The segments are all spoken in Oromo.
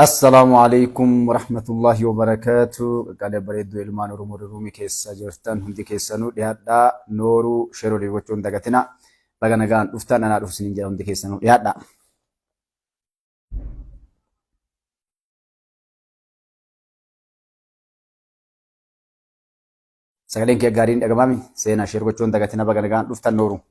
Assalaamu alaikum warahmatullahi wabarakaatu. Qaqqaalee bareedduu ilmaan Oromoo Ruumii keessa jirtan hundi keessanuu dhiyaadhaa. Nooruu share walii gochuun dagatina. Baga nagaan dhuftan, anaa dhufu isiniin jedha, hundi keessanuu dhiyaadhaa. Sagaleen kee gaariin dhagamaami. Seenaa share gochuun dagatina, baga nagaan dhuftan, nooruu.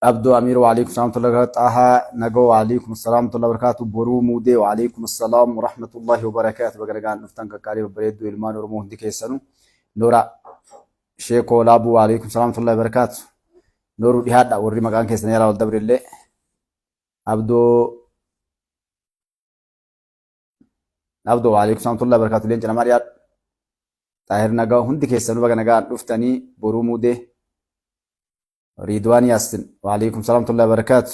Abduu Amiir, waalaikum salaam warahmatullahi wabarakatuh. Xahaa Nagoo, waalaikum salaam warahmatullahi wabarakatuh. Boruu Muudee, waalaikum salaam warahmatullahi wabarakatuh. Baga nagaan dhuftan, qaqqaalii babbareedduu ilmaan Oromoo hundi keessanuu. Noora Sheekoo Laabuu, waalaikum salaam warahmatullahi wabarakatuh. Nooruu dhihaadha warri maqaan keessan yaraa wal dabrillee. Abdoo Abdoo, waalaikum salaam warahmatullahi wabarakatuh. Leenca namaa dhiyaadhu. Xaahir Nagaa, hundi keessanuu baga nagaan dhuftanii. Boruu Muudee. Ridwaan Yaasin, waalaikum salaam warahmatullahi wabarakatuh.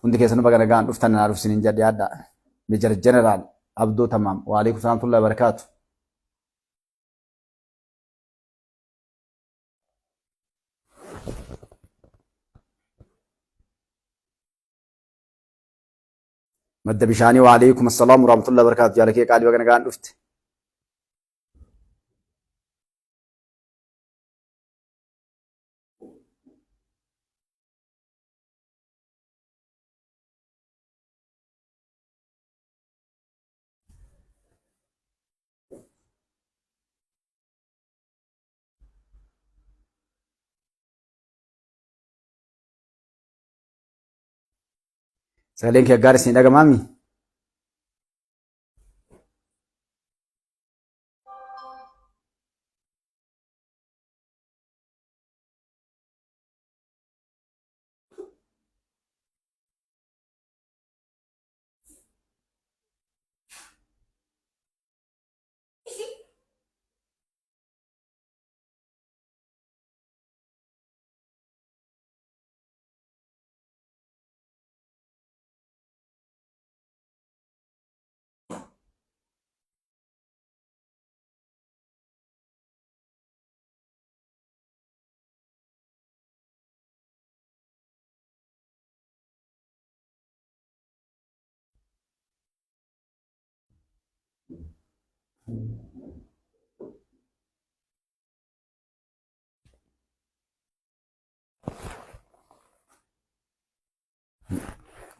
Hundi keessanuu baga nagaan dhuftan, anaa dhufu isiniin jedha, dhiyaadha. Major General Abdoo Tamaam, waalaikum salaam warahmatullahi wabarakatuh. Madda bishaanii, waalaikum assalaam warahmatullahi wabarakatuh. Jaala kee qaalii, baga nagaan dhufte. Sagaleen kee gaarii isin dhagamaami?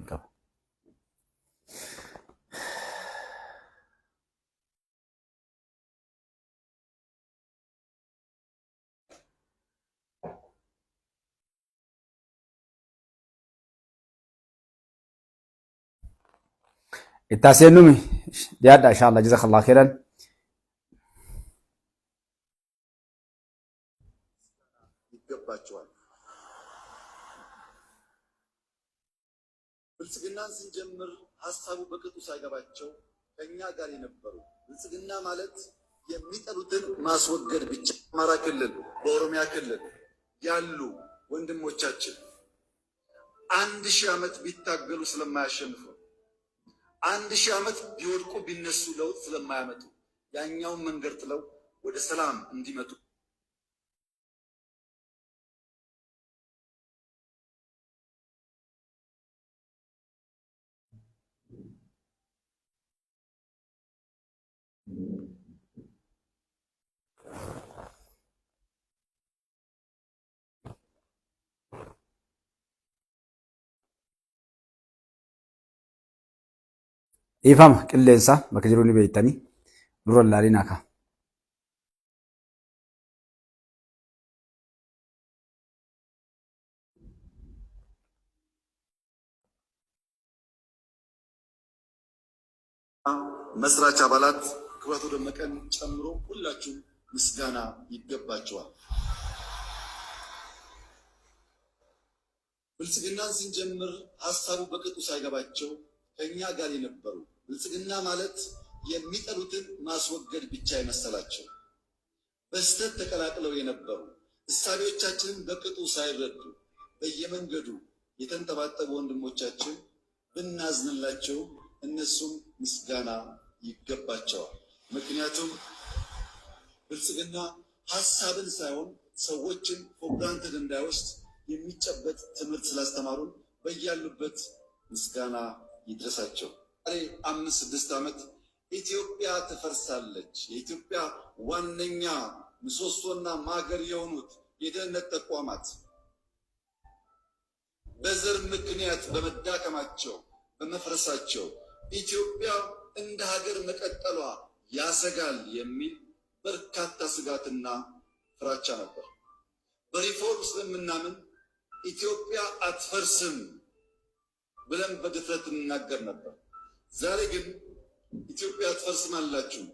Qaba. Itti seenuumi dhiyaadha, inshallah, jazakallah khairan. ይገባቸዋል። ብልጽግናን ስንጀምር ሀሳቡ በቅጡ ሳይገባቸው ከኛ ጋር የነበሩ፣ ብልጽግና ማለት የሚጠሉትን ማስወገድ ብቻ፣ አማራ ክልል፣ በኦሮሚያ ክልል ያሉ ወንድሞቻችን 1000 ዓመት ቢታገሉ ስለማያሸንፉ፣ 1000 ዓመት ቢወድቁ ቢነሱ ለውጥ ስለማያመጡ፣ ያኛውን መንገድ ጥለው ወደ ሰላም እንዲመጡ Dhiifama, qilleensa bakka jiru ni beektanii nurra ilaalinaa kaa. መስራች አባላት ክቡር አቶ ደመቀን ጨምሮ ሁላችሁም ምስጋና ይገባቸዋል። ብልጽግናን ስንጀምር ሀሳቡ በቅጡ ሳይገባቸው ከኛ ጋር የነበሩ፣ ብልጽግና ማለት የሚጠሉትን ማስወገድ ብቻ የመሰላቸው በስህተት ተቀላቅለው የነበሩ እሳቤዎቻችንን በቅጡ ሳይረዱ በየመንገዱ የተንጠባጠቡ ወንድሞቻችን ብናዝንላቸው እነሱም ምስጋና ይገባቸዋል። ምክንያቱም ብልጽግና ሀሳብን ሳይሆን ሰዎችን for granted እንዳይወስድ የሚጨበጥ ትምህርት ስላስተማሩን በያሉበት ምስጋና ይድረሳቸው። ዛሬ 5 6 ዓመት ኢትዮጵያ ትፈርሳለች፣ የኢትዮጵያ ዋነኛ ምሰሶና ማገር የሆኑት የደህንነት ተቋማት በዘር ምክንያት በመዳከማቸው በመፍረሳቸው ኢትዮጵያ እንደ ሀገር መቀጠሏ ያሰጋል የሚል በርካታ ስጋትና ፍራቻ ነበር። በሪፎርም ስለምናምን ኢትዮጵያ አትፈርስም ብለን በድፍረት እንናገር ነበር። ዛሬ ግን ኢትዮጵያ አትፈርስም አላችሁ።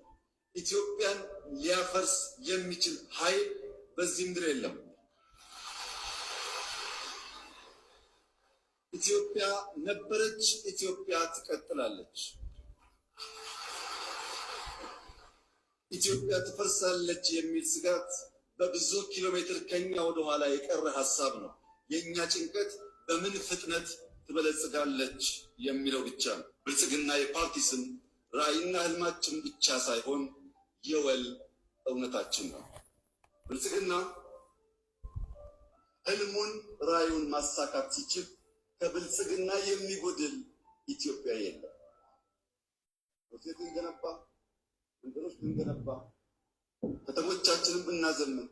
ኢትዮጵያን ሊያፈርስ የሚችል ኃይል በዚህ ምድር የለም። ኢትዮጵያ ነበረች፣ ኢትዮጵያ ትቀጥላለች። ኢትዮጵያ ትፈርሳለች የሚል ስጋት በብዙ ኪሎ ሜትር ከኛ ወደ ኋላ የቀረ ሀሳብ ነው። የእኛ ጭንቀት በምን ፍጥነት ትበለጽጋለች የሚለው ብቻ ነው። ብልጽግና የፓርቲ ስም ራዕይና ህልማችን ብቻ ሳይሆን የወል እውነታችን ነው። ብልጽግና ህልሙን ራዕዩን ማሳካት ሲችል ከብልጽግና የሚጎድል ኢትዮጵያ የለም። ሆቴል ብንገነባ፣ መንገዶች ብንገነባ፣ ከተሞቻችንን ብናዘምን፣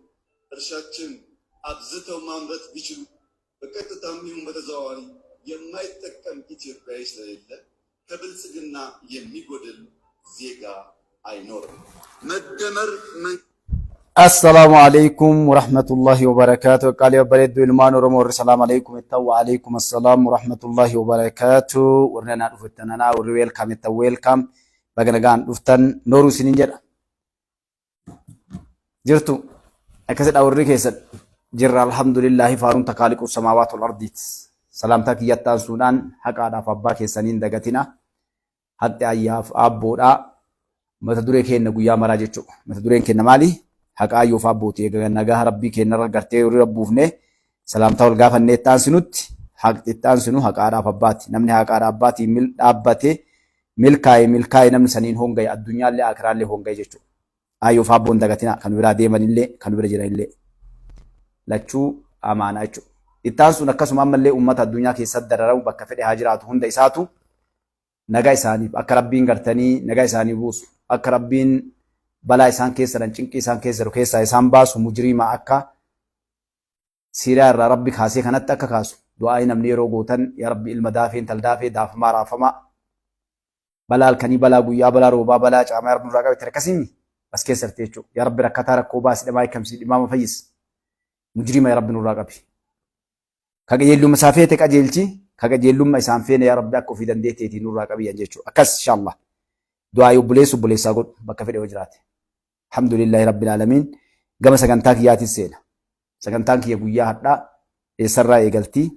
እርሻችን አብዝተው ማምረት ቢችሉ በቀጥታም ይሁን በተዘዋዋሪ የማይጠቀም ኢትዮጵያዊ ስለሌለ ከብልጽግና የሚጎድል ዜጋ አይኖርም። መደመር Assalaamu alaikum warahmatullahi wabarakaatu. Qaalii babbareedduu ilmaan Oromoo warri salaam alaikum itti wa alaikum assalaam warahmatullahi wabarakaatu. Warri anaa dhufettan anaa warri welcome itti welcome. Baga nagaan dhuftan nooruu isiniin jedha. Jirtu akkasidha warri keessan jirra alhamdulillahi faaruun takaaliqu samaawaat wal ardiit. Salaamtaa kiyyatti aansuudhaan haqaadhaaf abbaa keessaniin dagatina. Haqi ayyaaf abboodhaa. Mata duree keenya guyyaa maraa jechuudha. Mata dureen keenya maali? Haqa ayyoof abbooti. Egaa nagaa rabbii keenyarra gartee horii rabbuufne salaamtaa wal gaafannee itti aansinutti haqni itti aansinu haqaadhaaf abbaati. Namni haqaadhaaf abbaatii dhaabbatee milkaa'e milkaa'e namni saniin hongaye addunyaallee akiraallee hongaye jechuudha. Ayyoof abboon dagatina kan biraa deemanillee kan bira jiranillee lachuu amaanaa jechuudha. Itti aansuun akkasuma ammallee uummata addunyaa keessatti dararamu bakka fedhe haa jiraatu hunda isaatu nagaa isaaniif akka rabbiin gartanii nagaa isaanii buusu akka rabbiin balaa isaan keessa jiran cinqii isaan keessa jiru keessaa isaan baasu mujriima akka Siiriyaa irraa rabbi kaasee kanatti akka kaasu du'aa'ii namni yeroo gootan yaa rabbi ilma daafee intal daafee daafamaa raafamaa balaa halkanii balaa guyyaa balaa roobaa balaa caamaa yaa rabbi nurraa qabe akkasiin as keessa jirti jechuudha. Yaa rabbi rakkataa rakkoo baasi dhimaa hiikamsi dhimaama fayyis mujriima yaa rabbi nurraa qabi. Ka qajeellumma isaa feete qajeelchi ka qajeellumma isaan feene yaa rabbi akka ofii dandeetteetii nurraa qabiyyan jechuudha. Akkas inshallah. Du'aa'ii obboleessu obboleessaa godhu bakka fedhe yoo jiraate. Alhamdulillahi rabbil aalamiin gama sagantaa kiyyaatiin seena. Sagantaan kiyya guyyaa hadhaa eessarraa eegaltii?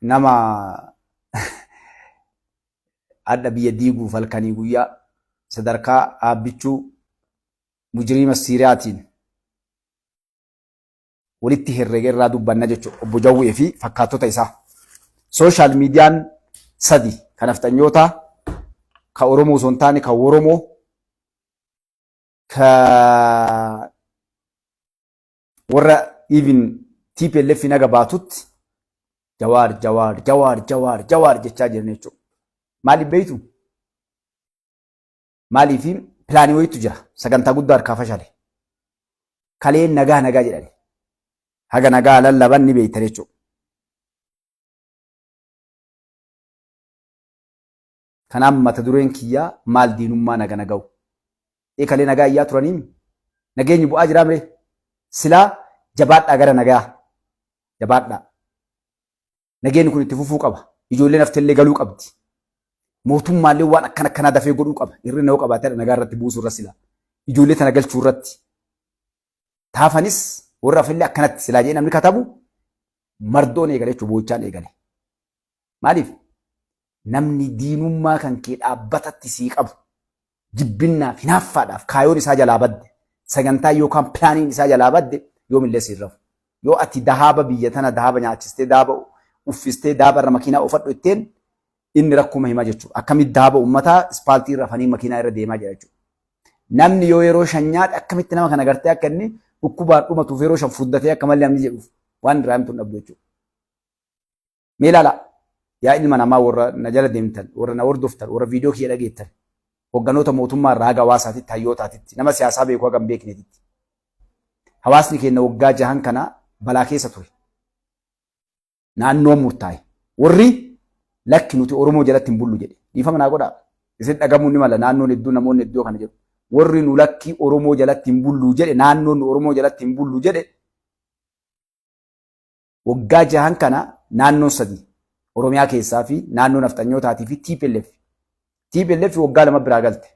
Nama hadha biyya diiguuf halkanii guyyaa sadarkaa dhaabbichuu mujriima Siiriyaatiin walitti herrega irraa dubbanna jechuudha. Obbo Jawwee fi fakkaattota isaa. Sooshaal miidiyaan sadi kan nafxanyootaa, ka Oromoo osoo hin taane kan Oromoo, ka warra even TPLF naga baatutti Jawaar Jawaar Jawaar Jawaar Jawaar jechaa jiran jechuudha. Maaliif beektu? Maaliif pilaanii wayiitu jira. Sagantaa guddaa harkaa fashale. Kaleen nagaa nagaa jedhani. Haga nagaa lallaban ni beektan jechuudha. Kanaaf mata dureen kiyyaa maal diinummaa naga naga'u. Ee kalee nagaa iyyaa turaniim nageenyi bu'aa jiraa miree. Silaa jabaadhaa gara nagaa. Jabaadhaa. Nageenyi kun itti fufuu qaba. Ijoolleen haftellee galuu qabdi. Mootummaallee waan akkana akkanaa dafee godhuu qaba. Hir'ina yoo qabaate nagaa irratti buusuu irra silaa. Ijoollee tana galchuu irratti. Taafanis warra hafillee akkanatti silaa jedhee namni katabu mardoon eegale jechuudha boo'ichaan eegale. Maaliif? Namni diinummaa kan kee dhaabbatatti sii qabu jibbinnaaf hinaaffaadhaaf kaayoon isaa jalaa badde, sagantaa yookaan pilaaniin isaa jalaa badde, yoomillee siin rafu. Yoo ati dahaaba biyya tana dahaaba nyaachistee, dahaaba uffistee, dahaaba irra makiinaa oofadhu itteen, inni rakkuma hima jechuudha. Akkamitti dahaaba uummataa ispaaltii irra afanii makiinaa irra deemaa jira jechuudha. Namni yoo yeroo 5 nyaate akkamitti nama kana gartee akka inni dhukkubaan dhumatuuf yeroo 5 furdatee akka malee namni jedhuuf waan irraa himtu hin dhabdu jechuudha. Mee ilaala, yaa ilma namaa, warra na jala deemtan, warra na hordoftan, warra viidiyoo kiyya dhageettan, hogganoota mootummaa irraa haga hawaasaatitti, hayyootaatitti, nama siyaasaa beeku haga hin beekneetitti. Hawaasni keenya waggaa 6n kana balaa keessa ture. Naannoon murtaa'e. Warri lakki nuti Oromoo jalatti hin bullu jedhe. Dhiifama naa godhaa. Isin dhagamuun ni mala, naannoon hedduu, namoonni hedduu kana jedhu. Warri nu lakki Oromoo jalatti hin bullu jedhe, naannoon nu Oromoo jalatti hin bullu jedhe, waggaa 6n kana naannoon sadi, Oromiyaa keessaa fi naannoo nafxanyootaatii fi TPLF. TPLF waggaa 2 biraa galte.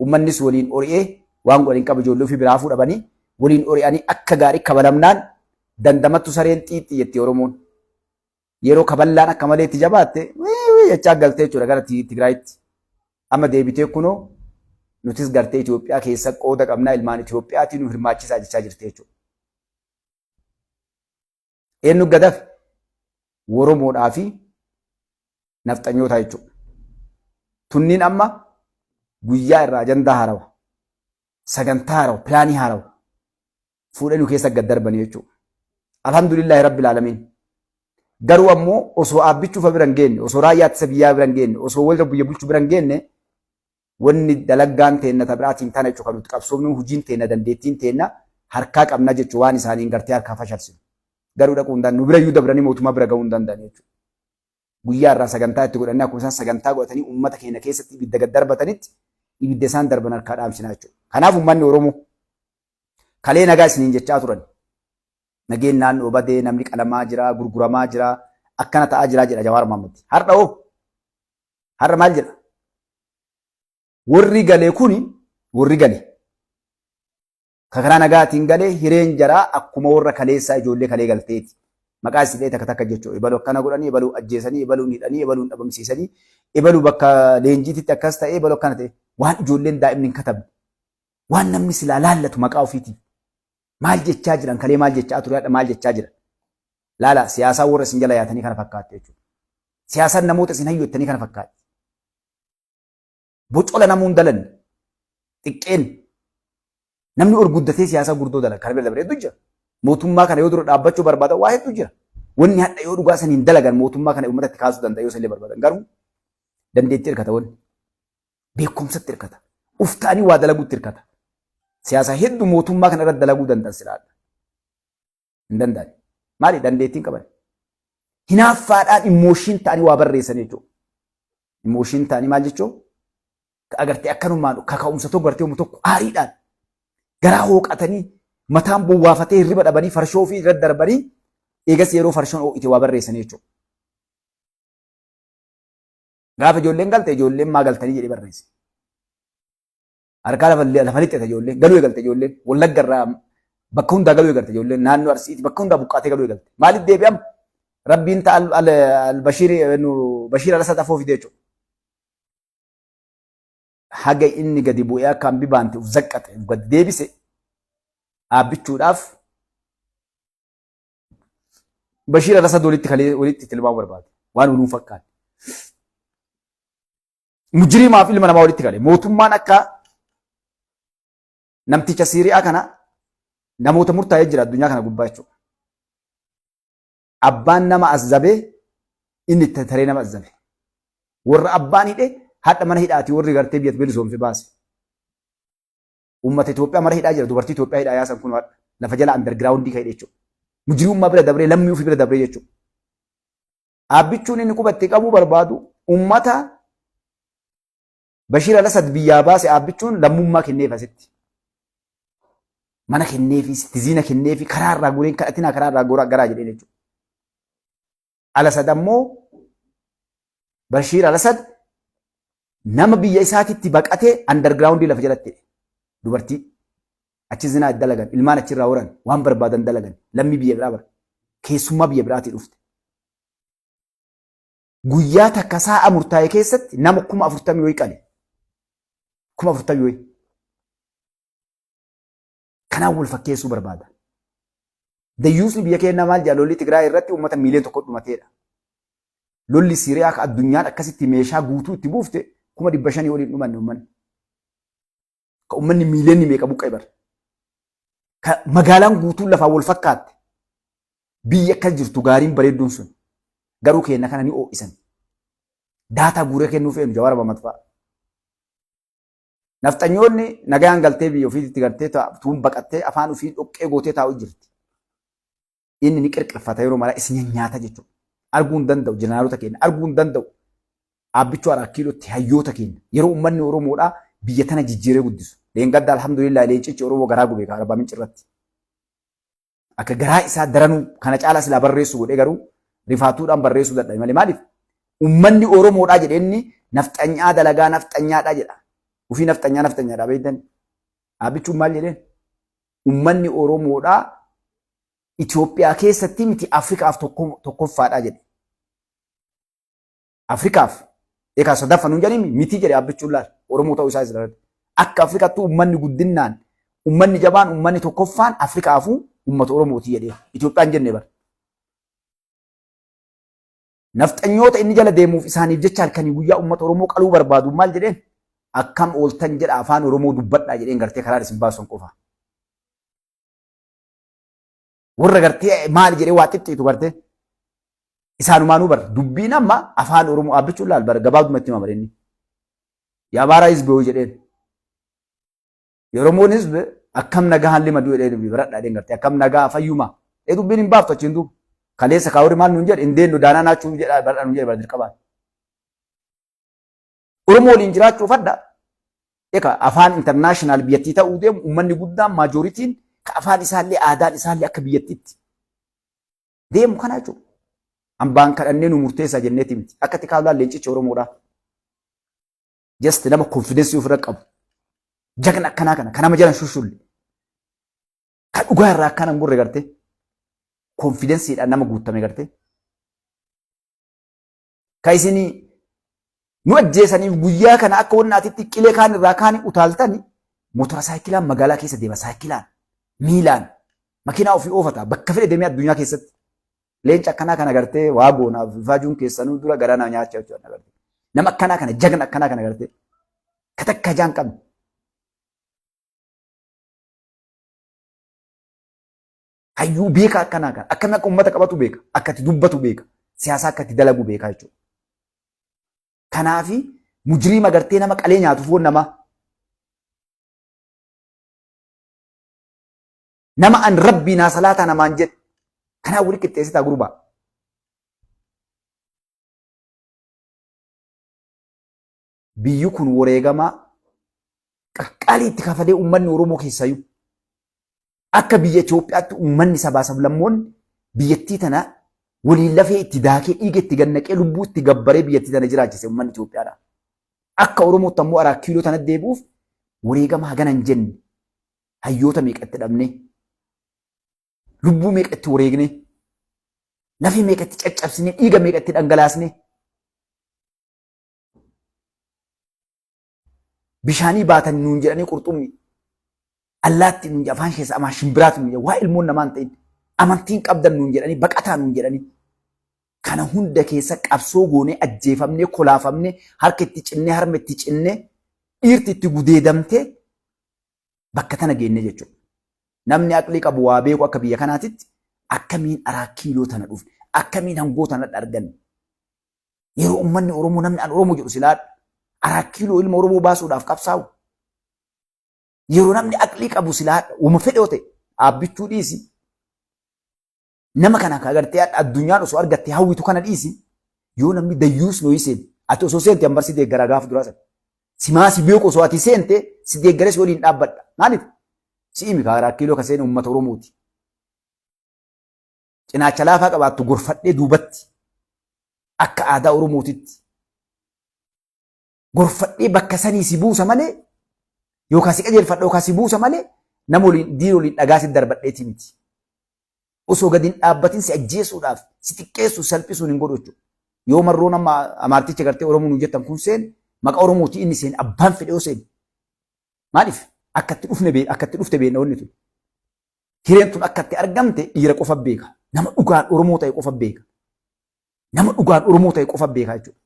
Uummannis waliin ori'ee waan godhan hin qabu, ijoollee ofii biraa fuudhamanii waliin ori'anii akka gaarii kabalamnaan dandamattu sareen xiixxi jetti Oromoon. Yeroo kaballaan akka malee itti jabaatte jechaa galtee jechuudha gara Tigraayitti. Amma deebitee kunoo nutis gartee Itoophiyaa keessa qooda qabnaa, ilmaan Itoophiyaatiin nu hirmaachisaa jechaa jirti jechuudha. Eenyu gadafe? Oromoodhaa fi nafxanyoota jechuudha. Tunniin amma guyyaa irraa ajandaa haarawa, sagantaa haarawa, pilaanii haarawa fuudhanii nu keessa gad darbanii jechuudha. Alhamdulillahi rabbil aalamiin. Garuu ammoo osoo aabbichuufa bira hin geenne, osoo raayyaa ittisa biyyaa bira hin geenne, osoo walirra biyya bulchu bira hin geenne, wanni dalaggaan teenna ta biraatiin tana jechuudha, kan nuti qabsoofnu, hojiin teenna, dandeettiin teenna harkaa qabna jechuudha, waan isaaniin gartee harkaa fashalsinu. Garuu dhaquu hin danda'an, nu bira iyyuu dabranii mootummaa bira gahuu hin danda'an jechuudha. Guyyaa irraa sagantaa itti godhannee akkuma isaan sagantaa godhatanii uummata keenya keessatti ibidda gad darbatanitti ibidda isaan darban harkaa dhaamsinaa jechuudha. Kanaaf uummanni Oromoo kalee nagaa isiniin jechaa turan. Nageen naannoo badee, namni qalamaa jira, gurguramaa jira, akkana ta'aa jira jedha Jawaar Mohaammed. Har'a hoo? Har'a maal jedha? Warri gale kuni, warri gale ka karaa nagaatiin galee, hireen jaraa akkuma warra kaleessaa ijoollee kalee galteeti. Maqaa isin takka takka jechuudha. Ebalu akkana godhanii, ebalu ajjeesanii, ebaluun hidhanii, ebaluun dhabamsiisanii, ebalu bakka leenjiititti akkas ta'e, ebalu akkana ta'e. Waan ijoolleen daa'imni hin katabne. Waan namni silaa laallatu maqaa ofiitiif. Maal jechaa jiran? Kalee maal jechaa ture? Hadha maal jechaa jiran? Laala, siyaasaan warra isin jala yaatanii kana fakkaatti jechuudha. Siyaasaan namoota isin hayyottanii kana fakkaatti. Bocola namuun dalanne xiqqeen namni ol guddatee siyaasaa gurdoo dalaga kana bira dabaree hedduu jira. Mootummaa kana yoo dura dhaabbachuu barbaadan waa hedduu jira. Wanni hadha yoo dhugaa saniin dalagan mootummaa kana uummatatti kaasuu danda'a yoo isallee barbaadan, garuu dandeettii hirkata, wanni beekumsatti hirkata. Uf ta'anii waa dalaguutti hirkata. Siyaasa hedduu mootummaa kana irratti dalaguu danda'an silaadha. Hin danda'an. Maali? Dandeettiin qaban. Hinaaffaadhaan emotion ta'anii waa barreessan jechuudha. Emotion ta'anii maal jechuun? Agartee akkanumaan kaka'umsa tokko gartee uumu tokko aariidhaan garaa hooqatanii, mataan bowwaafatee, hirriba dhabanii, farshoo ofii irratti darbanii, eegas yeroo farshoon ho'ite waa barreessan jechuudha. Gaafa ijoolleen galte, ijoolleen maa galtanii jedhee barreesse. Harkaa lafa lixxete ijoolleen, galuu eegalte ijoolleen, Wallagga irraa bakka hundaa galuu eegalte ijoolleen, naannoo Arsiiti bakka hundaa buqqaatee galuu eegalte. Maaliif deebi'am? Rabbiin ta'a al-Bashiir Bashiir al-Asad afoo fide jechuudha. Haga inni gadi bu'ee akka hambi baante uf zaqqate, uf gadi deebise dhaabbichuudhaaf Bashiir al-Asad walitti kalee walitti tilmaamuu barbaade. Waan oluun fakkaate. Mujirimaaf ilma namaa walitti kale. Mootummaan akka namticha Siiriyaa kana namoota murtaa'ee jira addunyaa kana gubbaa jechuudha. Abbaan nama azzabee inni itti taree nama azzabe. Warra abbaan hidhe hadha mana hidhaati warri gartee biyya bilisoomse baase. Uummata Itoophiyaa mara hidhaa jira. Dubartii Itoophiyaa hidhaa yaasan kun hadha. Lafa jala underground kan hidhe jechuudha. Mujiriummaa bira dabree, lammii ofii bira dabree jechuudha. Dhaabbichuun inni quba itti qabuu barbaadu uummata Bashiir Al-Asad biyyaa baase, dhaabbichuun lammummaa kenneef asitti. Mana kenneefi, sitiziina kenneefi, karaa irraa goreen kadhatinaa, karaa irraa goraa garaa jedheen jechuudha. Al-Asad ammoo, Bashiir Al-Asad, nama biyya isaatitti baqatee underground lafa jalatti hidhe. Dubartii achi zinaa itti dalagan, ilmaan achirraa horan, waan barbaadan dalagan, lammii biyya biraa bara. Keessummaa biyya biraatii dhufte. Guyyaa takka saa'a murtaa'e keessatti nama 40,000 wayii qale. 40,000 wayii. Kanaan wal fakkeessuu barbaada. Dayyuusni biyya keenyaa maal jedha lolli Tigraay irratti uummata miiliyoona 1 dhumateedha. Lolli Siiriyaa akka addunyaan akkasitti meeshaa guutuu itti buufte 500,000 oliin dhumanne uummanni. Ka uummanni miiliyoonni meeqa buqqa'e bara. Ka magaalaan guutuun lafaan wal fakkaatte. Biyyi akkas jirtu gaariin bareedduun sun. Garuu keenya kana ni oo'isan. Daataa guuree kennuu feenu Jawaar Mahammad fa'a. Nafxanyoonni nagaan galtee biyya ofiitti galtee tuun baqattee afaan ofii dhoqqee gootee taa'u jirti. Inni ni qirqirfata yeroo maraa isin nyaata jechuudha. Arguu hin danda'u jeneraalota keenya arguu hin danda'u. Aabbichuu Araa Kiilootti hayyoota keenya yeroo uummanni Oromoodhaa biyya tana jijjiiree guddisu. Leengadda alhamdulillah leencichi Oromoo garaa gube Arbaa Minci irratti. Akka garaa isaa daranuu kana caalaa silaa barreessu godhee garuu rifaatuudhaan barreessuu dadhabe malee maaliif uummanni Oromoodhaa jedhee inni nafxanyaa dalagaa nafxanyaadhaa jedha. Ufii nafxanyaa nafxanyaadhaa beektan. Aabbichuun maal jedheen? Uummanni Oromoodhaa Itoophiyaa keessatti miti Afrikaaf tokkoffaadhaa jedhe. Afrikaaf eekaa sadaffa nuun jedhanii miti jedhe Abbichuun laal Oromoo ta'uu isaa irratti. Akka Afrikaatti uummanni guddinnaan uummanni jabaan uummanni tokkoffaan Afrikaafuu uummata Oromooti jedhee Itoophiyaan jenne bara. Nafxanyoota inni jala deemuuf isaaniif jecha halkanii guyyaa uummata Oromoo qaluu barbaadu maal jedheen akkam ooltan jedha afaan Oromoo dubbadhaa jedheen gartee karaan isin baasan qofa. Warra gartee maal jedhee waa xixxiitu gartee isaanumaanuu bar dubbiin amma afaan Oromoo Abbichuun laal bar gabaabdumatti hima inni. የአማራ ህዝብ ሆይ jedheen. የኦሮሞን ህዝብ akkam nagaan lima du'e jedhee dubbii baradhaa jedheen gartee akkam nagaa fayyuma. Ee dubbiin hin baaftu achiin duuba. Kaleessa kaawuri maal nuun jedhe hin deennu daanaa naachuu jedha baradhaa nuun jedhe bara dirqamaan. Oromoo waliin jiraachuu fadha. Eka afaan international biyyattii ta'uu deemu uummanni guddaan majorityn ka afaan isaallee aadaan isaallee akka biyyattiitti deemu kana jechuudha. Hambaan kadhannee nu murteessaa jenneeti miti. Akka itti kaablaan leencicha Oromoodhaa. Just nama confidence ofirra qabu. Jagna akkanaa kana kan nama jalan shushulle. Kan dhugaa irraa akkana hin gurre gartee. Confidencedhaan nama guutame gartee. Ka isinii nu ajjeesaniif guyyaa kana akka wanna atitti qilee kaan irraa kaani utaaltani motora saayikilaan magaalaa keessa deema saayikilaan miilaan makiinaa ofii oofata bakka fedhe deemee addunyaa keessatti. Leenca akkanaa kana gartee waa goonaaf ifaajuun keessanuu dura garaa naa nyaachaa jechuudha gartee. Nama akkanaa kana jagna akkanaa kana gartee ka takka jaan qabne. Hayyuu beekaa akkanaa kana akkami akka uummata qabatu beeka akka itti dubbatu beeka siyaasa akka itti dalagu beeka jechuudha. Kanaafi mujriima gartee nama qalee nyaatu foon namaa. Nama an rabbii naa salaataa namaan jedhe. Kanaa wali qixxeessitaa gurbaa. Biyyi kun wareegamaa qaqqaalii itti kafalee uummanni Oromoo keessayyuu akka biyya Itoophiyaatti uummanni sabaa sablammoonni biyyattii tana waliin lafee itti daakee dhiiga itti gannaqee lubbuu itti gabbaree biyyattii tana jiraachise uummanni Itoophiyaadha. Akka Oromootti ammoo Araa Kiiloo tana deebi'uuf wareegama hagana hin jenne hayyoota meeqa itti dhabnee lubbuu meeqa itti wareegnee lafee meeqa itti caccabsinee dhiiga meeqa itti dhangalaasnee bishaanii baatan nuun jedhanii qurxummii allaatti nuun jedhan afaan keessa amaa shimbiraati nuun jedhan waa ilmoon namaa hin ta'in amantiin qabdan nuun jedhanii baqataa nuun jedhanii kana hunda keessa qabsoo goonee ajjeefamnee kolaafamnee harka itti cinnee harma itti cinnee dhiirti itti gudeedamtee bakka tana geenne jechuudha. Namni aqlii qabu waa beeku akka biyya kanaatitti akkamiin Araa Kiiloo tana dhufne akkamiin hangoo tana arganne yeroo uummanni Oromoo namni an Oromoo jedhu silaa Araa Kiiloo ilma Oromoo baasuudhaaf qabsaa'u yeroo namni aqlii qabu silaa uuma fedhe yoo ta'e dhaabbichuu dhiisi nama kana ka agartee addunyaan osoo argatte hawwitu kana dhiisi yoo namni dayyuus nooyi seente ati osoo seente an barsi deeggaraa gaafa duraa sana simaa si beeku osoo ati seente si deeggaree si waliin dhaabbadha maaliif si imi ka Araa Kiiloo ka seene uummata Oromooti cinaacha laafaa qabaattu gorfadhee duubatti akka aadaa Oromootitti gorfadhee bakka sanii si buusa malee yookaan si qajeelfadha yookaan si buusa malee nama waliin diina waliin dhagaa si darbadheetii miti. Osoo gadi hin dhaabbatin si ajjeesuudhaaf si xiqqeessuu salphisuun hin godhu jechuudha. Yoo marroon amma Amaarticha gartee Oromoo nu jettan kun seene, maqaa Oromooti inni seene, abbaan fedhe yoo seene. Maaliif? Akka itti dhufne bee akka itti dhufte beekna wanni tun. Hireen tun akka itti argamte dhiira qofa beeka. Nama dhugaan Oromoo ta'e qofa beeka. Nama dhugaan Oromoo ta'e qofa beeka jechuudha.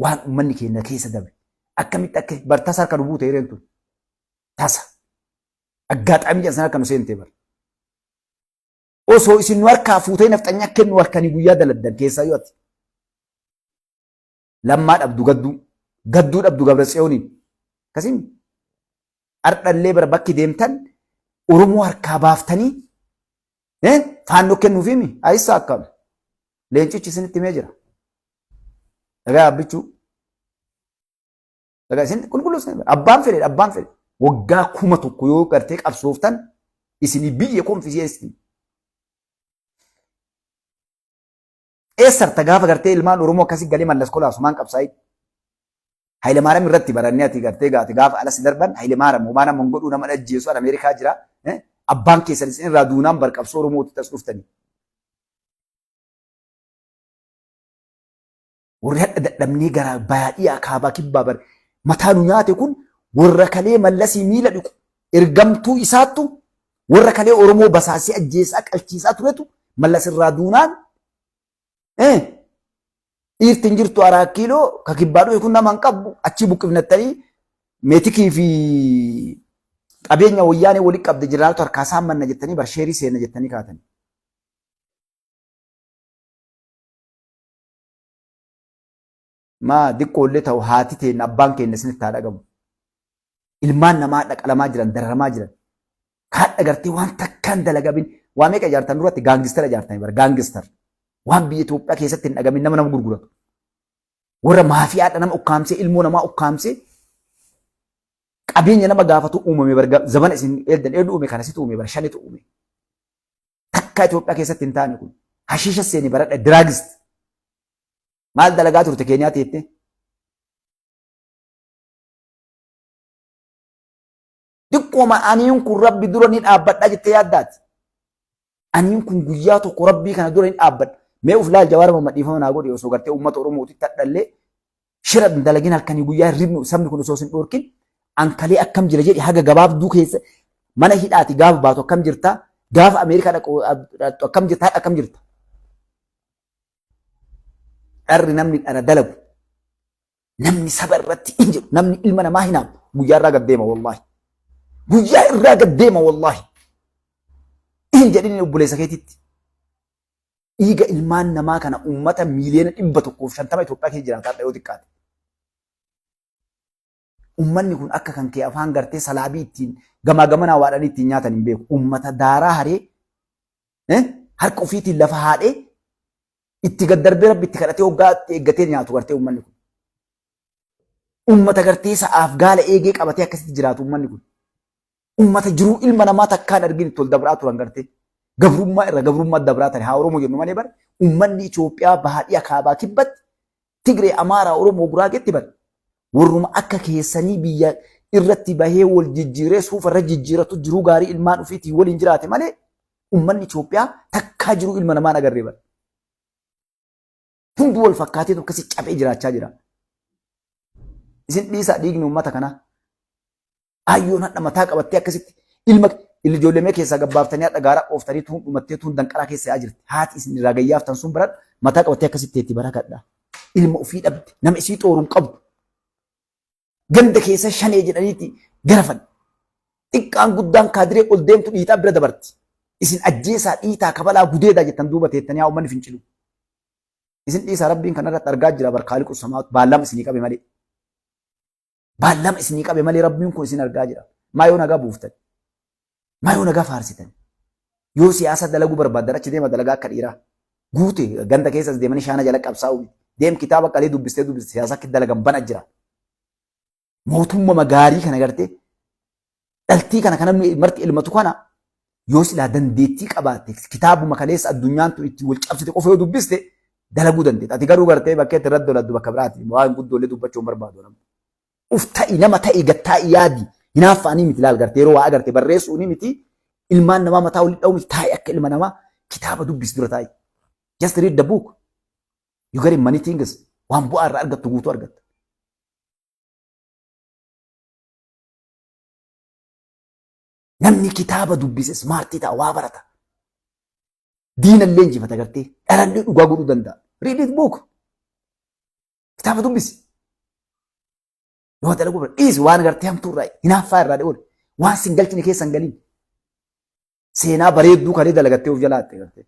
Waan uummanni keenya keessa dabre. Akkamitti akka bar tasa harka nu buute hireen tun. Tasa. Aggaaxaamii jedhan sana harka nu seente bar. Osoo isin nu harkaa fuutee nafxanyaa kennu halkanii guyyaa daladdan keessaa yoo ati. Lammaa dhabdu gadduu. Gadduu dhabdu Gabratsiyooniin. Akkasiin ardhallee bara bakki deemtan Oromoo harkaa baaftanii faannoo kennuufiimi ayissaa akkam. Leencichi isinitti himee jira. Dhagaa abbichuu. Dhagaa isin qulqulluu isin abbaan fedhe abbaan fedhe waggaa 1000 yoo gartee qabsooftan isinii biyya konfisiyeesti. Eessarta gaafa gartee ilmaan Oromoo akkasii galee mallas kolaasu maan qabsaa'in. Hayilemaariyaam irratti barannee ati gartee gaate gaafa alas darban Hayilemaariyaam homaa nama hin godhuu nama ajjeesu an Ameerikaa jira. Abbaan keessan isin irraa duunaan bar qabsoo Oromootti tas dhuftanii. Warri hadha dadhabnee garaa baadiyyaa kaabaa kibbaa bar mataa nu nyaate kun warra kalee mallasii miila dhiqu ergamtuu isaattu warra kalee Oromoo basaasee ajjeesaa qalchiisaa turetu mallas irraa duunaan dhiirti hin jirtu araa kiiloo ka kibbaa dhufe kun nama hin qabu achii buqqifnattanii meetikii fi qabeenya wayyaanee walitti qabde jiraatu harkaa saammanna jettanii barsheerii seenna jettanii kaatanii. Maa diqqoollee ta'u haati teenna abbaan keenya isinitti haa dhagamu. Ilmaan namaa hadha qalamaa jiran dararamaa jiran. Kaadha gartee waan takkaan dalagabin waa meeqa ijaartan duratti gaangistara ijaartanii bara gaangistar. Waan biyya Itoophiyaa keessatti hin dhagamin nama nama gurguratu. Warra maafiyaadha nama ukkaamsee ilmoo namaa ukkaamsee qabeenya nama gaafatu uumame bara zabana isin eeldan eenyu uume kana situ uume bara shanitu uume. Takkaa Itoophiyaa keessatti hin taane kun. Hashiisha seeni baradha diraagist. Maal dalagaa turte Keeniyaa teettee? Xiqqooma aniin kun rabbi dura ni dhaabbadha jettee yaaddaati. Aniin kun guyyaa tokko rabbii kana dura ni dhaabbadha. Mee uf laal Jawaar Mohammad dhiifama naa godhi osoo gartee uummata Oromootitti hadhallee shira hin dalagin halkanii guyyaa hirribni sabni kun osoo sin dhorkin ankalee akkam jira jedhi haga gabaabduu keessa mana hidhaati gaafa baatu akkam jirta gaafa Ameerikaa dhaqxu akkam jirta hadha akkam jirta. Dharri namni dhara dalagu namni saba irratti hin jedhu namni ilma namaa hinaafu guyyaa irraa gad deema wallaahi. Guyyaa irraa gad deema wallaahi. Hin jedhin obboleessa keetitti. Dhiiga ilmaan namaa kana uummata miiliyoona 150 Itoophiyaa keessa jiraataa yoo xiqqaate. Uummanni kun akka kan kee afaan gartee salaabii ittiin gamaa gamanaa waadhanii ittiin nyaatan hin beeku. Uummata daaraa haree harka ofiitiin lafa haadhee itti gad darbee rabbi itti kadhatee hoggaa itti eeggatee nyaatu gartee uummanni kun. Uummata gartee sa'aaf gaala eegee qabatee akkasitti jiraatu uummanni kun. Uummata jiruu ilma namaa takkaan argin itti ol dabraa turan gartee. Gabrummaa irra gabrummaa dabraa tare haa Oromoo jennu malee bare uummanni Itoophiyaa baadiyyaa kaabaa kibbatti Tigree Amaaraa Oromoo Guraageetti bare warruma akka keessanii biyya irratti bahee wal jijjiiree suufa irra jijjiiratu jiruu gaarii ilmaan ofiitiin waliin jiraate malee uummanni Itoophiyaa takkaa jiruu ilma namaa agarree bare. Hundi wal fakkaatee akkasii cabee jiraachaa jira. Isin dhiisaa dhiigni uummata kanaa. Ayyoon hadha mataa qabattee akkasitti ilma ijoollee mee keessaa gabbaaftanii hadha gaara ooftanii tuun dhumattee tuun danqaraa keessa yaa jirti. Haati isin irraa gayyaaftan sun baradha mataa qabattee akkasitti teetti barakadha. Ilma ofii dhabde nama isii xooruun qabdu. Ganda keessa shanee jedhaniiti garafan. Xiqqaan guddaan kaadiree ol deemtu dhiitaa bira dabarti. Isin ajjeesaa dhiitaa kabalaa gudeedaa jettan duuba teettanii haa uummanni fincilu. Isin dhiisaa rabbiin kanarratti argaa jira barkaaliqu samaatu baallama isinii qabe malee. Baallama isinii qabe malee rabbiin kun isin argaa jira. Maa yoo nagaa buuftan? Maa yoo nagaa faarsitan? Yoo siyaasa dalaguu barbaaddan achi deema dalagaa akka dhiiraa. Guute ganda keessas deemanii shaana jala qabsaa'u miti. Deem kitaaba qalee dubbistee dubbiste siyaasa akka dalagan bana jira. Mootummaa gaarii kana gartee dhaltii kana kan namni marti ilmatu kana yoo silaa dandeettii qabaatte kitaabuma kaleessa addunyaan tun ittiin wal cabsite qofa yoo dubbiste dalaguu dandeetta. Ati garuu gartee bakka itti irratti doladdu bakka biraati. Waan guddoollee dubbachuu hin barbaadu namni. Uf ta'i nama ta'i gattaa'i yaadi. Hinaaffaanii miti laal gartee yeroo waa agarte barreessuu ni miti. Ilmaan namaa mataa walitti dha'u miti taa'i akka ilma namaa kitaaba dubbisi dura taa'i. Just read the book. You get many things. Waan bu'aa irraa argattu guutuu argatta. Namni kitaaba dubbise smaartii ta'a, waa barata. Diina illee injifata gartee dhalallee dhugaa godhuu danda'a. Read it book. Kitaaba dubbisi. Yoo dalaguu barbaadde dhiisi waan gartee hamtuu irraa hinaaffaa irraa oole. Waan sin galchine keessa hin galin. Seenaa bareedduu kalee dalagattee of jalaatte gartee.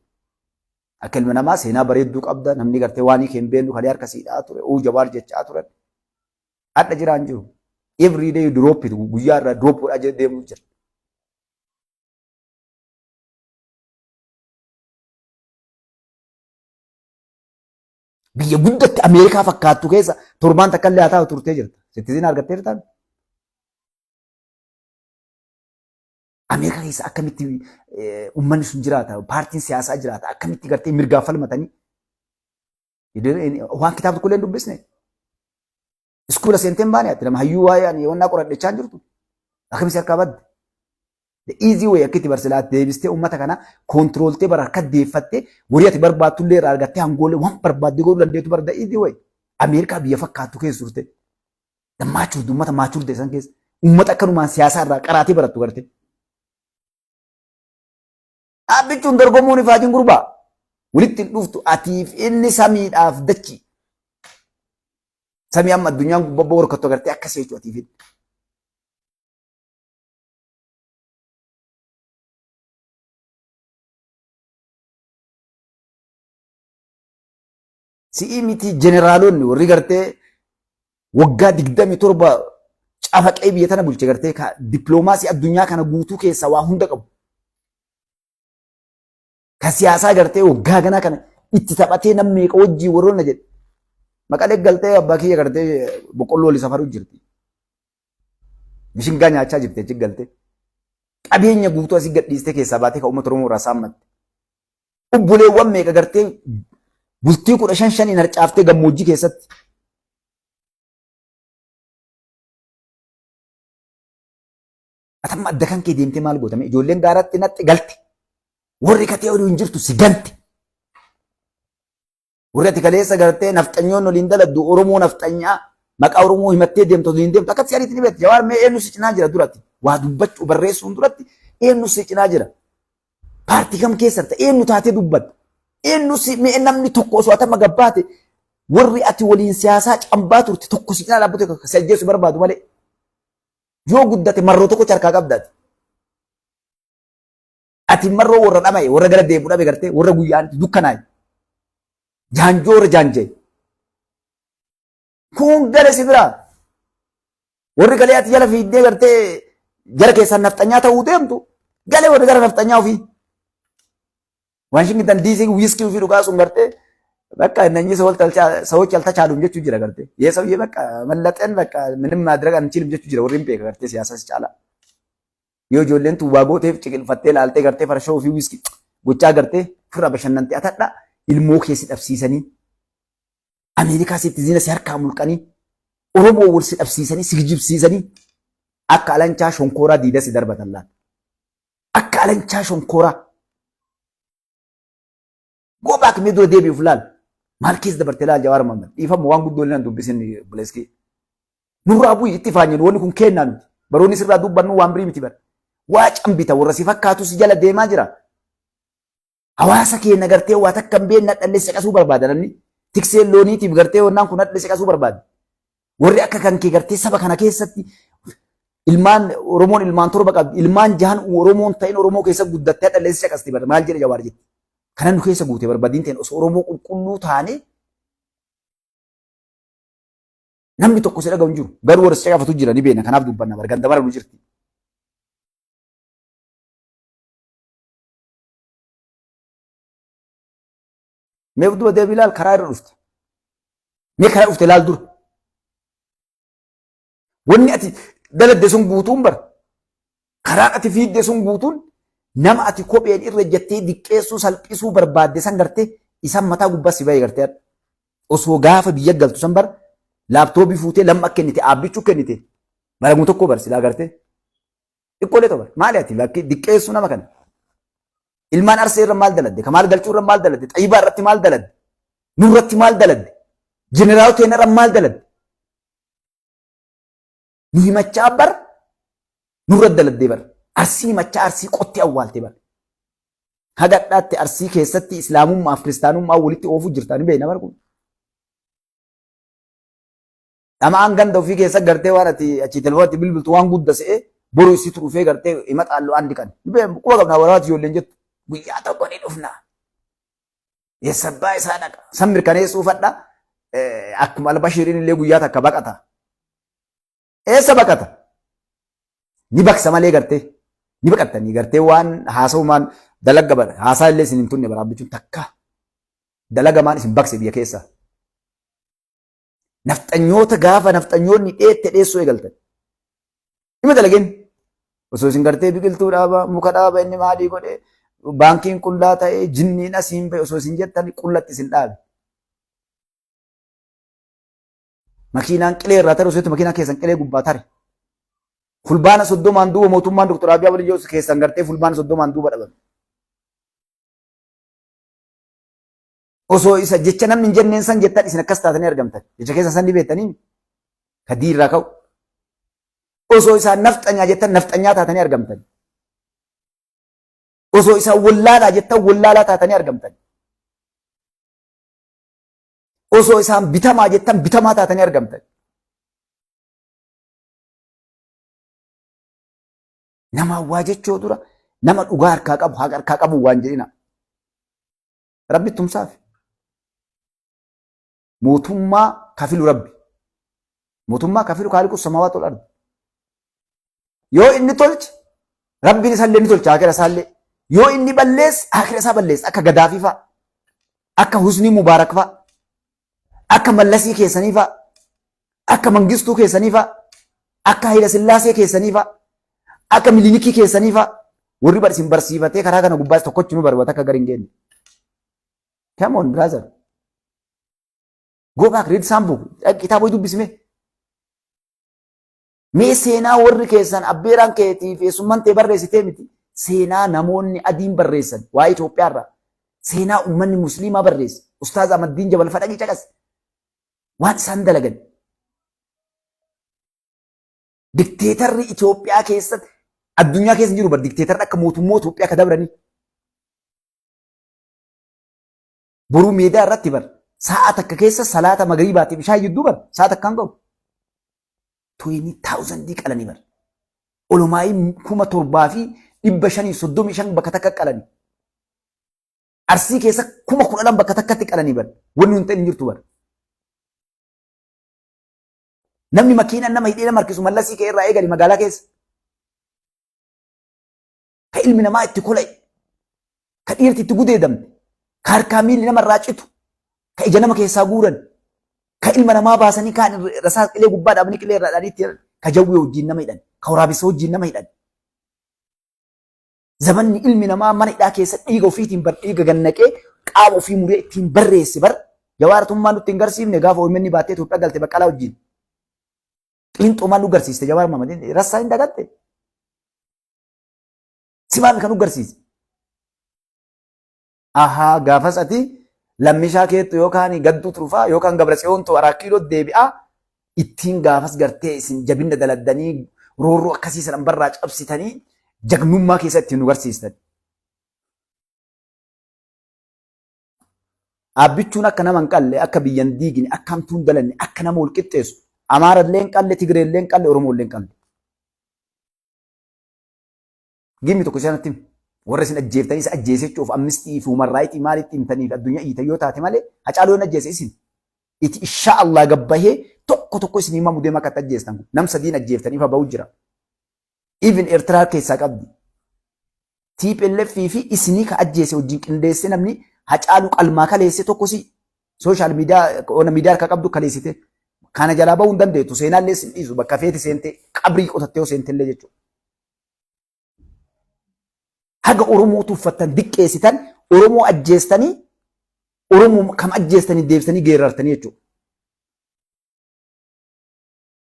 Akka ilma namaa seenaa bareedduu qabda, namni gartee waan hiikee hin beeknu kalee harka siidhaa ture uu Jawaar jechaa turan. Hadha jiraan jiru. Every day drop it, guyyaa irraa drop godhaa deemuu jira. Biyya guddatti Ameerikaa fakkaattu keessa torbaan takka illee haa taa'u turtee jirta. Sittisiin argattee jirtaa? Ameerikaa keessa akkamitti uummanni sun jiraata, paartiin siyaasaa jiraata, akkamitti gartee mirgaaf falmatanii waan kitaaba tokko illee hin dubbisne. Iskuula seentee hin baane ati nama hayyuu waa'ee ani wannaa qoradhechaa hin jirtu. Akkamitti harkaa badde? The easy way akka itti barsilaa deebistee uummata kana koontirooltee bara harka deeffattee horii ati barbaaddu illee irraa argattee hangoolee waan barbaadde godhuu dandeettu bara the easy way. Ameerikaa biyya fakkaattu keessa turte. Maachurdu uummata maachurde isaan keessa. Uummata akkanumaan siyaasaa irraa qaraatee barattu garte. Dhaabbichuun dorgomuun ifaajin gurbaa. Walitti hin dhuftu atiif inni samiidhaaf dachii. Samii amma addunyaan gubbaa horkattu agartee akkas jechuudha atiif inni. Si'ii miti jeneraalonni warri gartee waggaa 27 cafaqee biyya tana bulche gartee dippiloomaasii addunyaa kana guutuu keessaa waa hunda qabu. Ka siyaasaa gartee waggaa ganaa kana itti taphatee nam meeqa wajjii warroonna jedhe. Maqalee galtee abbaa kiyya gartee boqqolloo oli safaruu jirti. Mishingaa nyaachaa jirti achi galtee. Qabeenya guutuu asii gadhiistee keessaa baatee kan uummata Oromoo irraa saammatte. Obboleewwan meeqa gartee bultii 15 shaniin harcaaftee gammoojjii keessatti. Atamma adda kan kee deemtee maal gootame? Ijoolleen gaaratti naxxe galte. Warri katee olii hin jirtu si gante. Warri ati kaleessa gartee nafxanyoon waliin daladdu Oromoo nafxanyaa maqaa Oromoo himattee deemtu waliin deemtu akkatti ariitti ni beekta. Jawaar mee eenyu si cinaa jira duratti? Waa dubbachuu barreessuun duratti eenyu si cinaa jira? Paartii kam keessa jirta? Eenyu taatee dubbatta? Eenyu si mee namni tokko osoo atama gabbaate warri ati waliin siyaasaa cambaa turte tokko si cinaa dhaabbate si ajjeesu barbaadu malee. Yoo guddate marroo tokko harkaa qabdaati. Ati marroo warra dhama'e warra gara deemu dhabe gartee warra guyyaan dukkanaa'e. Jaanjoo warra jaanja'e. Kun gale si biraa. Warri galee ati jala fiiddee gartee jara keessaan nafxanyaa ta'uu deemtu galee warri gara nafxanyaa ofii. Waashingtan DC wiiskii ofii dhugaa sun gartee በቃ እነኚህ ሰዎች አልተቻሉም jechuu jira gartee ይሄ ሰውዬ በቃ መለጠን በቃ ምንም ማድረግ አንችልም jechuu jira warri hin beeka gartee siyaasa si caalaa. Yoo ijoolleen tun waa gooteef ciqilfattee laaltee gartee farshoo ofii wiiskii gochaa gartee ofirraa bashannantee atadha ilmoo kee si dhabsiisanii Ameerikaa sitti zina si harkaa mulqanii Oromoo wal si dhabsiisanii si kijibsiisanii akka alanchaa shonkooraa diida si darbatan laata. Akka alanchaa shonkooraa. Go back mee dura deebi'uuf laal. Maal keessa dabarte laal Jawaar Mohaammed. Dhiifama waan guddoo illee dubbisin obboleessi. Nurraa bu'i itti faanyin wanni kun kennaa miti. Baroonni sirraa dubbannu waan birii miti bara. Waa cambita warra si fakkaatu si jala deemaa jira. Hawaasa keenya gartee waa takka hin beekne hadhallee si qasuu barbaada namni. Tikseen looniitiif gartee wannaan kun hadhallee si qasuu barbaada. Warri akka kan kee gartee saba kana keessatti ilmaan Oromoon ilmaan torba qabdi. Ilmaan jahan Oromoon ta'in Oromoo keessa guddattee hadhallee si caqasti bara. Maal jedhe Jawaar jetti. Kana nu keessa guute barbadiin ta'in osoo Oromoo qulqulluu taane namni tokko si dhaga'u hin jiru. Garuu warra si caqafatu jira ni beekna. Kanaaf dubbanna bara ganda bara nu jirti. Mee duba deebii ilaal karaa irra dhufte. Mee karaa dhufte ilaal dura. Wanni ati daladde sun guutuun bara. Karaan ati fiidde sun guutuun nama ati kopheen irra jettee diqqeessuu salphisuu barbaadde san gartee isan mataa gubbaa si bahee gartee osoo gaafa biyya galtu san bara laaptoobii fuutee lamma kennite aabbichuu kennite baramuu tokko bar silaa gartee xiqqoolee ta'u maali ati lakki diqqeessuu nama kana. Ilmaan arsee irra maal daladde? Kamaal galchuu irra maal daladde? Xayyibaa irratti maal daladde? Nurratti maal daladde? Jeneraalota teenyarra maal daladde? Nu himachaa bar nurra daladdee bar. Arsii himachaa Arsii qottee awwaalte bar. Haga hadhaatti Arsii keessatti Islaamummaa fi Kiristaanummaa walitti oofuu jirta ni beekna bar kun. Dhama'aan ganda ofii keessa gartee waan ati achii telefoonatti bilbiltu waan gudda se'ee boru isitu dhufee gartee hima xaalloo aan diqan. Ni beekna quba qabnaa waraati ijoolleen jettu. Guyyaa tokko ni dhufna. Eessabbaa isaa dhaqa. San mirkaneessuu fadha. Akkuma Albashiiriin illee guyyaa takka baqata. Eessa baqata? Ni baqsa malee gartee. Ni baqattanii gartee waan haasa'umaan dalagga bara. Haasaa illee isin hin tunne baraabbichuun takka. Dalagamaan isin baqse biyya keessa. Nafxanyoota gaafa nafxanyoonni dheette dheessuu eegaltan. Dhima dalageen osoo isin gartee biqiltuu dhaaba muka dhaaba inni maalii godhe baankiin qullaa ta'e jinniin asiin ba'e osoo isin jettan qullatti isin dhaabe. Makiinaan qilee irraa tare osoo jettu makiinaa keessan qilee gubbaa tare. Fulbaana 30n duuba mootummaan Dr. Abiy Ahmed jedhu keessan gartee fulbaana 30n duuba dhabame. Osoo isa jecha namni hin jenneen san jettan isin akkas taatanii argamtan. Jecha keessa san ni beektanii ka diirraa ka'u. Osoo isaan nafxanyaa jettan nafxanyaa taatanii argamtan. Osoo isaan wallaalaa jettan wallaalaa taatanii argamtan. Osoo isaan bitamaa jettan bitamaa taatanii argamtan. Namaa waa jechuu dura nama dhugaa harkaa qabu haqa harkaa qabu waan jedhina. Rabbi tumsaaf. Mootummaa kafilu Rabbi. Mootummaa kafilu kaaliqu samaawaat wal ardi. Yoo inni tolche Rabbiin isaallee ni tolcha akira isaallee. Yoo inni balleesse akira isaa balleessa akka Gadaafii fa'a. Akka Husnii Mubaarak fa'a. Akka Mallasii keessanii fa'a. Akka Mangistuu keessanii fa'a. Akka Hayila Sillaasee keessanii fa'a. Akka Milinikii keessanii fa'a. Warri bar isin barsiifatee karaa kana gubbaas tokkochi nu barbata akka gar hin geenye. Come on brother. Go back read some book. Kitaaba dubbisime. Mee seenaa warri keessan abbeeraan keetii fi eessummaan tee barreessitee miti. Seenaa namoonni adiin barreessan waa'ee Itoophiyaa irraa. Seenaa uummanni musliimaa barreesse. Ustaaz Ahmaddiin Jabal fadhaqii caqas. Waan isaan dalagan. Dikteetarri Itoophiyaa keessatti addunyaa keessa jiru bar dikteetarri akka mootummaa Itoophiyaa akka dabranii. Boruu meedaa irratti bar sa'a takka keessa salaata magriibaatiif ishaa jidduu bar sa'a takkaan ga'u. 20,000 qalanii bar. Olumaayii 7535 bakka takka qalanii. Arsii keessa 12,000 bakka takkatti qalanii bar. Wanni hin ta'in hin jirtu bar. Namni makiinaan nama hidhee nama harkisu mallasii kee irraa eegali magaalaa keessa. Ka ilmi namaa itti kola'e, ka dhiirti itti gudeedamte, ka harkaa miilli nama irraa citu, ka ija nama keessaa guuran, ka ilma namaa baasanii kaan rasaas qilee gubbaa dhaabanii qilee irraa dhaanii itti ka jawwee wajjin nama hidhan, ka waraabessa wajjin nama hidhan. Zamanni ilmi namaa mana hidhaa keessa dhiiga ofiitiin bar dhiiga gannaqee qaama ofii muree ittiin barreesse bar jawaartummaa nutti hin garsiifne gaafa OMN baattee Itoophiyaa galte Baqqalaa wajjin. Qilinxoo maal nu garsiiste Jawaar Mahamad rassaa hin dagatte. Si maal kan nu garsiise? Ahaa gaafas ati lammishaa keettu yookaan gadduu turufaa yookaan Gabratsiyoontu Araa Kiiloo deebi'aa ittiin gaafas gartee isin jabinna daladdanii roorroo akkasii san barraa cabsitanii jagnummaa keessa ittiin nu garsiistan. Dhaabbichuun akka nama hin qalle, akka biyya hin diigine, akka hamtuu hin dalanne, akka nama wal qixxeessu, Amaara illee hin qalle, Tigree illee hin qalle, Oromoo illee hin qalle. Gimmi tokko isaan himi. Warra isin ajjeeftanii isa ajjeese jechuuf amnistii fi human right maalitti himtanii fi addunyaa iyyita yoo taate malee Hacaaluu yoon ajjeese isin. Iti insha Allah gabbahee tokko tokko isin himamu deema akka ajjeestan kun. Nam sadiin ajjeeftanii fa bahu jira. Even Eertiraa keessaa qabdi. TPLF fi isinii ka ajjeese wajjin qindeessee namni Hacaaluu qalmaa kaleesse tokko si sooshaal miidiyaa ona miidiyaa harkaa qabdu kaleessite. Kana jalaa bahuu hin dandeettu. Seenaallee sin dhiisu bakka feeti seentee qabrii qotattee yoo seentellee jechuudha. Haga Oromoo tuffattan diqqeessitan Oromoo ajjeestanii Oromoo kam ajjeestanii deebisanii geerartanii jechuudha.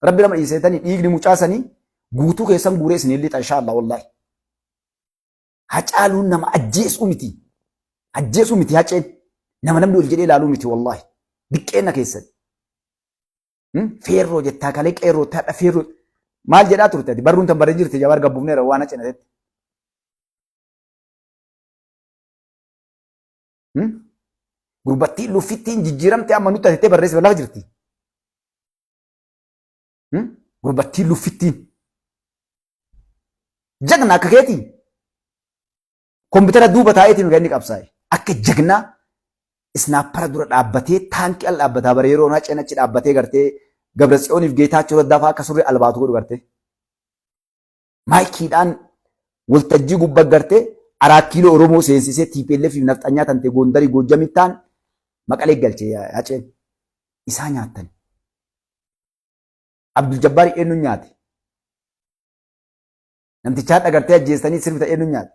Rabbi nama dhiiseetanii dhiigni mucaa sanii guutuu keessan guuree isin lixa inshaa Allah wallaahi. Hacaaluun nama ajjeesuu miti. Ajjeesuu miti haceen. Nama namni ol jedhee ilaaluu miti wallaahi. Diqqeenna keessan. Feerroo jettaa kalee qeerroo taadha feerroo. Maal jedhaa turte ati barruun tan barree jirti jabaar gabbufneera waan achi natetti. Gurbattiin luffittiin jijjiiramte amma nutti atettee barreesse lafa jirti. Gurbattiin luffittiin. Jagna akka keetii. Kompiitara duuba taa'eetiin kan inni qabsaa'e. Akka jagnaa isnaappara dura dhaabbatee taankii al dhaabbataa bara yeroo onaa cinachi dhaabbatee gartee Gabratsiyooniif Geetaachoo Raddaa fa'aa akka surree albaatu godhu gartee. Maayikiidhaan waltajjii gubbaa gartee Araat Kiiloo Oromoo seensisee TPLF fi nafxanyaa tante Goondarii Goojjamii ta'an Maqalee galche Haceen. Isaa nyaattan. Abdul Jabbaar eenyuun nyaate? Namticha hadha gartee ajjeestanii sirbita eenyuun nyaate?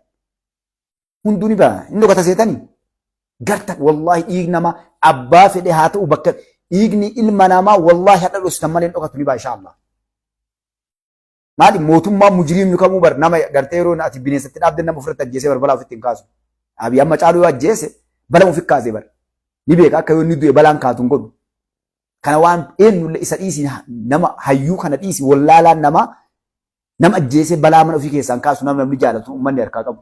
Hunduu ni ba'a. Inni dhokata seetanii. Garta wallaahi dhiigni namaa abbaa fedhe haa ta'u bakka dhiigni ilma namaa wallaahi hadha dhositan malee hin dhokatu ni ba'a inshaa Allah. Maali mootummaan mujiriimni kamuu bar nama gartee yeroo ati bineensatti dhaabde nama ofirratti ajjeesee bar balaa ofitti hin kaasu. Abiy amma caaluu yoo ajjeese bala ofi kaasee bar. Ni beeka akka yoo inni du'e balaan kaatu hin godhu. Kana waan eenyullee isa dhiisi nama hayyuu kana dhiisi wallaalaan namaa nama ajjeesee balaa mana ofii keessaan kaasu nama namni jaalatu uummanni harkaa qabu.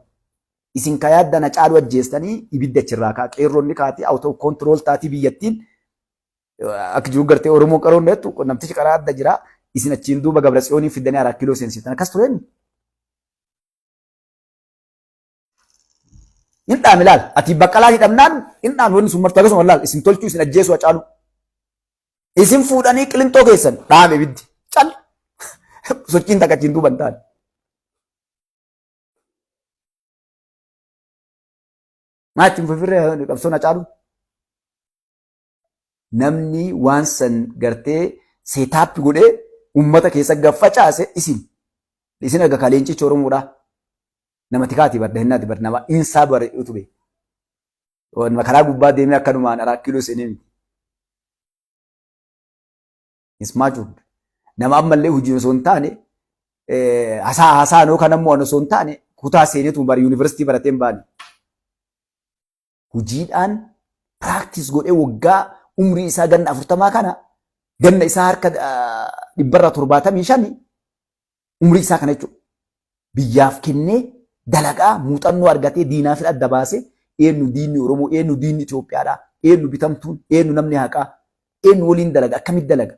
Isin ka yaaddan Hacaaluu ajjeestanii ibidda achirraa kaa qeerroonni kaatee out of control taatii biyyattiin akka jiru gartee Oromoo qaroon jettu namtichi karaa adda jira. Isin achiin duuba Gabratsiyooniin fiddanii Araa Kiiloo seensiftan akkas tureen. Hin dhaame laal ati baqqalaa hidhamnaan hin dhaame wanni sun martu akkasuma laal isin tolchuu isin ajjeesuu Hacaaluu. Isin fuudhanii qilinxoo keessan dhaame ibiddi cal sochiin takka achiin duuba hin taane. Maa ittiin fufirree qabsoon Hacaaluu? Namni waan san gartee seetaappi godhee uummata keessa gaffacaase isin. Isin erga ka leencichi Oromoodhaa. Nama tikaati bar dahinnaati bar nama insaa bar utube. Karaa gubbaa deemee akkanumaan araa kiiloo seenee miti. Ismaachuun nama ammallee hojii osoo hin taane hasaa hasaanoo kan ammoo osoo hin taane kutaa seeneetu bar yuunivarsiitii baratee hin baane. Hojiidhaan practice godhee waggaa umrii isaa ganna 40 kana ganna isaa harka dhibbarraa 75 umrii isaa kana jechuudha. Biyyaaf kennee dalagaa muuxannoo argatee diinaa fira adda baasee eenyu diinni Oromoo eenyu diinni Itoophiyaadha eenyu bitamtuun eenyu namni haqaa eenyu waliin dalaga akkamitti dalaga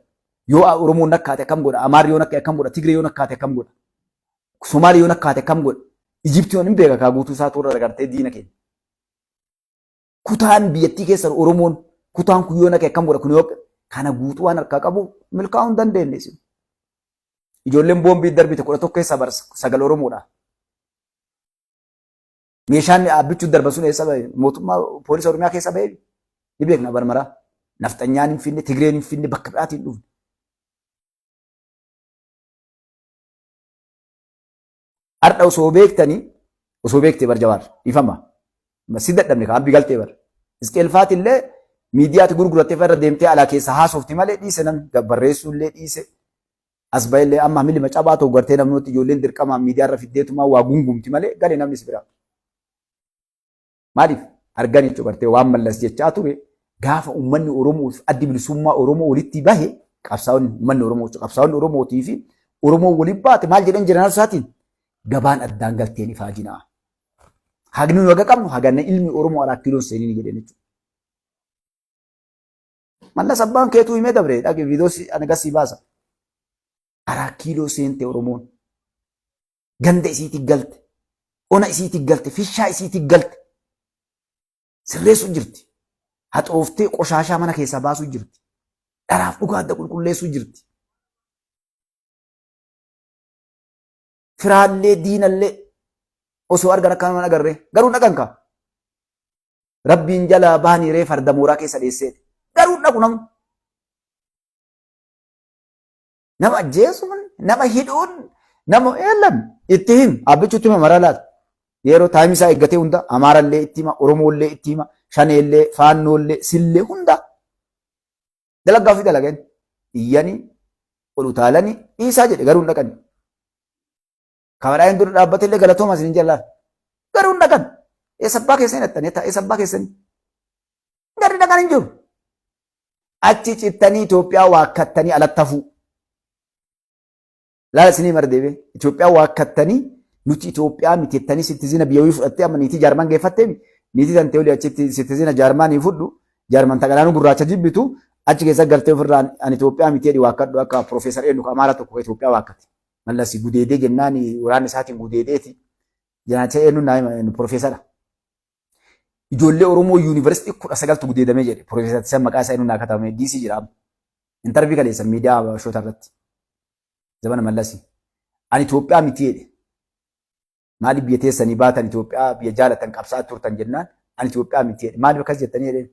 yoo Oromoon nakkaate akkam godha Amaarri yoo nakkaate akkam godha Tigree yoo nakkaate akkam godha Somaalee yoo nakkaate akkam godha Ijiptii hin beeka kaa guutuu isaa toorra gartee diina keenya. Kutaan biyyattii keessan Oromoon kutaan kun yoo naqe akkam godha kun yoo kana guutuu waan harkaa qabu milkaa'uu hin dandeenye isin. Ijoolleen boombii darbite 11 keessaa bara 9 Oromoodha. Meeshaan dhaabbichuu darban sun eessa bahe? Mootummaa poolisa Oromiyaa keessa bahe ni beekna barmaraa. Nafxanyaan hin finne, Tigreen hin finne, bakka biraatiin hin dhufne. Har'a osoo beektanii osoo beektee bar jawaar dhiifama. Si dadhabne ka abbi galtee bar. Isqeel faati illee miidiyaatti gurgurattee irra deemtee alaa keessa haasofti malee dhiise namni barreessuu illee dhiise. As ba'e illee amma milima cabaa ta'u gartee namni ijoolleen dirqamaan miidiyaa irra fiddeetumaa waa gungumti malee gale namni si biraa. Maaliif argan jechuun gartee waan Mallas jechaa ture gaafa uummanni Oromoo fi addi bilisummaa Oromoo walitti bahe qabsaa'onni uummanni Oromoo jechuudha. Qabsaa'onni Oromootii fi Oromoo waliin baate maal jedhan jiran isaatiin gabaan addaan galteen ifaajinaa. Hagni nu haga qabnu haganna ilmi Oromoo alaa kiiloon seenii jedheen jechuudha. Mallas abbaan keetuu himee dabre dhaqi viidiyoo ani gasii baasa. Araa kiiloo seente Oromoon. Ganda isiitti galte, ona isiitti galte, fishaa isiitti galte. Sirreessuu jirti. Haxooftee qoshaashaa mana keessaa baasuu jirti. Dharaaf dhugaa adda qulqulleessuu jirti. Firaallee diinallee osoo argan akka nama agarree garuu dhaqan kaa. Rabbiin jalaa baanii ree farda mooraa keessa dheessee garuu dhaqu namni. Nama ajjeesuun, nama hidhuun, nama eellan itti him. Abbichuutti hima maraa laata. Yeroo taayimii isaa eeggatee hunda Amaarallee itti hima, Oromoollee itti hima, Shaneellee, Faannoollee, Sillee hunda. Dalaggaa ofii dalagan. Iyyanii, ol utaalanii, dhiisaa jedhe garuu hin dhaqani. Kamadhaan dura dhaabbate illee galatooma isin jallaan. Garuu hin dhaqan. Eessa abbaa keessanii dhattanii? Eessa abbaa keessanii? Garri dhaqan hin jiru. Achi cittanii Itoophiyaa waakkattanii alatti hafuu. Laala isinii mara deebi'ee Itoophiyaa waakkattanii nuti Itoophiyaa miti jettanii sittizina biyya wayii fudhattee amma niitii Jaarman geeffattee niitii tantee olii achitti sittizina Jaarmaanii fudhu Jaarman tagalaanuu gurraacha jibbitu achi keessa galtee ofirraa ani Itoophiyaa miti jedhi waakkadhu akka Piroofeesar eenyu ka Amaara tokko ka Itoophiyaa waakkate. Mallasi gudeedee jennaan waraanni isaatiin gudeedeeti. Jenaacha eenyu naa hima eenyu Piroofeesara. Ijoollee Oromoo yuunivarsiitii 19tu gudeedamee jedhe Piroofeesar Tisan maqaa isaa eenyu naa katabame DC jira amma. Intarvii kaleessa miidiyaa Habashoota irratti. Zamana Mallasi. Ani Itoophiyaa miti jedhe. Maaliif biyya teessanii baatan Itoophiyaa biyya jaalatan qabsaa'aa turtan jennaan ani Itoophiyaa miti jedhe. Maaliif akkas jettanii jedheen.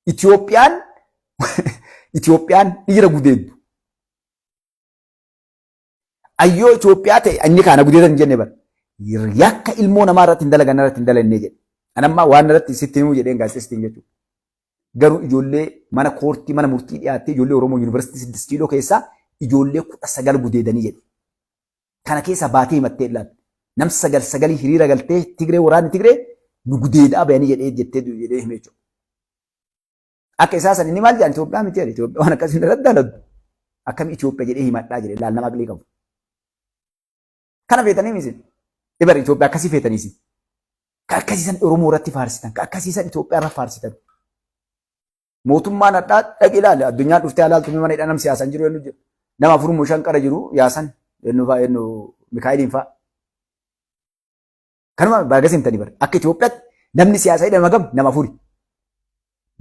Itoophiyaan Itoophiyaan dhiira gudeeddu. Ayyoo Itoophiyaa ta'e inni kaana gudeedan hin jenne bara. Yakka ilmoo namaa irratti hin dalagan irratti hin dalannee jedhe. Anammaa waan irratti sitti himuu jedheen gaazexeessitiin jechuudha. Garuu ijoollee mana koortii mana murtii dhiyaattee ijoollee Oromoo Yuunivarsiitii 6 kiiloo keessaa ijoollee 19 gudeedanii jedhe. Kana keessa baatee himattee ilaali. Nam sagal sagalii hiriira galtee Tigree waraanni Tigree nu gudeedaa bayanii jedhee jettee jedhee hime jechuudha. Akka isaa san inni maal jedhan Itoophiyaa miti jedhe Itoophiyaa waan akkasii irratti dalagdu. Akkami Itoophiyaa jedhee himadhaa jedhe laal nama aqlii qabu. Kana feetanii misin. Ibar Itoophiyaa akkasii feetanii isin. Ka akkasii san Oromoo irratti faarsitan, ka akkasii san Itoophiyaa irra faarsitan. Mootummaan hadhaa dhaqi ilaali addunyaan dhuftee alaaltu mana hidhaa nam siyaasan jiru eenyu jiru. Nama afur moo shan qara jiru yaasan eenyu fa'aa eenyu Mikaa'eliin fa'aa. Kanuma baga simtanii bara. Akka Itoophiyaatti namni siyaasaa hidhama gam nama afuri.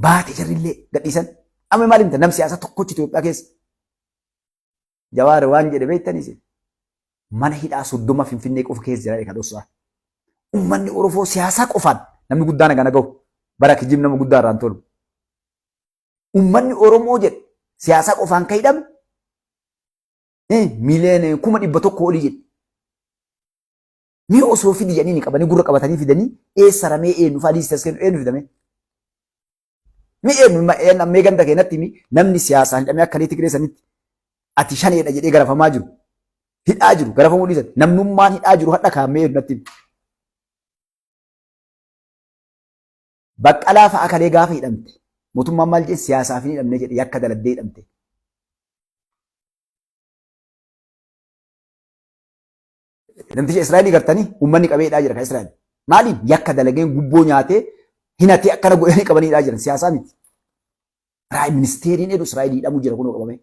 Baate jarrillee gadhiisan. Amma maal himta nam siyaasaa tokkochi Itoophiyaa keessa. Jawaar waan jedhe beektanii isin. Mana hidhaa 30 Finfinnee qofa keessa jira kan dhossaa. Uummanni Oromoo siyaasaa qofaan namni guddaan hagana gahu. Bara kijib nama guddaa irraan tolu. Uummanni Oromoo jedhe siyaasaa qofaan kan hidhame miiliyoona 100,000 olii jedhe. Mee osoo fidi jedhanii ni qabanii gurra qabatanii fidanii eessa ramee eenyu fa'aa liistii as kennu eenyu fidame? Mee eenyu mee ganda keenyatti namni siyaasaan hidhamee akka Tigree sanitti ati shaneedha jedhee garafamaa jiru. Hidhaa jiru garafamuu dhiisan namnummaan hidhaa jiru hadha kaa'amee eenyu natti himi. Baqqalaa fa'a kalee gaafa hidhamte mootummaan maal jedhe siyaasaaf hin hidhamne jedhe yakka daladdee hidhamte. Namticha Israa'elii gartanii uummanni qabee hidhaa jira kan Israa'el. Maaliif yakka dalageen gubboo nyaatee hinatee akkana godhanii qabanii hidhaa jiran siyaasaa miti. Piraayim ministeeriin edu Israa'el hidhamuu jira kunoo qabamee.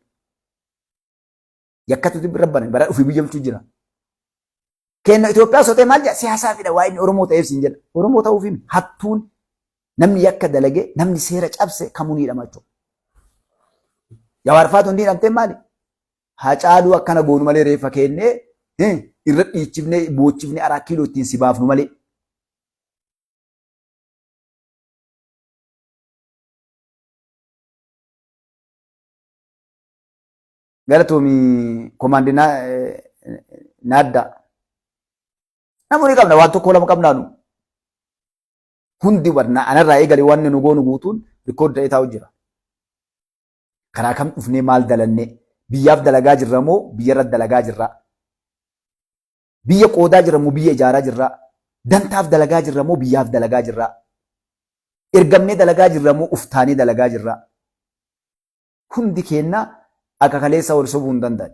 Yakkatu rabbana bara ofii biyya bulchuu jira. Kenna Itoophiyaa sotee maal jedha siyaasaa fida waa inni Oromoo ta'eef siin jedha. Oromoo ta'uuf himi hattuun namni yakka dalage namni seera cabse kamuu ni hidhama jechuudha. Jawaar faatu hundi hidhamtee maali? Hacaaluu akkana goonu malee reeffa keennee irra dhiichifnee boochifnee araa kiiloo ittiin si baafnu malee. Galatoomi komaandi naaddaa. Namoonni qabna waan tokko lama qabnaa nu. Hundi barna anarraa eegale waan nu goonu guutuun rikoordi ta'ee taa'u jira. Karaa kam dhufnee maal dalannee? Biyyaaf dalagaa jirra moo biyyarra dalagaa jirra? Biyya qoodaa jirra moo biyya ijaaraa jirra? Dantaaf dalagaa jirra moo biyyaaf dalagaa jirra? Ergamnee dalagaa jirra moo uftaanee dalagaa jirra? Hundi keenya akka kaleessa wal sobuu hin danda'an.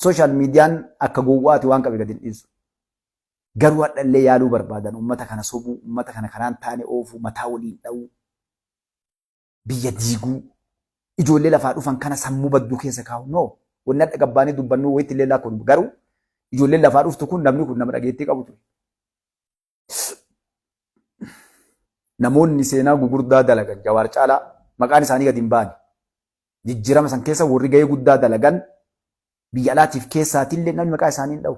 Sooshaal miidiyaan akka gowwaati waan qabe gadi hin dhiisu. Garuu hadhallee yaaluu barbaadan uummata kana sobuu, uummata kana karaan taane oofuu, mataa waliin dha'uu. Biyya diiguu, ijoollee lafaa dhufan kana sammuu badduu keessa kaa'u. No, wanni hadha gabbaanii dubbannuu wayitti illee laakkoon garuu ijoolleen lafaa dhuftu kun namni kun nama dhageettii qabu ture. Namoonni seenaa gugurdaa dalagan Jawaar caalaa maqaan isaanii gadi hin baane. Jijjiirama san keessa warri gahee guddaa dalagan biyya alaatiif keessaatillee namni maqaa isaanii hin dha'u.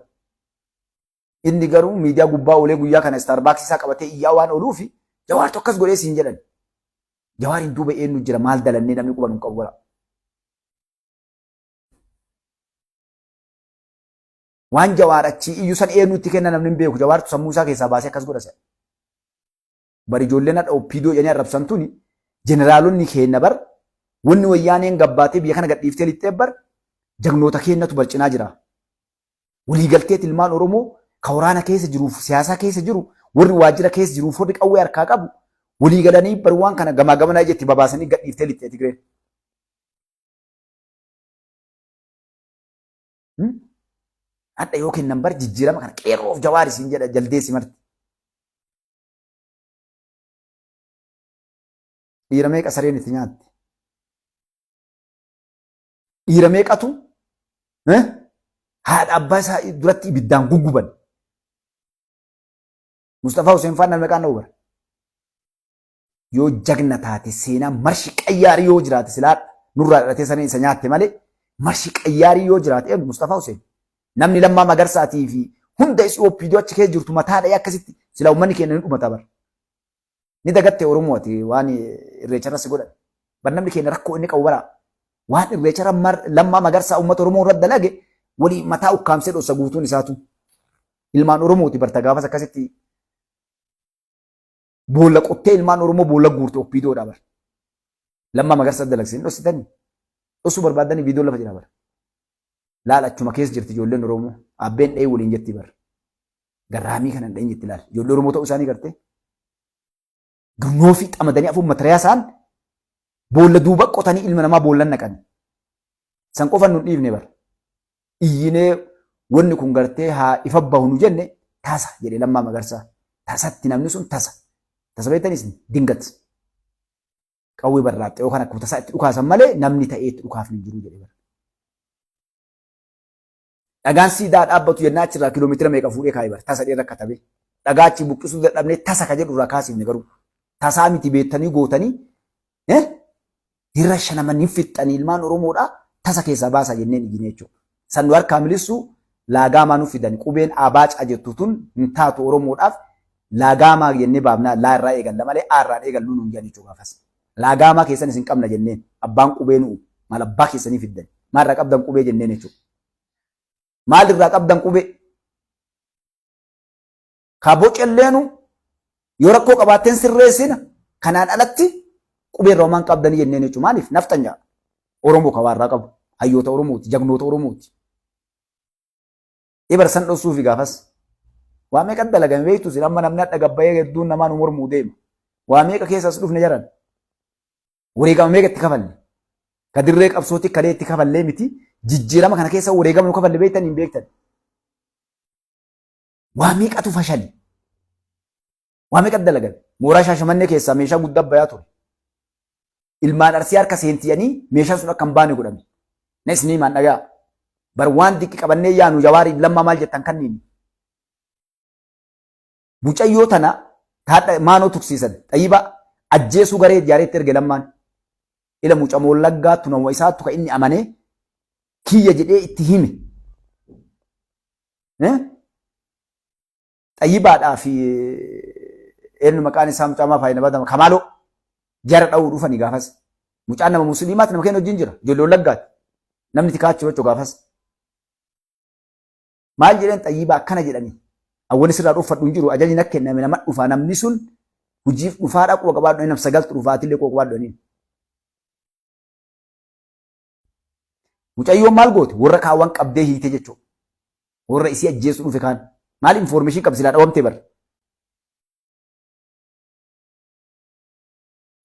Inni garuu miidiyaa gubbaa oolee guyyaa kana Starbucks isaa qabatee iyyaa waan ooluufi Jawaartu akkas godhee siin jedhan. Jawaariin duuba eenyu jira maal dalannee namni quba nu qabu bara. Waan Jawaar achii iyyu san eenyu itti kenna namni hin beeku. Jawaartu sammuu isaa keessaa baasee akkas godha se'a. Bari ijoolleen hadha OPDO jedhanii arrabsan tuni jeneraalonni keenya bar wanni wayyaaneen gabbaatee biyya kana gadhiiftee lixxee bar jagnoota keenyatu bar cinaa jira. Waliigalteet ilmaan Oromoo ka waraana keessa jiruuf siyaasaa keessa jiru warri waajjira keessa jiruuf warri qawwee harkaa qabu Walii galanii bar waan kana gamaa gamanaa jetti babaasanii gadhiiftee lixxee Tigreen. Hadha yoo kennan bar jijjiirama kana qeerroof jawaari siin jedha jaldeessi marti. Dhiira meeqa sareen itti nyaatte? Dhiira meeqatu haadha abbaa isaa duratti ibiddaan gugguban? Mustafaa Hussein faan namni maqaan dha'u bara. Yoo jagna taate seenaa marshi qayyaarii yoo jiraate silaa nurraa dhalatee sareen isa nyaatte malee marshi qayyaarii yoo jiraate eenyu Mustafaa Hussein. Namni Lammaa Magarsaatii fi hunda isii OPDO achi keessa jirtu mataa dha'ee akkasitti silaa uummanni keenya ni dhumata bara. Ni dagatte Oromoo ati waan irreecharra si godhan. Bar namni keenya rakkoo inni qabu bara. Waan irreecharra Lammaa Magarsaa uummata Oromoo irra dalage walii mataa ukkaamsee dhossa guutuun isaatu. Ilmaan Oromooti barta gaafas akkasitti boolla qottee ilmaan Oromoo boolla guurte OPDOdha bar. Lammaa Magarsaa dalagse hin dhossitanii. Dhossuu barbaaddanii viidiyoon lafa jira bar. Laal achuma keessa jirti ijoolleen Oromoo. Abbeen dhahee waliin jetti bar. Garraamii kana hin dhahin jetti laal. Ijoollee Oromoo ta'uu isaanii gartee. Gurnoo fi xamadanii afuun matariyaa isaan boolla duuba qotanii ilma namaa boollan naqan. San qofa nu dhiifne bar. Iyyinee wanni kun gartee haa ifa bahu nu jenne tasa jedhe Lammaa Magarsaa. Tasatti namni sun tasa. Tasa beektanis dingat. Qawwee barraaxxe yookaan akkuma tasaa itti dhukaasan malee namni ta'ee itti dhukaafni hin jiru jedhe bara. Dhagaan siidaa dhaabbatu jennaa achirraa kiiloomeetira meeqa fuudhee kaa'e bara tasa dheerra katabee. Dhagaa achi buqqisuu dadhabnee tasa ka jedhu irraa kaasifne garuu. Tasaa miti beektanii gootanii hirra shanaman hin fixxanii ilmaan Oromoodhaa tasa keessaa baasaa jenneen iyyine jechuudha. San nu harkaa milisuu laagaamaa nu fidan qubeen abaacaa jettu tun hin taatu Oromoodhaaf laagaamaa jennee baafnaa laa irraa eegalla malee A irraan eegalluu nuun jedhan jechuudha gaafas. Laagaamaa keessan isin qabna jenneen abbaan qubee nu'u maal abbaa keessanii fiddan maal irraa qabdan qubee jenneen jechuudha. Maal irraa qabdan qubee? Ka bocelleenu yoo rakkoo qabaatteen sirreessina kanaan alatti qubee irraa homaan qabdanii jenneen jechuudha. Maaliif nafxanyaa Oromoo ka waarraa qabu hayyoota Oromooti jagnoota Oromooti. Ibar san dhossuufi gaafas. Waa meeqa dalagame beektu sin amma namni hadha gabbayee hedduun namaa nu mormuu deema. Waa meeqa keessa as dhufne jaran. Wareegama meeqa itti kafalle. Ka dirree qabsooti kalee itti kafallee miti jijjiirama kana keessa wareegama nu kafalle beektan hin beektan. Waa meeqatu fashali. Waa meeqa dalagame. Mooraa Shaashamannee keessaa meeshaa guddaa bayaa ture. Ilmaan Arsii harka seentiyanii meeshaan sun akka hin baane godhame. Na isin himaan dhagaa. Bar waan diqqi qabannee yaanu Jawaariif Lammaa maal jettan kanniin. Mucayyoo tana taadha maanoo tuksiisan xayyibaa ajjeesuu garee ijaareetti erge Lammaan. Ila mucamoo laggaattu nama isaattu ka inni amanee kiyya jedhee itti hime. Xayyibaadhaa fi eenyu maqaan isaa mucaa maa faayina badama Kamaaloo jara dha'uu dhufanii gaafas. Mucaan nama musliimaati nama keenya wajjin jira ijoollee wallaggaati. Namni tikaa achi jechuudha gaafas. Maal jedheen xayyibaa akkana jedhanii. Awwani sirraa dhuffadhu hin jiru ajajni na kenname nama dhufaa namni sun hojiif dhufaadha quba qabaadhu nam sagaltu dhufaatillee quba qabaadhu jedhaniin. Mucayyoon maal goote warra kaawwan qabdee hiite jechuudha. Warra isii ajjeessu dhufe kaan. Maal information qabdi silaa dhawamtee bar.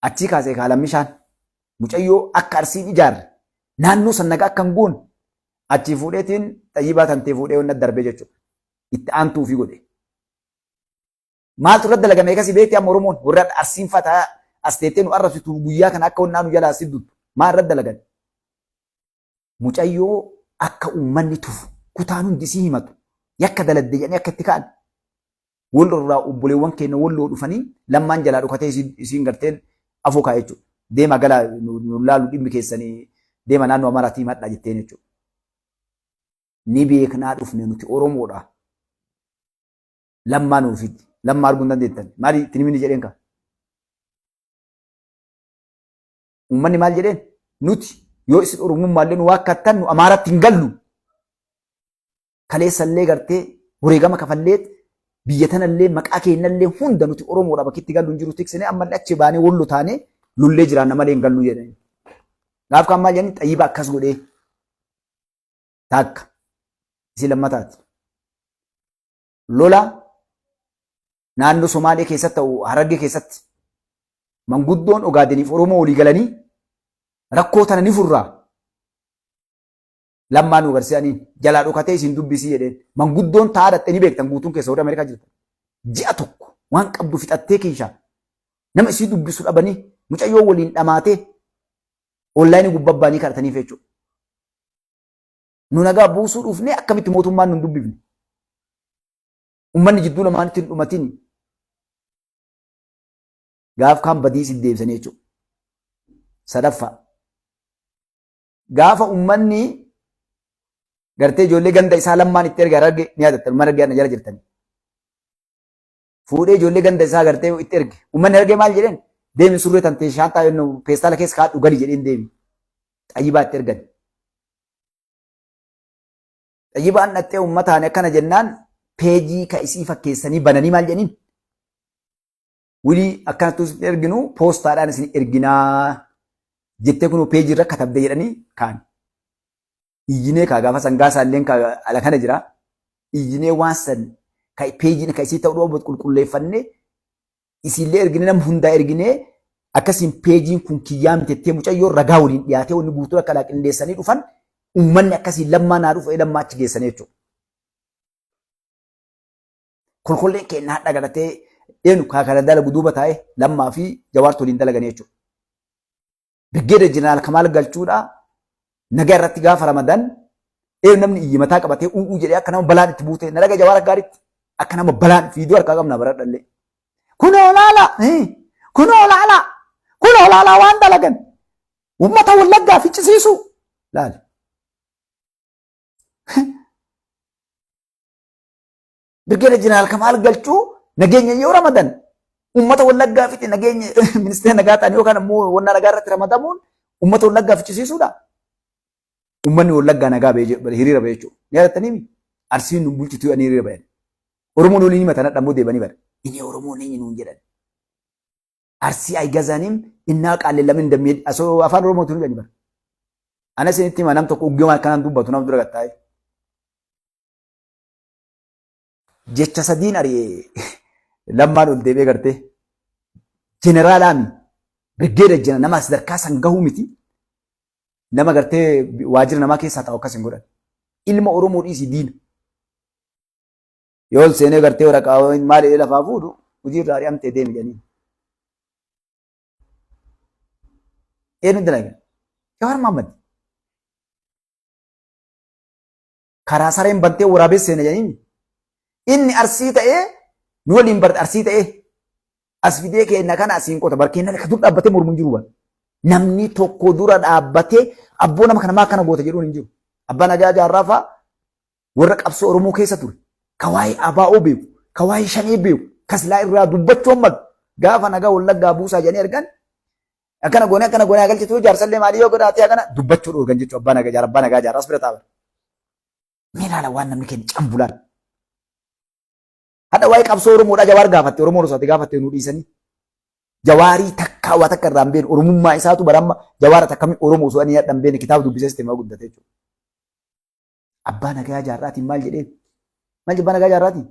Achii kaasee kaa lammishaan mucayyoo akka arsiin ijaarre naannoo san nagaa akka hin goone achii fuudheetiin xayyibaa tantee fuudhee onna darbee jechuudha. Itti aantuu ofii godhe. Maaltu irratti dalagame akkasii beekti amma Oromoon warra arsiin fataa as teettee nu arrabsitu guyyaa kana akka onnaa nu jalaa si duttu maal irratti dalagan? Mucayyoo akka uummanni tufu kutaan hundi isii himatu yakka daladde jedhanii akka itti ka'an wal irraa obboleewwan keenya walloo dhufanii lammaan jalaa dhokatee isiin garteen afoo kaa'e jechuudha. Deema galaa nu laalu dhimmi keessanii deema naannoo Amaaraatii himadhaa jetteen jechuudha. Ni beeknaa dhufne nuti Oromoodha. Lammaa nuu fidi. Lammaa arguu hin dandeettan. Maali itti himini jedheen kaa. Uummanni maal jedheen? Nuti yoo isin Oromummaallee nu waakkattan nu Amaaratti hin gallu. Kaleessallee gartee wareegama kafalleet biyya tanallee maqaa keenyallee hunda nuti Oromoodha bakki itti gallu hin jiru tiksine ammallee achi baanee wollo taanee lollee jiraanna malee hin gallu jedhani. Gaaf kaan maal jedhani xayyiba akkas godhee takka isi lammataati. Lola naannoo Somaalee keessatti ta'u Harargee keessatti Manguddoon Ogaadeniif Oromoo walii galanii rakkoo tana ni furraa. Lammaa nu agarsiisaniin jalaa dhokatee isin dubbisii jedheen. Manguddoon taa'aa dhattee ni beektan guutuun keessa warri Ameerikaa jirtan. Ji'a tokko waan qabdu fixattee kiishaa nama isii dubbisu dhabanii mucayyoo waliin dhamaatee onlaayinii gubbaa baanii kadhataniif jechuudha. Nu nagaa buusuu dhufnee akkamitti mootummaan nu hin dubbifne. Uummanni jidduu lamaanitti hin dhumatin. Gaaf kaan badii isin deebisanii jechuudha. Sadaffaa. Gaafa uummanni gartee ijoollee ganda isaa lammaan itti erge arge ni yaadattan mana argee jala jirtani. Fuudhee ijoollee ganda isaa gartee itti erge. Uummanni argee maal jedheen? Deemi surree tantee shaantaa yennu peestaala keessa kaadhu gali jedheen deemi. Xayyibaa itti ergan. Xayyibaan dhattee uummataan akkana jennaan peejii ka isii fakkeessanii bananii maal jedhaniin? Wilii akkanattuu isin erginu poostaadhaan isin erginaa jettee kunoo peejii irra katabde jedhanii kaan. Iyyinee kaa gaafa sangaa isaalleen kaa ala kana jira. Iyyinee waan san ka peejiin ka isii ta'uu dhabu qulqulleeffannee isiillee erginee nama hundaa erginee akkasiin peejiin kun kiyyaa mitettee mucayyoon ragaa waliin dhiyaatee wanni guutuun akka alaa qindeessanii dhufan uummanni akkasiin lammaa naa dhufu lammaa achi geessanii jechuudha. Kolkolleen keenya hadha galatee eenyu kaa kana dalagu duuba taa'e lammaa fi jawaartu waliin dalaganii jechuudha. Birgeeda Jeneraal Kamaal Galchuudha nagaa irratti gaafa ramadan eenyu namni iyyi mataa qabatee u'uu jedhee akka nama balaan itti buute na dhaga jawaar gaariitti akka nama balaan fiiduu harkaa qabna baradhallee. Kunoo laala kunoo laala kunoo laala waan dalagan uummata wallaggaa ficcisiisu laali. Birgeeda Jeneraal Kamaal Galchuu nageenya yoo ramadan uummata Wallaggaa fixe nageenya ministeera nagaa ta'an yookaan ammoo wannaa nagaa irratti ramadamuun uummata Wallaggaa ficcisiisuudha. Uummanni Wallaggaa nagaa ba'ee hiriira ba'e jechuudha. Ni yaadattanii Arsiin nu bulchitu jedhanii hiriira ba'an. Oromoon waliin himatan hadha immoo deebanii bara. Inni Oromoon eenyu nuun jedhan. Arsii aygazaaniim innaa qaalle lamin dammee asoo afaan Oromootiin jedhanii bara. Ana isinitti hima nam tokko uggee akkanaan dubbatu nam dura gattaa'e. Jecha sadiin ari'e lammaan ol deebi'ee gartee jeneraalaami birgeeda jena nama sadarkaa san gahuu miti nama gartee waajjira namaa keessaa taa'u akkas hin godhan. Ilma Oromoo dhiisii diina. Yoo ol seenee gartee waraqaa maal jedhee lafaa fuudhu hojii irraa ari'amtee deemi jedhanii. Eenyu dalaga? Jawaar Mohaammed. Karaa sareen bantee waraabessi seena jedhanii. Inni arsii ta'ee nu waliin bar arsii ta'ee as fidee keenna kana asiin qota bar keenna ka dur dhaabbatee mormu hin jiru bar. Namni tokko dura dhaabbatee abboo nama kana maa akkana goota jedhuun hin jiru. Abbaa Nagaa Jaarraa fa'aa warra qabsoo Oromoo keessa ture. Ka waa'ee ABO beeku, ka waa'ee Shanee beeku, ka silaa irraa dubbachuu malu gaafa nagaa Wallaggaa buusaa jedhanii argan akkana goonee akkana goonee agalchitu jaarsallee maalii yoo godhaatee akkana dubbachuu dhoorgan jechuudha abbaa nagaa jaarraa abbaa nagaa jaarraa as bira taa'an. Mee ilaala waan namni kennu cambulaan. Hadha waa'ee qabsoo Oromoodhaa Jawaar gaafatte Oromoon osoo ati gaafatte nu dhiisanii. Jawaarii takkaa waa takka irraa hin beeknu Oromummaa isaatu baramma Jawaara takkamii Oromoo osoo ani hadha hin beekne kitaaba dubbisees itti guddate jechuudha. Abbaa nagaa jaarraatiin maal jedheen? Maal abbaa nagaa jaarraatiin?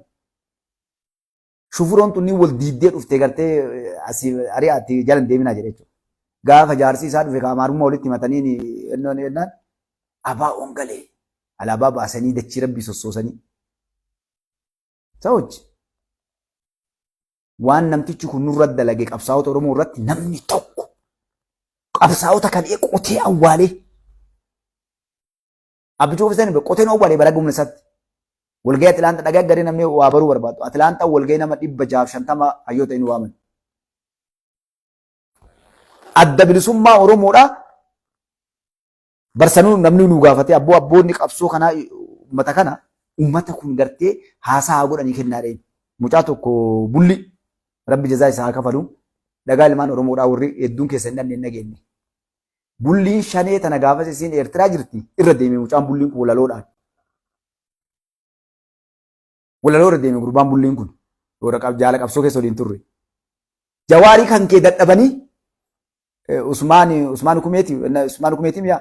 Shufuroon tunni wal diiddee dhuftee gartee asii ari'aatti jala hin deeminaa jedhe jechuudha. Gaafa jaarsi isaa dhufe ka amaarummaa walitti himatanii ennoon jennaan abaa'oon galee alaabaa baasanii dachii rabbii sossoosanii. Sawochi waan namtichi kun nurra dalage qabsaa'ota Oromoo irratti namni tokko qabsaa'ota kan qotee awwaalee Abbichuu ofiisanii be qoteen awwalee bara gumna isaatti. Walgahii Atilaanta dhagaa garee namni waa baruu barbaadu. Atilaanta walgahii nama 650 hayyoota inni waaman. Adda bilisummaa Oromoodha. Barsanuu namni nu gaafatee abboo abboonni qabsoo kanaa uummata kana uummata kun gartee haasaa haa godhanii kennaa dheen. Mucaa tokko bulli rabbi jazaa isaa haa kafalu. Dhagaa ilmaan Oromoodhaa warri hedduun keessa hin dhabne hin dhageenye. Bulliin shanee tana gaafas isiin Eertiraa jirti irra deeme mucaan bulliin kun walaloodhaan. Walaloo irra deeme gurbaan bulliin kun warra jaala qabsoo keessa waliin turre. Jawaarii kan kee dadhabanii Usmaan Usmaan Kumeeti Usmaan Kumeeti mi'a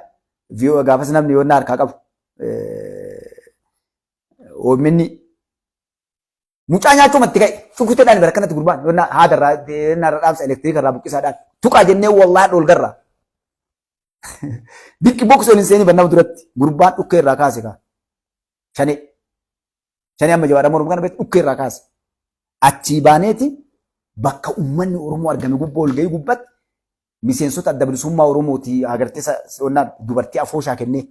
gaafas namni yoonnaa harkaa qabu. OMN Mucaa nyaachuu matti ka'e. Shukuteedhaan bara akkanatti gurbaan yonnaa haada irraa yonnaa irraa dhaamsa elektiriika irraa buqqisaadhaan tuqaa jennee wallaahi dhoolgarraa. Dikki boksoo hin seenii bannama duratti gurbaan dhukkee irraa kaase kaa. Shanee. Shanee amma jawaadha mormu kana beektu dhukkee irraa kaase. Achii baaneeti bakka uummanni Oromoo argame gubbaa ol ga'ii gubbatti miseensota adda bilisummaa Oromooti agartee onnaa dubartii afooshaa kennee.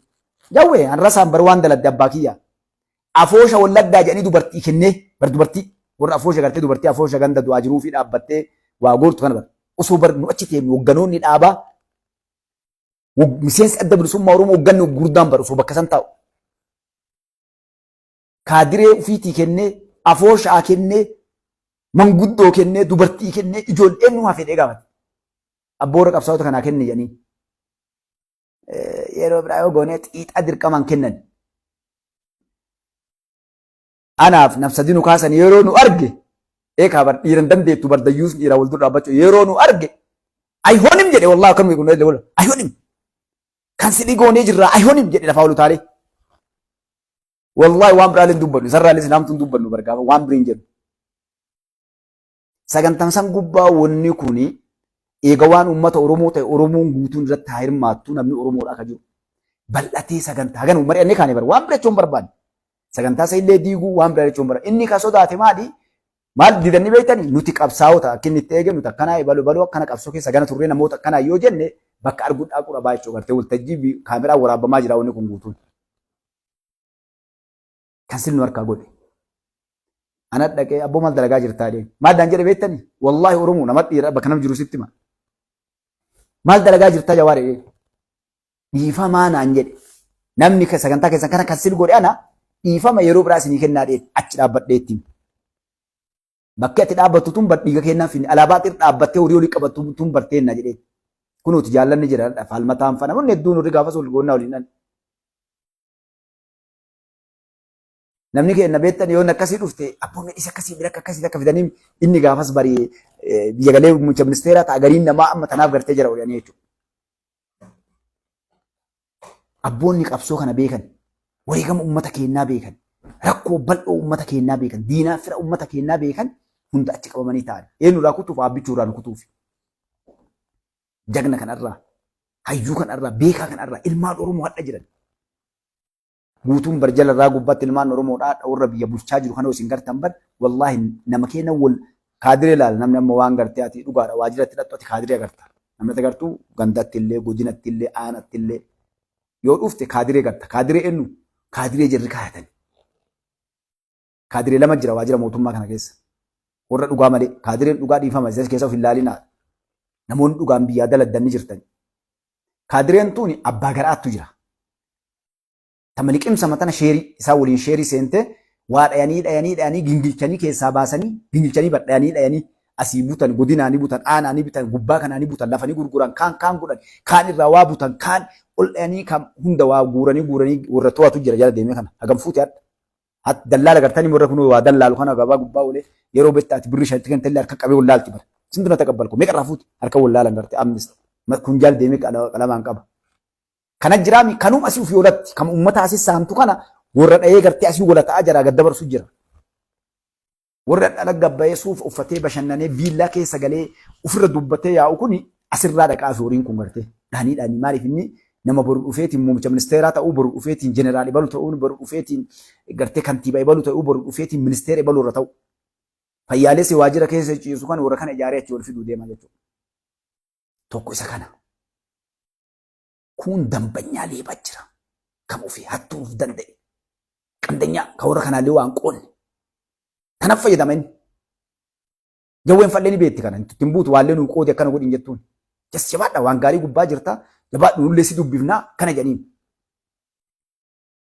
Jawwee an rasaan bar waan daladde abbaa kiyya. Afoosha wallaggaa jedhanii dubartii kennee bar dubartii warra afoosha gartee dubartii afoosha ganda du'aa jiruu fi dhaabbattee waa goortu kana bar. Osoo bar nu achi teenyu hogganoonni dhaabaa miseensi adda bilisummaa Oromoo hogganni gurguddaan bar osoo bakka san taa'u. Kaadiree ufiitii kennee afooshaa kennee manguddoo kennee dubartii kennee ijoollee nu hafee gaafate. Abboora qabsaa'ota kanaa kenne jedhanii. Yeroo biraa yoo goonee xiixaa dirqamaan kennan. Anaaf nafsadi nu kaasan yeroo nu arge eekaa bar dhiiran dandeettu bar dayyuus dhiiraa wal dura dhaabbachuu yeroo nu arge ayhoonim jedhe wallaahi akkanuma kun ayhoonim kan sidhii goonee jirraa ayhoonim jedhe lafaa ol utaalee. Wallaahi waan biraalee hin dubbannu isarraalee silaamtuu hin dubbannu bar gaafa waan birii hin jedhu. Sagantaan san gubbaa wanni kuni eega waan uummata Oromoo ta'e Oromoon guutuun irratti haa hirmaattu namni Oromoodha akka jiru. Bal'atee sagantaa hagana mari'annee kaane bar waan bira jechuun barbaanne. Sagantaa isa illee diiguu waan bira jechuun barbaanne. Inni kan sodaate maali? Maal didanii beektanii nuti qabsaa'ota akka inni itti eege nuti akkanaa ebalu ebaluu akkana qabsoo keessa gana turree namoota akkanaa yoo jenne bakka arguu dhaquu dhabaa jechuudha. Gartee waltajjii kaameraan waraabamaa jira wanni kun guutuun. Kan sin nu harkaa godhe. Ana dhaqee abboo maal dalagaa jirtaa jedheen. Maal daan jedhe beektanii? Wallaahi Oromoo nama dhiira bakka nama jiru sitti hima. Maal dalagaa jirtaa Jawaar jedheen. Dhiifamaa naan jedhe. Namni sagantaa keessan kana kan sin godhe ana dhiifama yeroo biraa isinii kennaa jedheen achi dhaabbadhee itti hima. Bakki ati dhaabbattu tun bar dhiiga kennaa finne alaabaa xir dhaabbattee horii olii qabattu tun barteenna jedheen. Kunuuti jaallanni jira falmataan fa namoonni hedduun warri gaafas ol goonnaa waliin dhan. Namni keenya beektan yoo akkasii dhufte abboonni dhisa akkasii bira akkasii akka fidanii inni gaafas bari biyya galee muummicha ministeeraa ta'a gariin namaa amma tanaaf gartee jira jedhanii jechuudha. Abboonni qabsoo kana beekan wareegama uummata keenyaa beekan rakkoo bal'oo uummata keenyaa beekan diinaa fira uummata keenyaa beekan hunda achi qabamanii ta'an eenyurraa kutuuf aabbichuurraa nu kutuuf. Jagna kanarraa hayyuu kanarraa beekaa kanarraa ilmaan Oromoo hadha jiran. Guutuun bar jalarraa gubbaatti ilmaan Oromoodhaa hadha warra biyya bulchaa jiru kana isin gartan bar wallaahi nama keenya wal kaadiree laala namni amma waan gartee ati dhugaadha waajiratti hidhattu ati kaadiree agarta. Namni ati agartu gandatti illee godinatti illee aanatti illee yoo dhufte kaadiree garta. Kaadiree eenyu? Kaadiree jarri kaayatan. Kaadiree lama jira waajjira mootummaa kana keessa. Warra dhugaa malee kaadireen dhugaa dhiifama isa keessa of hin laalinaa. Namoonni dhugaan biyyaa daladdan ni jirtan. Kaadireen tuni abbaa garaattu jira. Tama liqimsa matana sheerii isaa waliin sheerii seentee waa dhayanii dhayanii dhayanii gingilchanii keessaa baasanii gingilchanii bar dhayanii dhayanii asii butan godinaa ni butan aanaa ni bitan gubbaa kanaa ni butan lafa ni gurguran kaan kaan godhan kaan irraa waa butan kaan ol dhayanii kan hunda waa guuranii guuranii warra to'atu jira jala deemee kana hagam fuute hadha. Hat dallaala gartanii warra kun waa dallaalu kana gabaa gubbaa olee yeroo betta ati birrii shanitti kentellee harka qabee wallaalti bara. Sintu na taqabbalku meeqa irraa fuute harka wallaalan garte amnis kun jaal deemee qalamaan qaba. Kana jiraami kanum asii ofii olatti kan uummata asii saamtu kana warra dhahee gartee asii wala ta'aa jira gad dabarsu jira. Warra dhala gabbayee suufa uffatee bashannanee viillaa keessa galee ofirra dubbatee yaa'u kuni asirraa dhaqaa fi horiin kun gartee dhaanii dhaanii maaliif inni nama boru dhufeetiin muummicha ministeeraa ta'uu boru dhufeetiin jeneraal ibalu ta'uu boru dhufeetiin gartee kantiibaa ibalu ta'uu boru dhufeetiin ministeera ibalu irra ta'u. Fayyaalessi waajjira keessa ciisu kan warra kana ijaaree achi ol fiduu deema jechuudha. Tokko isa kana. Kuun dambanyaa leebaa jira. Kam ofii hattuu of danda'e. Qandanyaa kan warra kanaallee waan qoonne. Kanaaf fayyadama inni. Jawween fallee ni beekti kana. Ittiin buutu waallee nuu qoodi akkana godhin jettuun. Jas jabaadha waan gaarii gubbaa jirta. Jabaadhu nullee si dubbifnaa kana jedhaniin.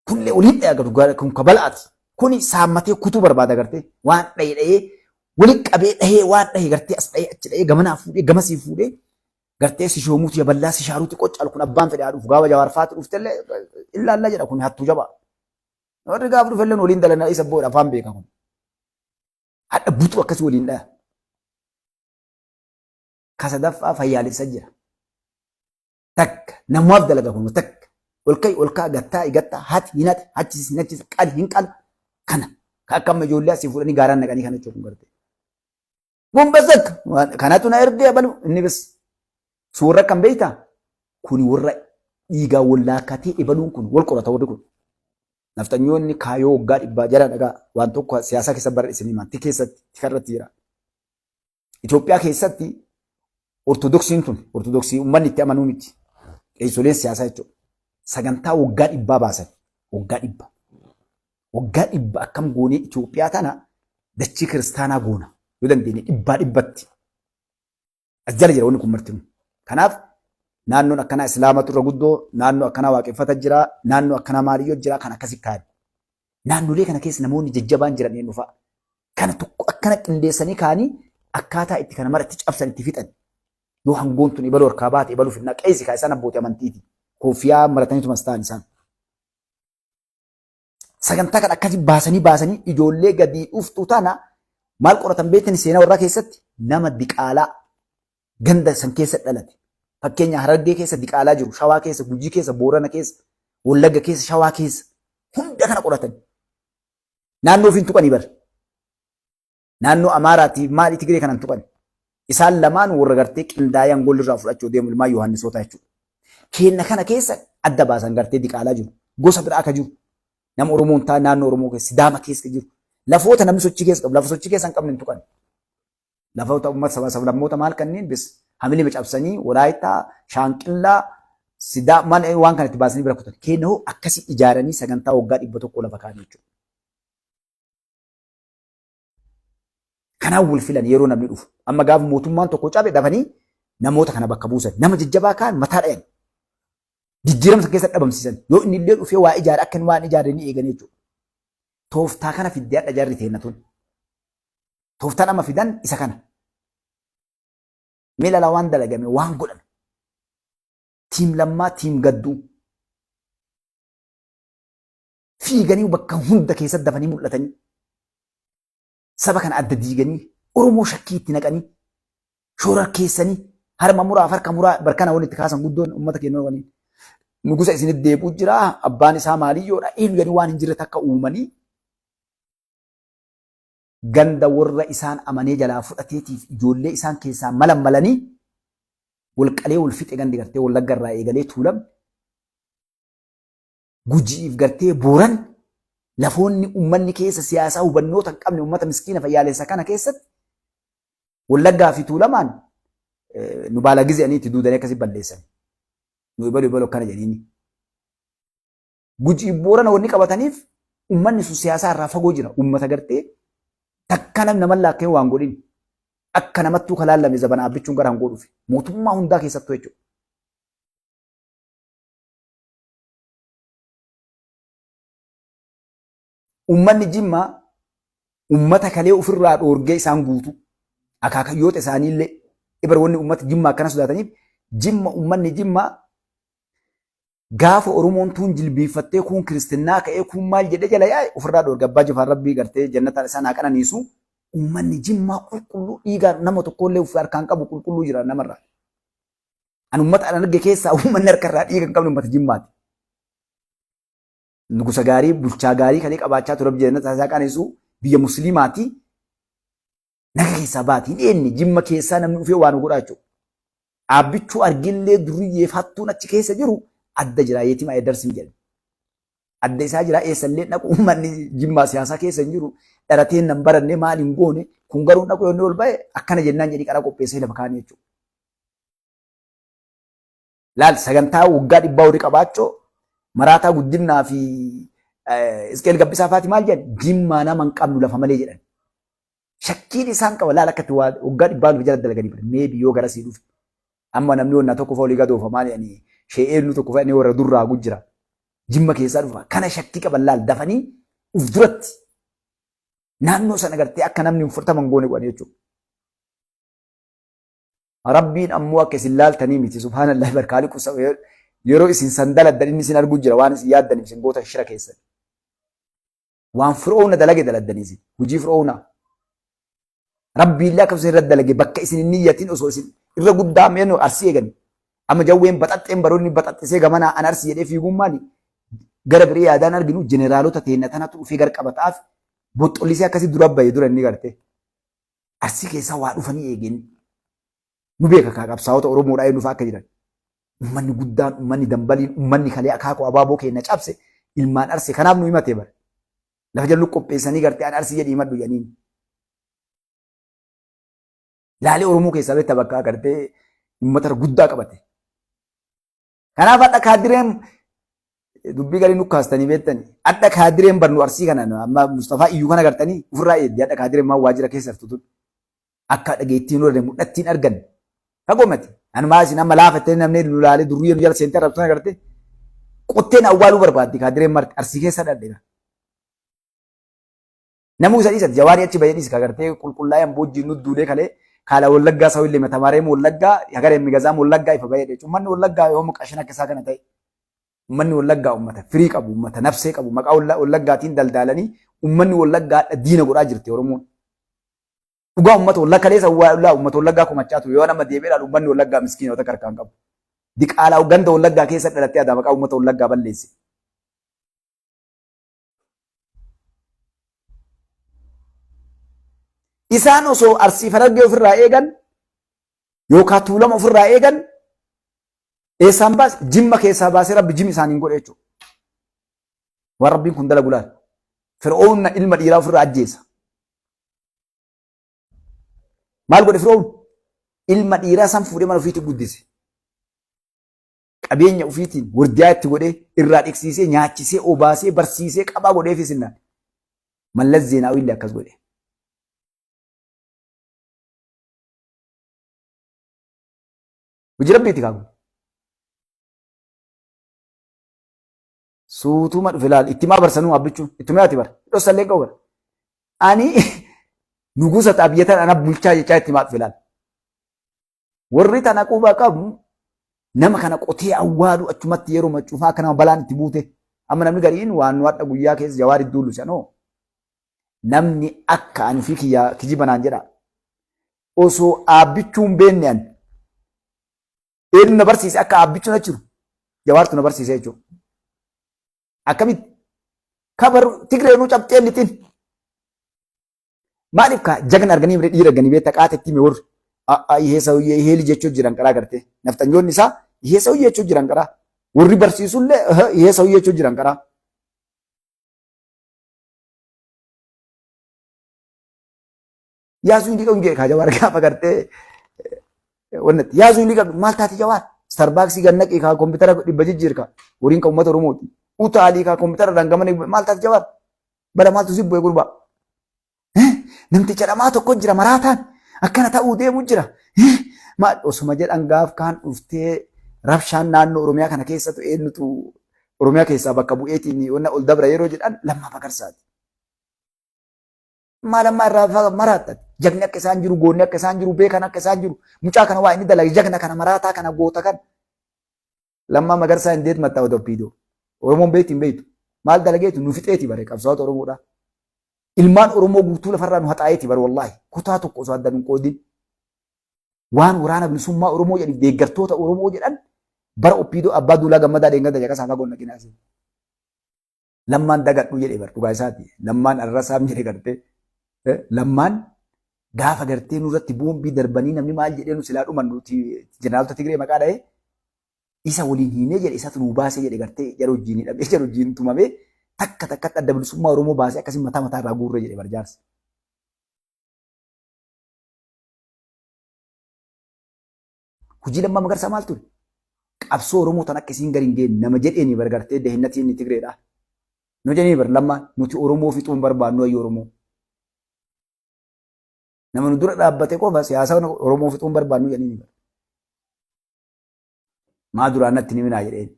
Kunillee waliin dhaya gadu kun kabala'aati. Kuni saammatee kutuu barbaada gartee waan dhaye dhayee wali qabee dhahee waan dhahe gartee as dhahee achi dhahee gamanaa fuudhee gamasii fuudhee gartee si shoomuuti yaballaa si shaaruuti qoccaal kun abbaan fedhe haa dhufu gaafa jawaar faati dhuftellee illaallaa jedha kun hattuu jabaa. Warri gaafa dhufellee waliin dalanaa isa booda afaan beeka kun. Hadha butuu akkasii waliin dhaya. Ka sadaffaa fayyaalessa jira. Takka namaaf dalaga kun takka ol ka'i ol ka'a gattaa gattaa hati hin hati hachisi hin hachisi qali hin qala kana Ka akka amma ijoollee asii fuudhanii gaaraan naqanii kana jechuun garte. Gombas akka kanatu na ergee abalu inni bis suurra kan beektaa kuni warra dhiigaa wal laakkatee ebaluun kun wal qorata warri kun. Nafxanyoonni kaayoo waggaa dhibbaa jala dhagaa waan tokko siyaasaa keessa bara isin himan ti keessatti tika irratti jira. Itoophiyaa keessatti ortodoksiin tun ortodoksii uummanni itti amanuu miti. Qeessoleen siyaasaa jechuudha. Sagantaa waggaa dhibbaa baasan waggaa dhibba. Waggaa dhibba akkam goonee Itoophiyaa tana dachii kiristaanaa goona yoo dandeenye dhibbaa dhibbatti. As jala jira wanni kun martinuu. Kanaaf naannoon akkanaa islaamatu irra guddoo, naannoo akkanaa waaqeffata jira, naannoo akkanaa maaliyyoo jira kan akkasi kaa'an. Naannolee kana keessa namoonni jajjabaan jiran eenyu fa'a? Kana tokko akkana qindeessanii kaa'anii akkaataa itti kana mara itti cabsan itti fixan. Yoo hangoon tun ibaluu harkaa baate ibaluu finnaa qeessi kaa isaan abbootii amantiiti. Kooffiyaa marataniitumas ta'an isaan. Sagantaa kan akkasi baasanii baasanii ijoollee gadii dhuftu tana maal qoratan beektan seenaa warraa keessatti nama diqaalaa ganda san keessa dhalate. Fakkeenya Harargee keessa diqaalaa jiru, Shawaa keessa, Gujii keessa, Boorana keessa, Wallagga keessa, Shawaa keessa hunda kana qoratan. Naannoo ofiin tuqanii bara. Naannoo Amaaraatii maali Tigree kanan tuqan. Isaan lamaan warra gartee qindaa'ee angoolli irraa fudhachuu deemu ilmaan Yohaannisootaa jechuudha. Keenna kana keessa adda baasan gartee diqaalaa jiru. Gosa biraa akka jiru. Nama Oromoo hin taane naannoo Oromoo keessa Sidaama keessa jiru. Lafoota namni sochii keessa qabu lafa sochii keessa hin qabne hin tuqan. Lafoota uummata saba sablammoota maal kanneen bis hamilee cabsanii Walaayittaa, Shaanqillaa, Sidaa maal waan kana itti baasanii bira kutan. Keenna hoo akkasii ijaaranii sagantaa waggaa 100 lafa kaa'an jechuudha. Kanaan wal filan yeroo namni dhufu. Amma gaafa mootummaan tokko cabe dafanii namoota kana bakka buusan. Nama jajjabaa kaan mataa dhayan. Jijjiirama sana keessa dhabamsiisan. Yoo inni illee dhufee waa ijaare akka inni waan ijaare ni eegan jechuudha. Tooftaa kana fiddee hadha jarri teenna tun. Tooftaan amma fidan isa kana. Mee lalaa waan dalagame waan godhame. Tiim lammaa tiim gadduu. Fiiganii bakka hunda keessatti dafanii mul'atanii saba kana adda diiganii Oromoo shakkii itti naqanii shoorarkeessanii harma muraaf harka muraa barkana walitti kaasan guddoon uummata keenya waliin. Nugusa isinitti deebi'u jira abbaan isaa maaliyyoodha eenyu jedhanii waan hin jirre takka uumanii ganda warra isaan amanee jalaa fudhateetiif ijoollee isaan keessaa malan malanii wal qalee wal fixe gandi gartee wallagga irraa eegalee tuulam Gujiif gartee Booran lafoonni ummanni keessa siyaasaa hubannoota hin qabne ummata miskiina fayyaalessa kana keessatti Wallaggaa fi Tuulamaan nu baala gize'anii itti duudanii akkasi balleessan. Nu ibalu ibalu akkana jedhaniini. Gujii Boorana wanni qabataniif ummanni sun siyaasaa irraa fagoo jira. Ummata gartee takka namni nama laakkee waan godhin akka namattuu kalaallame zabana abbichuun gara hangoo dhufe. Mootummaa hundaa keessattuu jechuudha. Uummanni Jimmaa uummata kalee ofirraa dhoorgee isaan guutuu akaakayyoota isaaniillee ibar wanni uummata Jimmaa akkana sodaataniif Jimma uummanni Jimmaa gaafa Oromoon tuun jilbiiffattee kuun kiristinnaa ka'ee kuun maal jedhee jala yaa'e ofirraa dhoorge abbaa Jifaar Rabbii gartee jannataan isaan haa qananiisu uummanni Jimmaa qulqulluu dhiigaan nama tokkollee of harkaan qabu qulqulluu jira namarraa. An uummata an arge keessaa uummanni harka irraa dhiiga hin qabne uummata Jimmaati. Nugusa gaarii, bulchaa gaarii kalee qabaachaa ture biyya jannata isaa qananiisu biyya musliimaati. Naga keessaa baati hin eenne Jimma keessaa namni dhufee waan godhaa jechuudha. Dhaabbichuu argillee duriyyeef hattuun achi keessa jiru adda jira yeetima edarsin jedhe. Adda isaa jira eessallee dhaqu uummanni Jimmaa siyaasaa keessa hin jiru dharateen nan baranne maal hin goone kun garuu dhaqu yoo inni ol ba'e akkana jennaan jedhii qaraa qopheessee lafa kaanii jechuudha. Laal sagantaa waggaa dhibbaa horii qabaachoo maraataa guddinnaa fi Isqeel Gabbisaa faati maal jedhan jimmaa nama hin qabnu lafa malee jedhan. Shakkiin isaan qaba laal akkatti waggaa dhibbaa nuuf jala dalaganii bara meebi yoo garasii dhufe. Amma namni wannaa tokko fa olii gadoofa maal jedhanii shee'eennu tokko fa inni warra durraa gujjira. Jimma keessaa dhufa kana shakkii qaban laal dafanii uf duratti naannoo sana gartee akka namni hin fudhataman goone godhan jechuudha. Rabbiin ammoo akka isin laaltanii miti subhaanallahi barkaaliqu yeroo isin san daladdan inni isin arguu jira waan isin yaaddaniif isin gootan shira keessan. Waan fir'oona dalage daladdanii isin hojii fir'oona. Rabbiillee akka isin irra dalage bakka isin hin niyyatin osoo isin irra guddaa meenu arsii eegan. Amma jawween baxaxxeen baroonni baxaxxisee gamanaa an arsii jedhee fiiguun maali? Gara biree yaadaan arginu jeneraalota teenna tanatu dhufee gar qabataaf Boxxollisee akkasii dura bahe dura inni gartee. Arsii keessaa waa dhufanii eegeen. Nu beeka kaa qabsaa'ota Oromoodhaa eenyu fa'aa akka jiran. Uummanni guddaan, uummanni dambaliin, uummanni kalee akaakuu abaaboo keenya cabse ilmaan Arsii kanaaf nu himatee bara. Lafa jallu qopheessanii gartee an Arsii jedhii himadhu jedhaniin. Laalee Oromoo keessaa beekta bakka agartee uummata guddaa qabate. Kanaaf hadha kaadireen dubbii garii nukkaastanii beektani. Hadha kaadireen barnu Arsii kana amma Mustafaa iyyuu kana gartanii ofirraa eeddi hadha kaadireen maal waajjira keessa jirtu tun. Akka dhageettiin nurra mul'attiin argan. Fagoo mati. Anumaa isin amma laafattee namni nu laalee durriyyee nu jala seentee arrabsuun agartee. Qotteen awwaaluu barbaaddi kaadireen marti Arsii keessa dhadhe. Namuu isa dhiisati jawaarii achi bahee dhiisi kagartee qulqullaa'een boojjiin nu duulee kalee kaala wallaggaa saw illee matamareem wallaggaa hagareen migazaam wallaggaa ifa bahee jechuun ummanni wallaggaa yoom qashin akka isaa kana ta'e ummanni wallaggaa ummata firii qabu ummata nafsee qabu maqaa wallaggaatiin daldaalanii ummanni wallaggaa diina godhaa jirti Oromoon. Dhugaa ummata wallaggaa kaleessa ummata wallaggaa komachaa ture yoo nama deebi'ee ilaalu ummanni wallaggaa miskiinota karkaan qabu. Diqaalaa ganda wallaggaa keessa dhalattee adaa maqaa ummata wallaggaa balleesse. Isaan osoo Arsii Harargee ofirraa eegan yookaan Tuulama ofirraa eegan eessaan baase Jimma keessaa baasee Rabbi jimi isaaniin godhe jechuudha. Waan Rabbiin kun dalagu laal. Fir'oonna ilma dhiiraa ofirraa ajjeesa. Maal godhe Fir'oon? Ilma dhiiraa san fuudhee mana ofiitti guddise. Qabeenya ofiitiin wardiyaa itti godhee irraa dhiqsiisee nyaachisee obaasee barsiisee qabaa godheefi sinnaan. Mallas Zeenaawii illee akkas godhe. Hojii rabbiiti kaaku. Suutuma dhufe laal itti maa barsanuu abbichuun itti ati bara dhossallee qabu bara. Ani nugusa xaabiyyataan ana bulchaa jechaa itti maa dhufe laal. Warri tana quba qabu nama kana qotee awwaalu achumatti yeroo cufaa akka nama balaan itti buute. Amma namni gariin waan nu hadha guyyaa keessa jawaar iddoo lusanoo. Namni akka ani fi kiyyaa kijiba naan jedha. Osoo aabbichuun beenne ani. Eenyu na barsiise akka aabbichuun achi jiru. Jawaartu na barsiise jechuudha. Akkamitti? Kabar Tigreenuu cabxee lixin. Maaliif kaa jagna arganii mire dhiira arganii beekta qaata itti hime warri. Ihee sawyee ihee li jechuu jiran qaraa gartee. Nafxanyoonni isaa ihee sawyee jechuu jiran qaraa. Warri barsiisullee ihee sawyee jechuu jiran qaraa. Yaasuu hin dhiqamu jedhe kaa jawaar gaafa gartee wannatti yaasuu hin dhiqamu maal taate jawaar Starbucksii gad naqii kaa kompiitara dhibba jijjiirka horiin kan uummata Oromooti. Utaalii kaa kompiitara dhaan gamana maal taate jawaar Bala maaltu si bu'e gurbaa? Namticha dhamaa tokko jira maraataan akkana ta'uu deemu jira. Maal osuma jedhan gaaf kaan dhuftee rabshaan naannoo Oromiyaa kana keessatu eenyutu Oromiyaa keessaa bakka bu'eetiin wanna ol dabra yeroo jedhan Lammaa Magarsaati. Maal ammaa irraa maraatta? Jagni akka isaan jiru, goonni akka isaan jiru, beekan akka isaan jiru, mucaa kana waa inni dalage, jagna kana maraataa kana goota kana. Lammaa Magarsaa indeet mattaa wada OPDO. Oromoon beekti hin beektu. Maal dalageetu nu fixeeti bare qabsaa'ota Oromoodha. Ilmaan Oromoo guutuu lafarraa nu haxaa'eeti bare wallaahi. Kutaa tokko osoo adda nun qoodin. Waan waraana bilisummaa Oromoo jedhaniif deeggartoota Oromoo jedhan bara OPDO Abbaa Duulaa Gammadaa Dheengadda Jaqasaa fagoon dhaqinaa isin. Lammaan dagadhu jedhe bar dhugaa isaati. Lammaan arrasaam jedhe gartee. Lammaan gaafa gartee nurratti boombii darbanii namni maal jedhee nu silaa dhuman nuti jeneraalota Tigree maqaa dha'ee isa waliin hiinee jedhe isatu nu baasee jedhe gartee jara wajjin hidhamee jara wajjin tumamee takka takkatti adda bilisummaa Oromoo baasee akkasii mataa mataa irraa guurree jedhe bar jaarsi. Hojii Lammaa Magarsaa maal ture? Qabsoo Oromoo tan akka isiin gadi hin geenne nama jedheeni bar gartee dahinnatii inni Tigreedha. Nu jedhanii bar Lammaan nuti Oromoo fixuu hin barbaannu ayyi Oromoo. Nama nu dura dhaabbate qofa siyaasa Oromoo fixuu hin barbaannu jedhanii bar. Maa duraan natti ni minaa jedheen.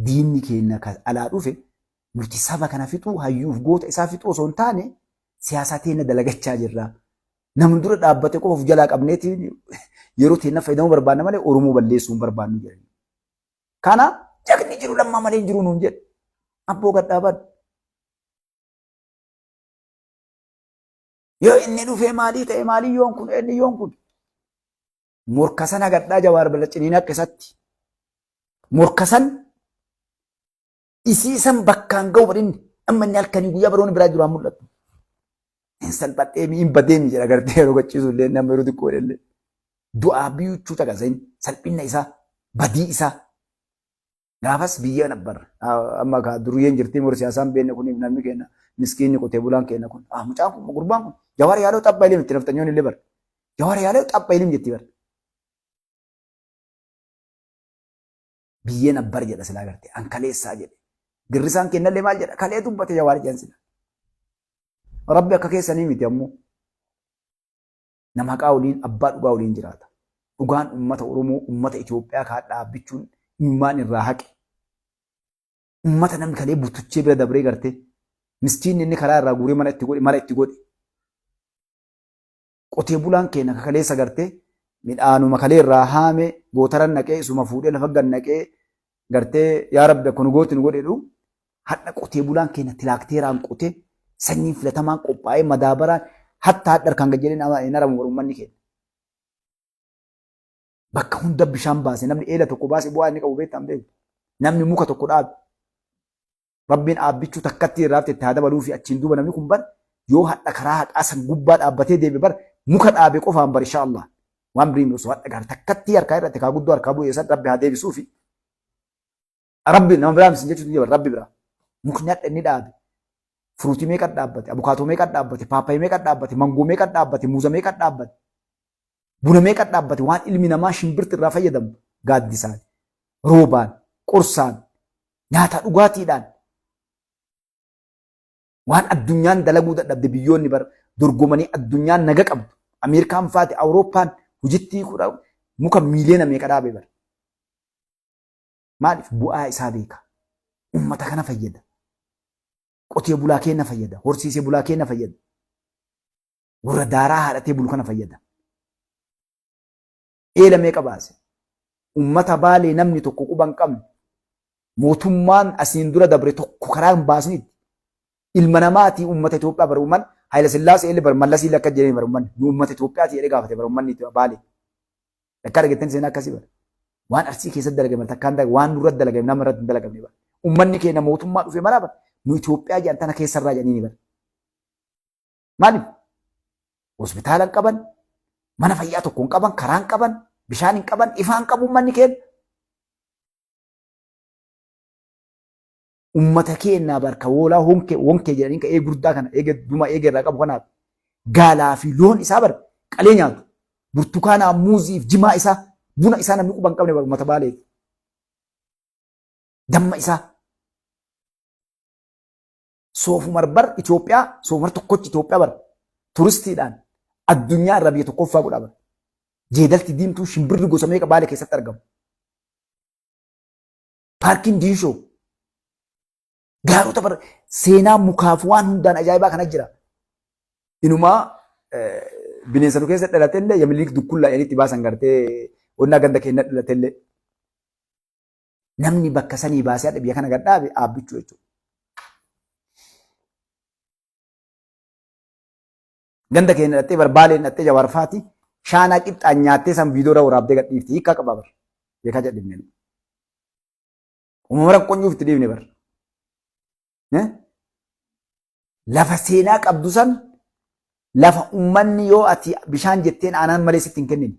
Diinni keenya kan alaa dhufe nuti saba kana fixuu hayyuuf goota isaa fixuu osoo hin taane siyaasaa teenna dalagachaa jirra. Namni dura dhaabbate qofa of jalaa qabneeti yeroo teenna fayyadamuu barbaanna malee Oromoo balleessuu hin barbaannu jedhani. Kana jagni jiru lammaa malee hin jiru nuun jedhe. Abboo gad dhaabadhu. Yoo inni dhufee maalii ta'e maalii yoon kun eenyu yoon kun. Morka sana gadhaa jawaar bala ciniin akka isatti. Morka san Isii san bakkaan ga'u barinni amma inni halkanii guyyaa baroonni biraa jiru haa mul'atu. Hin salphadheemi hin badeemi jedha gartee yeroo gachiisu illee nama yeroo xiqqoo illee. Du'aa biyyuchuu caqasa inni salphina isaa badii isaa. Gaafas biyya nabbar amma ka duruyyeen jirtii mur siyaasaan beekne kun namni keenya miskiinni qotee bulaan keenya kun ah mucaan kun gurbaan kun jawaar yaaloo xabba ilim itti nafxanyoon illee bar jawaar yaaloo xabba ilim jetti bar. Biyyeen abbar jedha silaa garte an kaleessaa jedhe. Girrisaan kennallee maal jedha kalee dubbate jawaar jedhan sila. Rabbi akka keessanii miti ammoo. Nama haqaa waliin abbaa dhugaa waliin jiraata. Dhugaan uummata Oromoo uummata Itoophiyaa kaa dhaabbichuun imimmaan irraa haqe. Uummata namni kalee butuchee bira dabree garte miskiinni inni karaa irraa guuree mana itti godhe mara itti godhe. Qotee bulaan keenya ka kaleessa gartee midhaanuma kalee irraa haame gootaran naqee isuma fuudhee lafa gad naqee gartee yaa rabbi akka nu gootu nu godhedhu hadha qotee bulaan keenya tilaakteeraan qotee sanyiin filatamaan qophaa'ee madaabaraan hatta hadha harkaan gad jedhee hin haramu uummanni keenya. Bakka hunda bishaan baase namni eela tokko baase bu'aa inni qabu beektaan beeku. Namni muka tokko dhaabe Rabbiin aabbichuu takkatti irraa hafte itti haa dabaluu fi achiin duuba namni kun bar yoo hadha karaa haqaa san gubbaa dhaabbatee deeme bar muka dhaabe qofaan bar insha Allah waan birii osoo hadha gaar takkatti harkaa irratti kaa guddoo harkaa bu'ee san Rabbi haa deebisuu fi Rabbi nama biraa misin jechuun jira Rabbi biraa mukni hadha inni dhaabe furuutii meeqa dhaabbate abukaatoo meeqa dhaabbate paappayii meeqa dhaabbate mangoo meeqa dhaabbate muuza meeqa dhaabbate buna meeqa dhaabbate waan ilmi namaa shimbirti irraa fayyadamu gaaddisaan roobaan qorsaan nyaata dhugaatiidhaan waan addunyaan dalaguu dadhabde biyyoonni bar dorgomanii addunyaan naga qabdu Ameerikaan faate Awurooppaan hojittii kudha muka miiliyoona meeqa dhaabe bar maaliif bu'aa isaa beeka ummata kana fayyada qotee bulaa keenya fayyada horsiisee bulaa keenya fayyada warra daaraa haadhatee bulu kana fayyada Eela meeqa baase? Ummata Baalee namni tokko quba hin qabne mootummaan asiin dura dabre tokko karaa hin baasnitti ilma namaatii ummata Itoophiyaa bara umman Hayila Sillaasee illee bara Mallasii illee akka jedhanii bara ummanni nu ummata Itoophiyaati jedhee gaafate bara ummanni Baalee. Takkaa dhageettan seenaa akkasii bara. Waan Arsii keessatti dalagame takkaan dalagame waan nurratti dalagame nama irratti hin dalagamne bara. Ummanni keenya mootummaa dhufe maraa bara nu Itoophiyaa jedhan tana keessarraa jedhanii bara. Maaliif? Hospitaala hin qaban, mana fayyaa tokko hin qaban, karaa hin qaban, bishaan hin qaban, ifaa hin qabu uummanni keenya. Uummata keenya barka woolaa honkee wonkee jedhanii ka'ee gurdaa kana eege duma eege irraa qabu kanaaf gaalaa fi loon isaa bar qalee nyaatu. Burtukaanaa, muuzii fi jimaa isaa buna isaa namni quba hin qabne bar uummata baaleeti. Damma isaa Soofumar bar Itoophiyaa soofumar tokkochi Itoophiyaa bar turistiidhaan addunyaa irraa biyya tokkoffaa godhaa bar. Jeedalti diimtuu shimbirri gosa meeqa baale keessatti argamu. Paarkiin Diinshoo gaarota bar seenaa mukaaf waan hundaan ajaa'ibaa kana jira. Inumaa bineensa nu keessa dhalatellee yamiliik dukkullaa jedhanii itti baasan gartee onnaa ganda keenya dhalatellee. Namni bakka sanii baasee hadha biyya kana gad dhaabe dhaabbichuu jechuudha. Ganda keenya dhattee barbaaleen dhattee jawaarfaati shaanaa qixxaan nyaattee san viidiyoo irra waraabdee gad dhiifti hiikkaa qaba bar. Beekaa jedhimne. Uumama rakkoo itti dhiifne bar. Lafa seenaa qabdu san lafa uummanni yoo ati bishaan jetteen aanaan malee sitti hin kennine.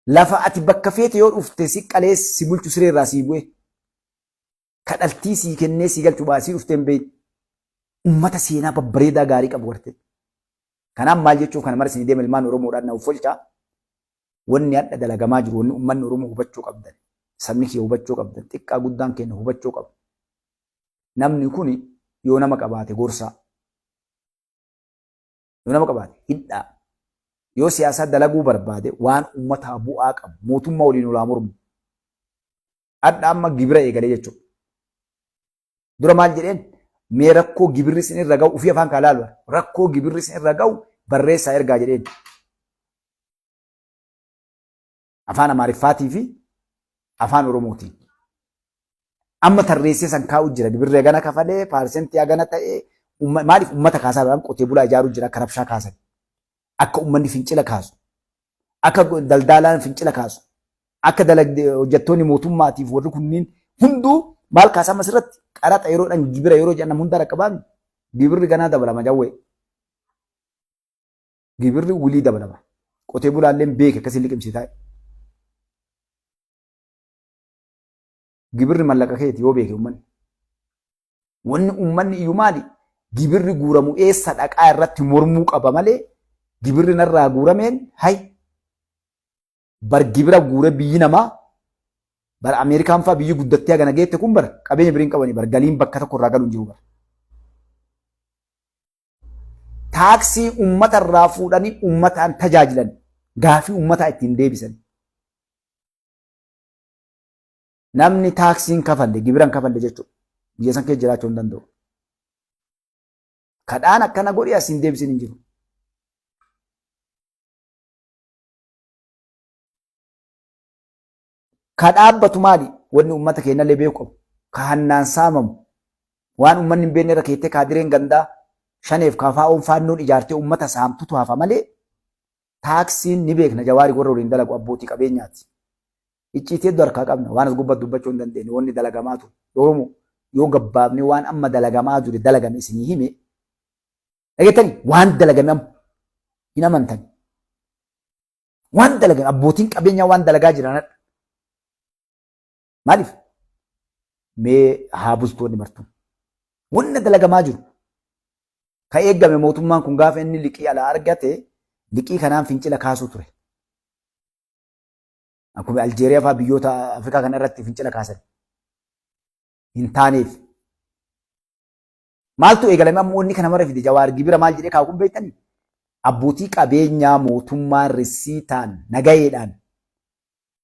Lafa ati bakka feete yoo dhufte si qalee si bulchu siree irraa sii bu'e. Ka dhaltii sii kennee sii galchu baasii dhuftee hin beekne. Ummata seenaa babbareedaa gaarii qabu garte. Kanaaf maal jechuuf kana mara isin deema ilmaan Oromoodhaan na uffolchaa. Wanni hadha dalagamaa jiru wanni ummanni Oromoo hubachuu qabdan. Sabni kiyya hubachuu qabdan. Xiqqaa guddaan keenya hubachuu qabu. Namni kun yoo nama qabaate gorsaa. Yoo nama qabaate hidhaa. Yoo siyaasaa dalaguu barbaade waan uummataa bu'aa qabu mootummaa waliin olaa mormu. Hadha amma gibira eegalee jechuudha. Dura maal jedheen mee rakkoo gibirri isin irra ga'u ofii afaan kaa laalu rakkoo gibirri isin irra ga'u barreessaa ergaa jedheen. Afaan Amaariffaatii fi afaan Oromootiin. Amma tarreessee san kaa'u jira. Gibirri hagana kafalee, paarsentii hagana ta'ee, maaliif uummata kaasaa jiran qotee bulaa ijaaruu jira akka rabshaa kaasan. Akka uummanni fincila kaasu. Akka daldaalaan fincila kaasu. Akka dalagde hojjettoonni mootummaatiif warri kunniin hunduu maal kaasaa asirratti qaraxa yeroodhaan gibira yeroo jedhan hunda raqqabaan gibirri ganaa dabalama jawwee. Gibirri wulii dabalama. Qotee bulaalleen beeke akkasii liqimsitaa. Gibirri mallaqa keeti yoo beeke uummanni. Wanni uummanni iyyuu maali? Gibirri guuramu eessa dhaqaa irratti mormuu qaba malee gibirri narraa guurameen hay bar gibira guure biyyi namaa bar Ameerikaan fa'aa biyyi guddattee hagana geette kun bar qabeenya biriin qabanii bar galiin bakka tokko irraa galu hin jiru bar. Taaksii uummata irraa fuudhanii uummataan tajaajilan gaafii uummataa ittiin deebisan. Namni taaksii hin kafalle gibira hin kafalle jechuudha. Biyya san keessa jiraachuu hin danda'u. Kadhaan akkana godhi as hin deebisin hin jiru. Ka dhaabbatu maali? Wanni uummata keenyallee beeku qabu. Ka hannaan saamamu. Waan uummanni hin beekne irra keettee kaadireen gandaa shaneef kaafaa'oon faannoon ijaartee uummata saamtutu hafa malee taaksiin ni beekna jawaari warra waliin dalagu abbootii qabeenyaati. Icciitii hedduu harkaa qabna waan as gubbatti dubbachuu hin dandeenye wanni dalagamaa ture. Oromoo yoo gabbaabnee waan amma dalagamaa ture dalagame isinii hime dhageettanii waan dalagame amma hin amantan. Waan dalagan abbootiin qabeenyaa waan dalagaa jiran hadha. Maaliif? Mee haa bultoonni martuu. Wanna dalagamaa jiru. Ka eegame mootummaan kun gaafa inni liqii alaa argate liqii kanaan fincila kaasuu ture. Akkuma Aljeeriyaa fa'aa biyyoota Afrikaa kana irratti fincila kaasan. Hin taaneef. Maaltu eegalame amma wanni kana mara fide Jawaar gibira maal jedhee kaa'u kun beektanii? Abbootii qabeenyaa mootummaan risiitaan nagayeedhaan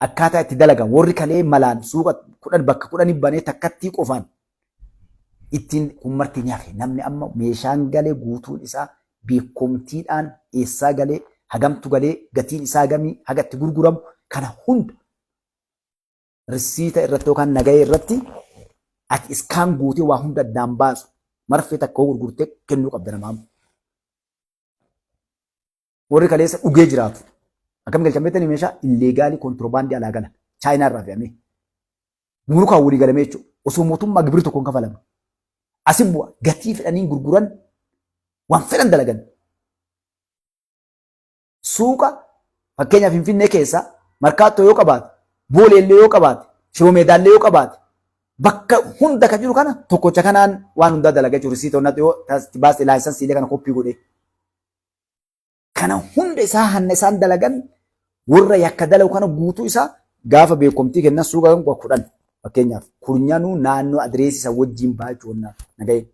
akkaataa itti dalagan warri kalee malaan suuqa kudhan bakka kudhanii banee takkattii qofaan ittiin kun marti ni hafe namni amma meeshaan galee guutuun isaa beekomtiidhaan eessaa galee hagamtu galee gatiin isaa gamii haga itti gurguramu kana hunda risiita irratti yookaan nagahee irratti ati iskaan guutee waa hunda addaan baasu marfee takka hoo gurgurtee kennuu qabda namaa. Warri kaleessa dhugee jiraatu. Akkam galchan beektanii meeshaa illeegaalii kontiroobaandii alaa gala. Chaayinaa irraa fe'amee. Gumurukaan walii galamee jechuudha. Osoo mootummaa gibirri tokko hin kafalamu. Asi bu'a gatii fedhanii gurguran waan fedhan dalagan. Suuqa fakkeenyaaf Finfinnee keessa Markaattoo yoo qabaate, Booleellee yoo qabaate, Shiroomeedaallee yoo qabaate, bakka hunda kan jiru kana tokkocha kanaan waan hundaa dalaga jechuudha. Risiitoo natti yoo baase laayisansiilee kana koppii godhee. Kana hunda isaa hanna isaan dalagan warra yakka dalagu kana guutuu isaa gaafa beekumtii kennan suuqa kan kudhan fakkeenyaaf kurnyanuu naannoo adireesii isa wajjin baachuu wannaa nagahee.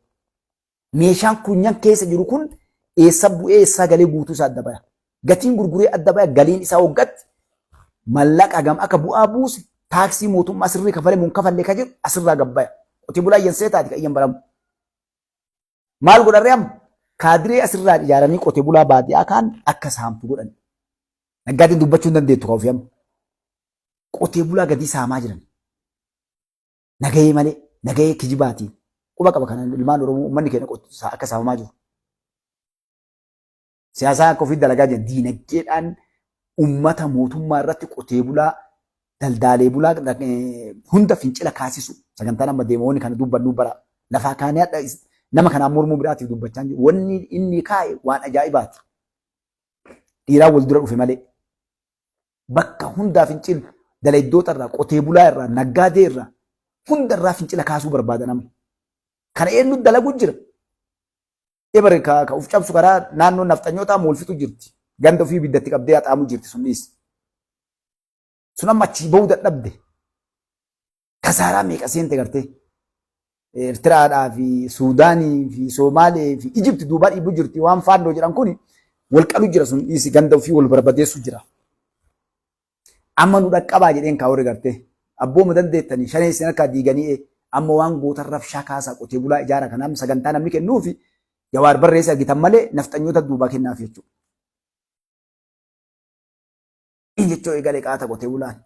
Meeshaan kunyan keessa jiru kun eessa bu'ee eessaa galee guutuu isaa adda baya. Gatiin gurguree adda baya galiin isaa waggaatti mallaqa hagam akka bu'aa buuse taaksii mootummaa sirrii kafalee mun kafallee ka jedhu asirraa gabbaya. Qotee bulaa iyyan seetaati ka iyyan baramu. Maal godharree amma? Kaadiree asirraa ijaaranii qotee bulaa baadiyyaa kaan akka saamtu godhan. Naggaadeen dubbachuu hin dandeettu ka ofii amma. Qotee bulaa gadii saamaa jiran. Nagahee malee nagahee kijibaatiin quba qaba kana ilmaan Oromoo uummanni keenya akka saamamaa jiru. Siyaasaa akka ofii dalagaa jiran diinagdeedhaan uummata mootummaa irratti qotee bulaa daldaalee bulaa hunda fincila kaasisu sagantaan amma deema wanni kana dubbannu bara lafaa kaanee hadha nama kanaan mormuu biraatiif dubbachaa jiru wanni inni kaa'e waan ajaa'ibaati. Dhiiraa wal dura dhufe malee. Bakka hundaa fincilu dalaydoota irraa, qotee bulaa irraa, naggaadee irraa hunda irraa fincila kaasuu barbaada namni. Kana eenyu dalagu jira? Ebar ka, ka uf cabsu karaa naannoo nafxanyootaa moolfitu jirti. Ganda ofii ibiddatti qabdee haxaamu jirti sun dhiisi. Sun amma achii bahuu dadhabde. Kasaaraa meeqa seente gartee? Eertiraadhaa fi Suudaanii fi Soomaalee fi Ijipti duubaa dhiibu jirti waan faannoo jedhan kun wal qalu jira sun dhiisi ganda ofii wal barbadeessu jira. Amma nu dhaqqabaa jedheen kaa warri gartee abbooma dandeettanii shanee isin harkaa diiganii amma waan gootan rabshaa kaasaa qotee bulaa ijaara kanaaf sagantaa namni kennuufi Jawaar barreesse argitan malee nafxanyoota duubaa kennaaf jechuudha. Jechuu eegale qaata qotee bulaan.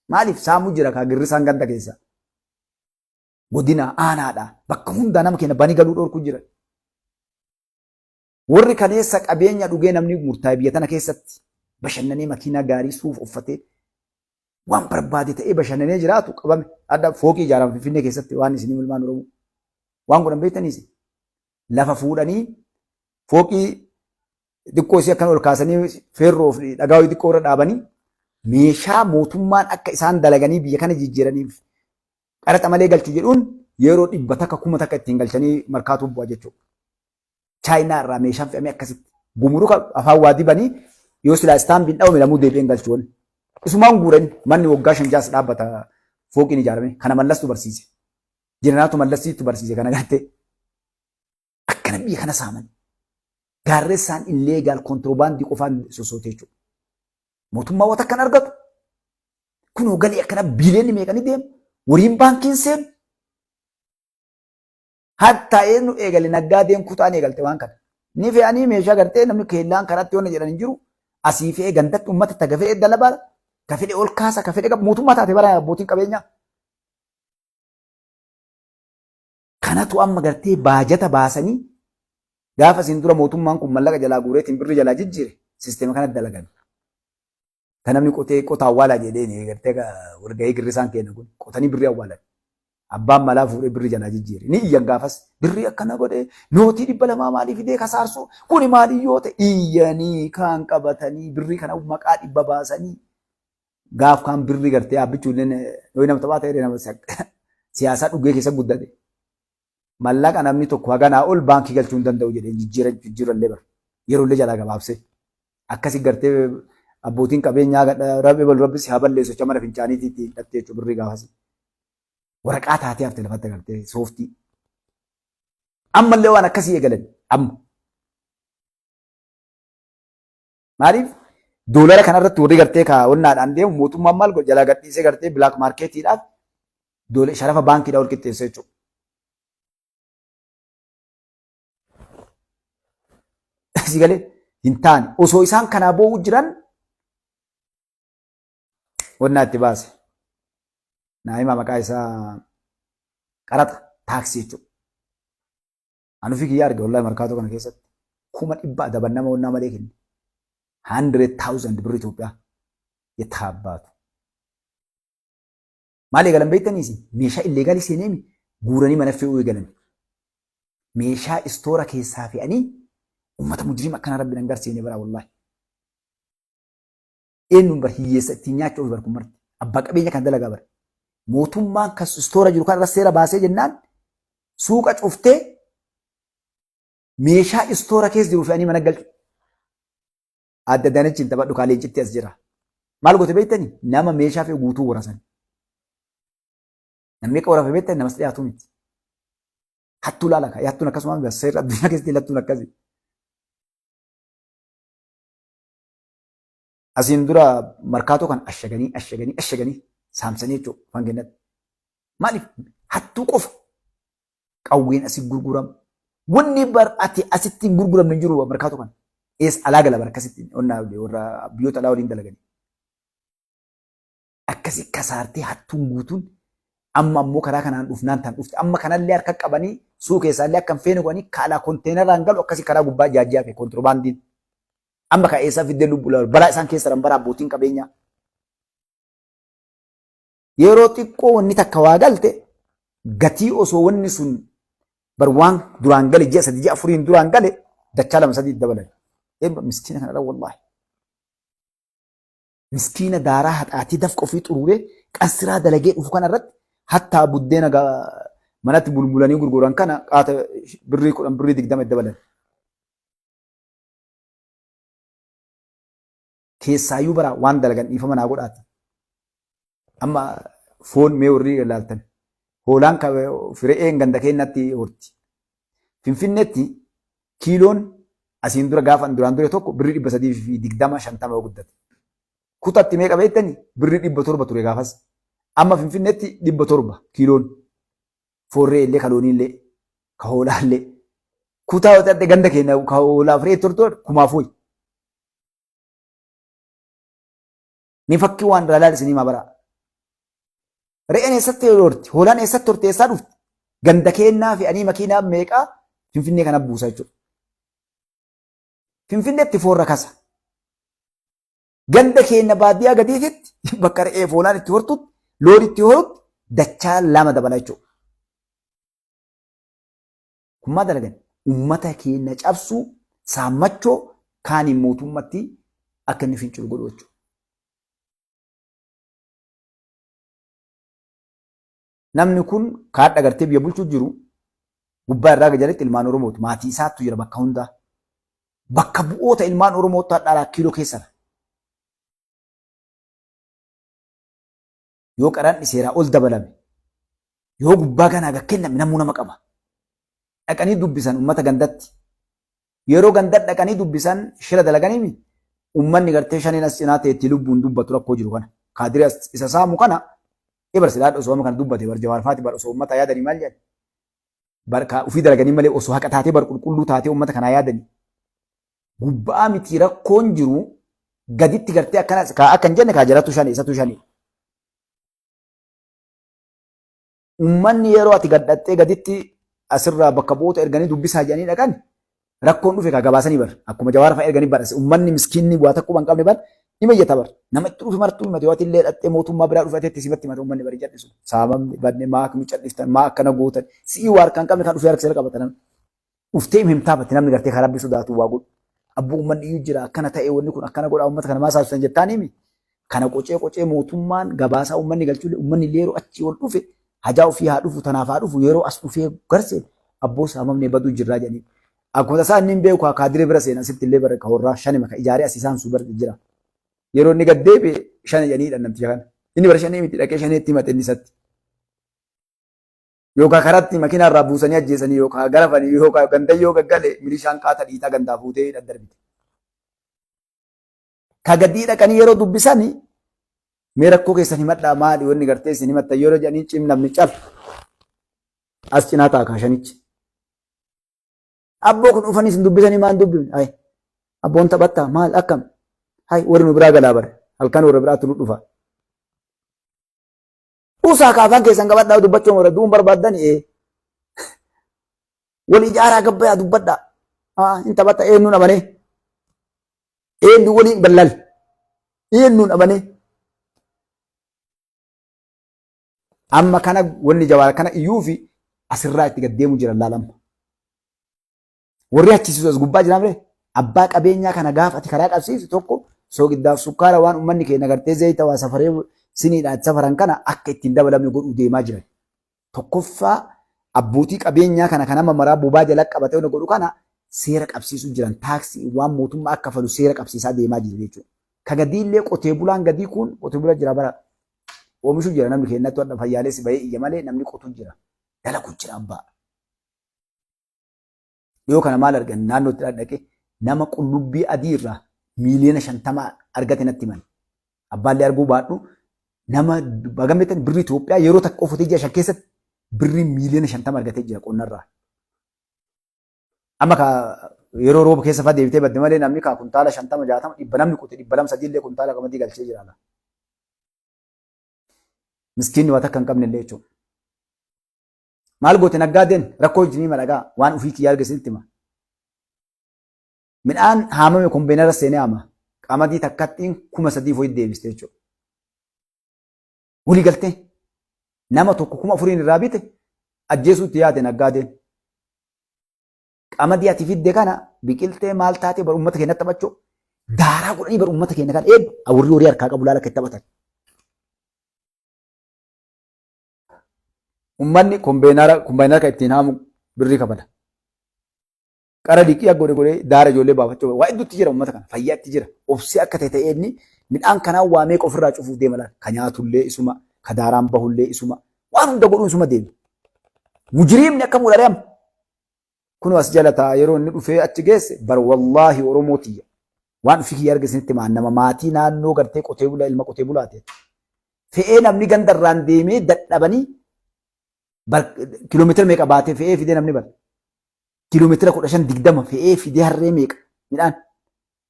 Maaliif saamuu jira kaa girrisaan ganda keessa. Godina aanaadha. Bakka hundaa nama keenya banii galuu dhorkuu jira. Warri kaleessa qabeenya dhugee namni murtaa'e biyya tana keessatti Bashannanee makiinaa gaarii suuf uffatee waan barbaade ta'ee bashannanee jiraatu qabame. Adda fooqii ijaarama Finfinnee keessatti waan isinii ilmaan Oromoo. Waan godhan beektaniis lafa fuudhanii fooqii xiqqoo isii akkana ol kaasanii feerroo fi dhagaa wayii xiqqoo irra dhaabanii meeshaa mootummaan akka isaan dalaganii biyya kana jijjiiraniif qaraxa malee galchu jedhuun yeroo 100 1000 ittiin galchanii markaatuu bu'a jechuudha. Chaayinaa irraa meeshaan fe'amee akkasitti gumuruka afaan waa dibanii yoo silaa istaambiin dhawame lamuu deebi'een galchu wanni. Isumaan guuran manni waggaa shan jaas dhaabbata fooqiin ijaarame kana Mallastu barsiise. Jeneraatu Mallasiitu barsiise kana gartee. Akkana biyya kana saaman. Gaarreessaan illeegaal kontiroobaandii qofaan sossootee jechuudha. Mootummaa wata akkan argatu. Kunoo galii akkana biiliyoonni meeqanii deemu. Wariin baankiin seenu. Hatta eenyu eegale naggaadeen kutaan eegalte waan kana. Ni fe'anii meeshaa gartee namni keellaan karaatti yoona jedhan hin jiru. Asii fe'ee gandatti uummata taga fedhe dalabaala. Ka fedhe ol kaasa ka fedhe mootummaa taate bara abbootiin qabeenyaa. Kanatu amma gartee baajata baasanii gaafa isin dura mootummaan kun mallaqa jalaa guureetiin birri jalaa jijjiire sisteema kanatti dalagan. Kan namni qotee qota awwaalaa jedheen gartee walgahii girrisaan kenna kun qotanii birrii awwaalan. Abbaan malaa fuudhee birrii jalaa jijjiire. Ni iyyan gaafas birrii akkana godhee nootii 200 maalii fidee kasaarsuu kuni maalii yoo ta'e iyyanii kaan qabatanii birrii kana maqaa dhibba baasanii gaaf kaan birrii gartee abbichuu illee yoo nama taphaa ta'e nama siyaasaa dhugee keessa guddate. Mallaqa namni tokko haganaa ol baankii galchuu hin danda'u jedhee jijjiira jijjiirallee bara. Yeroollee jalaa gabaabsee. Akkasi gartee abbootiin qabeenyaa rabbi balu rabbi si haa balleessu jecha mana fincaaniitii hidhattee jechuudha birrii gaafasi. Waraqaa taatee hafte lafatti agartee sooftii. Ammallee waan akkasii eegalan amma. Maaliif doolara kanarratti warri gartee kaawwannaadhaan deemu mootummaan maal godha jalaa gadhiisee gartee bilaak maarkeetiidhaaf sharafa baankiidhaa ol qixxeessa jechuudha. Si galee hin taane osoo isaan kanaa boo'u jiran wannaa itti baase. Naa himaa maqaa isaa qaraxa taaksii jechuudha. Ani ofii kiyya arge wallahi markaatoo kana keessatti 100,000 adaban nama wannaa malee kenne. 100,000 birri Itoophiyaa yettaabbaatu. Maal eegalan beektanii isin? Meeshaa illeegaalii seeneemi guuranii mana fe'uu eegalan. Meeshaa istoora keessaa fe'anii uummata mujriima akkanaa rabbi nan garsiine bara wallahi. Eenyuun bar hiyyeessa ittiin nyaachuu ofii bar kun marti. Abbaa qabeenya kan dalagaa bar. Mootummaan kan istoora jiru kan irra seera baasee jennaan suuqa cuftee meeshaa istoora keessa jiru fe'anii mana galchu. Adda Adaanachiin taphadhu kaa leencitti as jira. Maal goote beektani? Nama meeshaa fe'u guutuu warasan. Namni akka warafe beektani namas dhiyaatu miti. Hattuu laala kaa hattuun akkasuma seera addunyaa keessatti hattuun akkasi. Asiin dura markaatoo kan ashaganii ashaganii ashaganii saamsanii jechuudha afaan keenyatti. Maaliif hattuu qofa qawween asii gurgurama. Wanni bar ati asitti hin gurguramne hin jiru markaatoo kana. Ees alaa gala bar akkasitti onnaa warra biyyoota alaa waliin dalaganii. Akkasi kasaartee hattuun guutuun amma ammoo karaa kanaan dhufnaan tan dhufte amma kanallee harka qabanii suu keessaallee akka hin feene godhanii kaalaa konteenaraan galu akkasi karaa gubbaa jaajjaa fi kontiroobaandiin. Amma ka eessaa fiddee lubbu balaa isaan keessa jiran bara abbootiin qabeenyaa. Yeroo xiqqoo wanni takka waa galte gatii osoo wanni sun bar waan duraan gale ji'a 3 ji'a 4n duraan gale dachaa lama sadii dabalan. Eebba miskiina kanarra wallaahi. Miskiina daaraa haxaatee dafqa ofii xuruuree qansiraa dalagee dhufu kana irratti hattaa buddeena manatti bulbulanii gurguran kana qaata birrii 10 birrii 20 dabalan. Keessaayyuu bara waan dalagan dhiifama naa godhaati. Amma foon mee warri ilaaltan. Hoolaan re'een ganda keenyatti horti. Finfinneetti kiiloon asiin dura gaafa duraan dure tokko birrii 320 50 yoo guddate. Kutatti meeqa beektani? Birrii 700 ture gaafas. Amma Finfinneetti 700 kiiloon. Foon re'ee illee ka loonii illee ka hoolaa illee. Kutaa yoo ta'e ganda keenya ka hoolaaf re'ee tortoor kumaaf hoyi. Ni fakkii waan irraa ilaali isinii maa baraa. Re'een eessatti horti? Hoolaan eessatti horti? Eessaa dhufti? Ganda keennaa fe'anii makiinaa meeqaa Finfinnee kana buusa jechuudha. Finfinneetti foon rakasa. Ganda keenya baadiyyaa gadiititti bakka re'ee foolaan itti hortutti loon itti horutti dachaa lama dabala jechuudha. Kun maal dalagan? Uummata keenya cabsuu, saammachoo kaaniin mootummatti akka inni fincilu godhu jechuudha. Namni kun kaadha gartee biyya bulchuu jiru gubbaa irraa jalatti ilmaan Oromooti. Maatii isaattu jira bakka hundaa. Bakka bu'oota ilmaan Oromootti hadhaa kiiloo keessadha. Yoo qaranni seeraa ol dabalame, yoo gubbaa kanaa gad kenname namuu nama qaba. Dhaqanii dubbisan uummata gandatti. Yeroo ganda dhaqanii dubbisan shira dalaganiimi uummanni gartee shaniin as cinaa ta'e itti lubbuun dubbatu rakkoo jiru kana. Kaadiree isa saamu kana ibar silaa osoo amma kana dubbate bar Jawaar faati bar osoo uummata yaadanii maal jedhan. Bar ka ofii dalaganii malee osoo haqa taatee bar qulqulluu taatee uummata kanaa yaadanii. Gubbaa miti rakkoon jiru gaditti gartee akkana kaa akka hin jenne kaa jalatu shani isatu shani. Uummanni yeroo ati gadhattee gaditti asirraa bakka bu'oota erganii dubbisaa jedhanii dhaqan rakkoon dhufe kaa gabaasanii bar akkuma Jawaar fa'a erganii bar uummanni miskiinni waa takka hin qabne bar dhima iyyata bar nama itti dhufe martuu himate yoo ati illee dhattee mootummaa biraa dhufe ateetti simatti himata uummanni bari jal'isu saamamne badne maa akkami cal'iftan maa akkana gootan si'ii waa harkaan qabne kan dhufee harka sirra qabata namni. Dhuftee himtaa batti namni gartee karaa rabbi sodaatu waa godhu. Abboo uummanni iyyuu jira akkana ta'e wanni kun akkana godhaa uummata kana maa saasisan jettaan himi. Kana qocee qocee mootummaan gabaasaa uummanni galchuullee uummanni illee yeroo achii ol dhufe hajaa ofii haa dhufu tanaaf haa dhufu yeroo as dhufee garseen abboo saamamnee baduu jirraa jedhanii. Akkuma tasaa inni hin beeku kaadiree bira seena asitti illee bara horraa shanima ka ijaaree as isaan suu bara jira. Yeroo inni gad deebi'e shana jedhanii hidhan namticha kana. Inni bara shanii miti dhaqee shaneetti himate inni isatti. Yookaan karatti makiinaa irraa buusanii ajjeesanii yookaan garafanii yookaan gandayyoo gaggale milishaan qaata dhiitaa gandaa fuutee hidhan darbite. Ka gadii dhaqanii yeroo dubbisani mee rakkoo keessan himadhaa maali wanni gartee isin himattan yeroo jedhanii cim namni cal as cinaa ta'a kaashanichi. Abboo kun dhufanii isin dubbisanii maan dubbifne hay abboon taphattaa maal akkam hay warri nu biraa galaa bare halkan warra biraatti nu dhufa. Usaa ka afaan keessan qabadhaa dubbachuu mara du'uun barbaaddani ee. Wal ijaaraa gabbayaa dubbadhaa. Haa hin taphatta eenyuun amanee. Eenyu waliin ballal. Eenyuun amanee. Amma kana wanni Jawaar kana iyyuu fi asirraa itti gad deemu jira laalamma. Warri achisiisu as gubbaa jira mire abbaa qabeenyaa kana gaafa ati karaa qabsiisu tokko soogiddaaf sukkaara waan uummanni keenya gartee zayita waa safaree siniidhaan itti safaran kana akka ittiin dabalamne godhuu deemaa jiran. Tokkoffaa abbootii qabeenyaa kana kan amma maraa bobaa jala qabatee godhu kana seera qabsiisuu jiran taaksii waan mootummaa akka falu seera qabsiisaa deemaa jiru jechuudha. Ka gadiillee qotee bulaan gadii kun qotee bulaa jira bara oomishuu jira namni keenyatti wadha fayyaalessi bahee iyya malee namni qotuu jira dalagu jira abbaa. Dhiyoo kana maal argan naannootti dhaqe nama qullubbii adii irraa miiliyoona 50 argate natti himan. Abbaallee arguu baadhu nama hagam beektan birrii Itoophiyaa yeroo takka qofatee ji'a 5 keessatti birrii miiliyoona 50 argatee jira qonnarraa. Amma ka yeroo rooba keessa fa'aa deebitee badde malee namni ka kuntaala 50 60 100 namni qote 200 3 illee kuntaala qamadii galchee jira. Miskiinni waa takka hin qabne illee jechuudha. Maal goote naggaadeen rakkoo isinii madhagaa waan ofii kiyyaa arge isinitti hima. Midhaan haamame kombeenara seenee haama. Qamadii takkattiin 3000 foyit deebiste jechuudha. Walii galtee nama tokko 4000n irraa bite ajjeesuu itti yaade naggaadeen. Qamadii ati fidde kana biqiltee maal taatee bar uummata keenyatti taphachuu daaraa godhanii bar uummata keenya kana eebba warri horii harkaa qabu laala akka itti taphatan. Ummanni kombeenara kan ittiin haamu birrii kafala. Qara liqii akka godhe godhee daara ijoollee baafachuu waa hedduutti jira uummata kana fayyaa itti jira. Obsee akka ta'e ta'ee inni midhaan kanaan waa meeqa ofirraa cufuuf deema laala. Ka nyaatullee isuma, ka daaraan bahullee isuma, waan hunda godhuun isuma deema. Mujiriimni akka muudhare amma. Kunoo as jala ta'a yeroo inni dhufee achi geesse bar wallaahi Oromoo tiyya. Waan ofii kiyya arge isinitti himaa nama maatii naannoo gartee qotee bulaa ilma qotee bulaati. Fe'ee namni ganda irraan deemee dadhabanii bar kiiloomeetira meeqa baatee fe'ee fidee namni bar kiiloomeetira 15 20 fe'ee fidee harree meeqa midhaan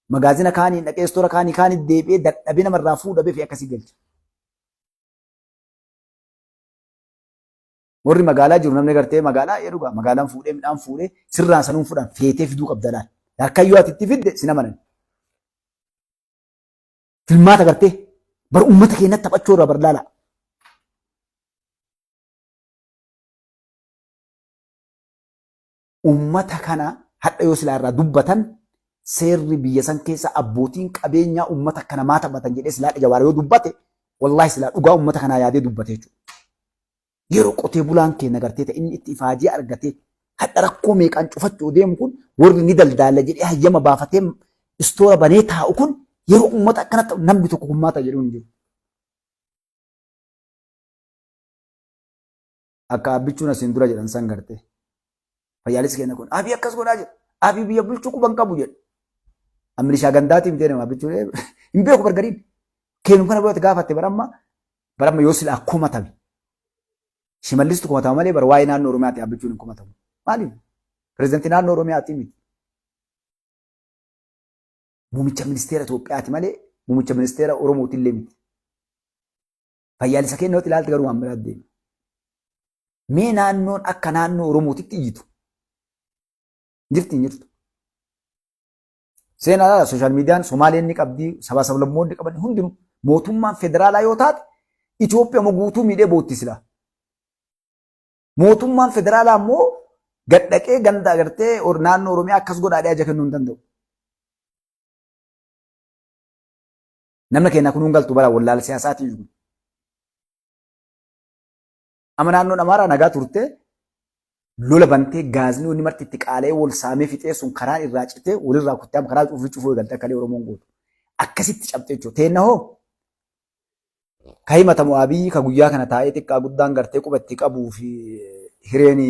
magaazina kaanii dhaqee istoora kaanii kaanii deebi'ee dadhabee namarraa fuudhabee fe'ee akkasii galcha. Warri magaalaa jiru namni gartee magaalaa ee dhugaa magaalaan fuudhee midhaan fuudhee sirraan sanuun fudhan feetee fiduu qabda laal. Harkayyoo ati itti fidde sin amanan. Filmaata gartee bar uummata keenyatti taphachuu irraa bar laala. Uummata kana hadha yoo silaa irraa dubbatan seerri biyya san keessa abbootiin qabeenyaa uummata kana maa taphatan jedhee silaa Jawaar yoo dubbate wallaahi silaa dhugaa uummata kanaa yaadee dubbate jechuudha. Yeroo qotee bulaan keenya gartee ta'e inni itti ifaajee argatee hadha rakkoo meeqaan cufachuu deemu kun warri ni daldaala jedhee hayyama baafatee istoora banee taa'u kun yeroo uummata akkana ta'u namni tokko kun maata jedhuun hin jiru. Akka abbichuun asiin dura jedhan san gartee. Fayyaalessi keenya kun abii akkas godhaa jedha. Abii biyya bulchuu quban qabu jedha. Milishaa gandaatii miti nama abbichuun hin beeku bargariin. Keenu kana biratti gaafatte baramma baramma yoo silaa komatame. Shimallistu komatama malee bara waa'ee naannoo Oromiyaati abbichuun hin komatamu. Maaliif? Pireezidantii naannoo Oromiyaati miti. Muumicha ministeera Itoophiyaati malee muumicha ministeera Oromooti illee miti. Fayyaalessa keenya yoo ilaalte garuu waan biraa deema. Mee naannoon akka naannoo Oromootitti iyyitu. Jirti hin jirtu. Seenaa laala sooshaal miidiyaan Somaaleen ni qabdi, sabaa sablammoonni qaban hundinuu mootummaan federaalaa yoo taate Itoophiyaa immoo guutuu miidhee bootti silaa. Mootummaan federaalaa immoo gad dhaqee ganda agartee naannoo Oromiyaa akkas godhaa ajaja kennuu hin danda'u. Namni keenya kun hin galtu bara wallaala siyaasaatiin kun. Amma naannoon Amaaraa nagaa turte lola bantee gaazni wanni marti itti qaala'ee wal saamee fixee sun karaan irraa citee walirraa kuttee amma karaa cufuu cufuu eegalte akka Oromoon gootu. Akkasitti cabxee jechuudha. Teenna hoo ka himatamu Abiyyi ka guyyaa kana taa'ee xiqqaa guddaan gartee quba itti qabuu fi hireen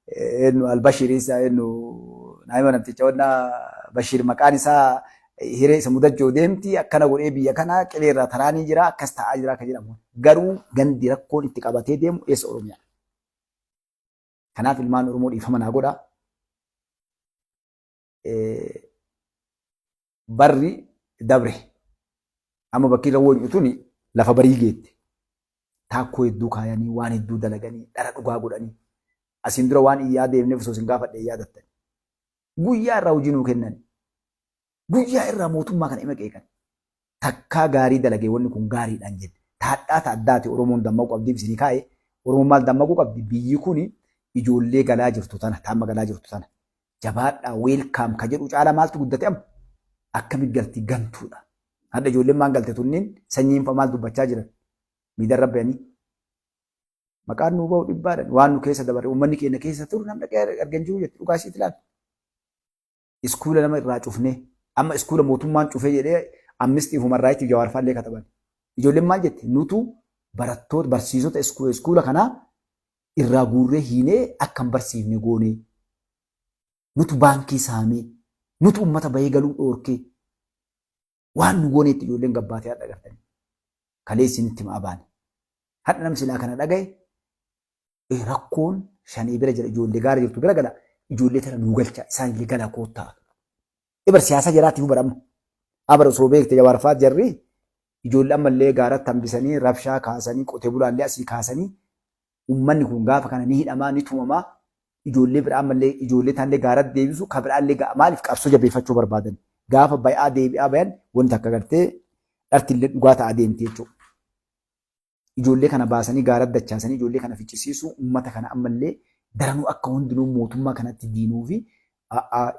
eenyu Albashiir isa eenyu naayima namticha wanna Bashiir maqaan isaa hiree isa mudachuu deemti akkana godhee biyya kana qilee irraa taraanii jira akkas ta'aa jira akka jedhamu. Garuu gandi rakkoon itti qabatee deemu eessa Oromiyaa. Kanaaf ilmaan Oromoo dhiifama naa godhaa. Barri dabre. Amma bakki irra woonyu tuni lafa barii geette. Taakkoo hedduu kaayanii waan hedduu dalaganii dhara dhugaa godhanii. Asiin dura waan iyyaa deemneef osoo isin gaafadhe hin yaadattan. Guyyaa irraa hojii nuu kennan. Guyyaa irraa mootummaa kana ima qeeqan. Takkaa gaarii dalagee wanni kun gaariidhaan jenne. Taadhaa ta addaati Oromoon dammaquu qabdiif isinii kaa'e. Oromoon maal dammaquu qabdi? Biyyi kuni ijoollee galaa jirtu tana, taamma galaa jirtu tana. Jabaadhaa welcome ka jedhu caalaa maaltu guddate amma? Akkami galti gantuudha. Hadha ijoolleen maan galte tunniin sanyiin fa maal dubbachaa jiran? Miidarra bayanii. Maqaan nuu bahu dhibbaadhaan waan nu keessa dabarre uummanni keenya keessa turu namni dhaqee argan jiru jetti dhugaa isiitti ilaali. Iskuula nama irraa cufnee amma iskuula mootummaan cufee jedhee Amnesty Human Rights Jawaar fa'aa illee kataban. Ijoolleen maal jette nutu barattoota barsiisota iskuula kanaa irraa guurree hiinee akka hin barsiifne goonee. Nutu baankii saamee nutu uummata bahee galuu dhoorkee waan nu gooneetti ijoolleen gabbaatee hadha gartanii. Kalee isinitti himaa baane. Hadha namni silaa kana dhagaye rakkoon shanee bira jira ijoollee gaara jirtu bira gala ijoollee tana nuu galcha isaan illee galaa koottaa. Ibar siyaasa jaraatiif bara amma. Abar osoo beekte jawaarfaa jarri ijoollee ammallee gaaratti hambisanii rabshaa kaasanii qotee bulaallee asii kaasanii ummanni kun gaafa kana ni hidhamaa ni tumamaa ijoollee biraa ammallee ijoollee tanallee gaaratti deebisu ka biraallee maaliif qabsoo jabeeffachuu barbaadan gaafa bay'aa deebi'aa bayan wanti akka gartee dhartillee dhugaa ta'aa deemti jechuudha. Ijoollee kana baasanii gaaratti dachaasanii ijoollee kana ficcisiisuu uummata kana ammallee daranuu akka hundinuu mootummaa kanatti diinuu fi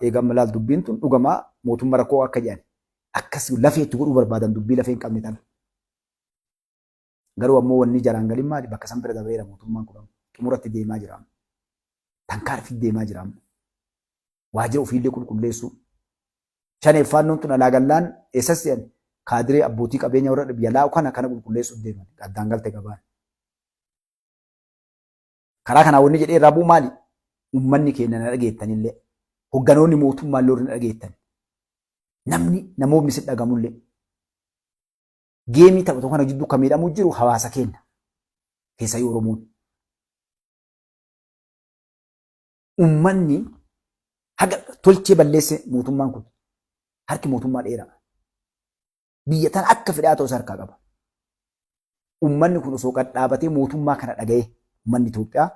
eega amma laal dubbiin tun dhugamaa mootummaa rakkoo akka jedhan akkas lafee itti godhuu barbaadan dubbii lafee hin qabne tana. Garuu ammoo wanni jaraan galin maali bakka san bira dabreera mootummaan kun xumuratti deemaa jira. Tankaarfii deemaa jira amma. Waajjira ofiillee qulqulleessuu. Shaneef faannoon tun alaa gallaan eessas se'an kaadiree abbootii qabeenya warra biyya laa'u kana kana qulqulleessuuf deeman addaan galte gabaan. Karaa kanaa wanni jedhee irraa bu'u maali? Uummanni keenya na dhageettanillee hogganoonni mootummaallee warri na dhageettan namni namoonni si dhagamullee geemii taphatu kana jidduu kan miidhamuu jiru hawaasa keenya keessayyuu Oromoon. Uummanni haga tolchee balleesse mootummaan kun harki mootummaa dheeraa. Biyya tana akka fedhaa ta'u isa harkaa qaba. Uummanni kun osoo gad dhaabatee mootummaa kana dhaga'ee uummanni Itoophiyaa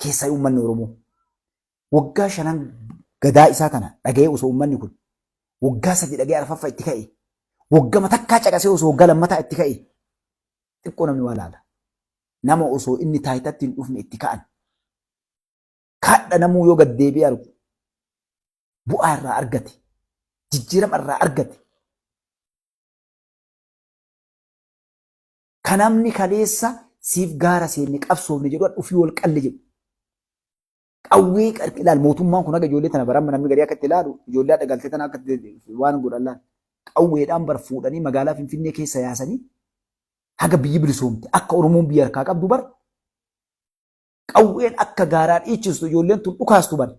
keessaa uummanni Oromoo waggaa shanan gadaa isaa kana dhaga'ee osoo uummanni kun waggaa 3 dhaga'ee arfaffa itti ka'e Waggama takkaa caqasee osoo waggaa lammataa itti ka'e xiqqoo namni waa laala. Nama osoo inni taayitatti hin dhufne itti ka'an. Kaadha namuu yoo gad deebi'ee argu bu'aa irraa argate, jijjiirama irraa argate. Ka namni kaleessa siif gaara seenne qabsoofne jedhu dhufii wal qalle jedhu. Qawwee qarqi ilaal mootummaan kun haga ijoollee tana baramma namni garii akka itti ilaalu ijoollee hadha galtee tana akka waan godhan laal. Qawweedhaan bar fuudhanii magaalaa Finfinnee keessa yaasanii haga biyyi bilisoomte akka Oromoon biyya harkaa qabdu bar qawween akka gaaraa dhiichistu ijoolleen tun dhukaastu bar.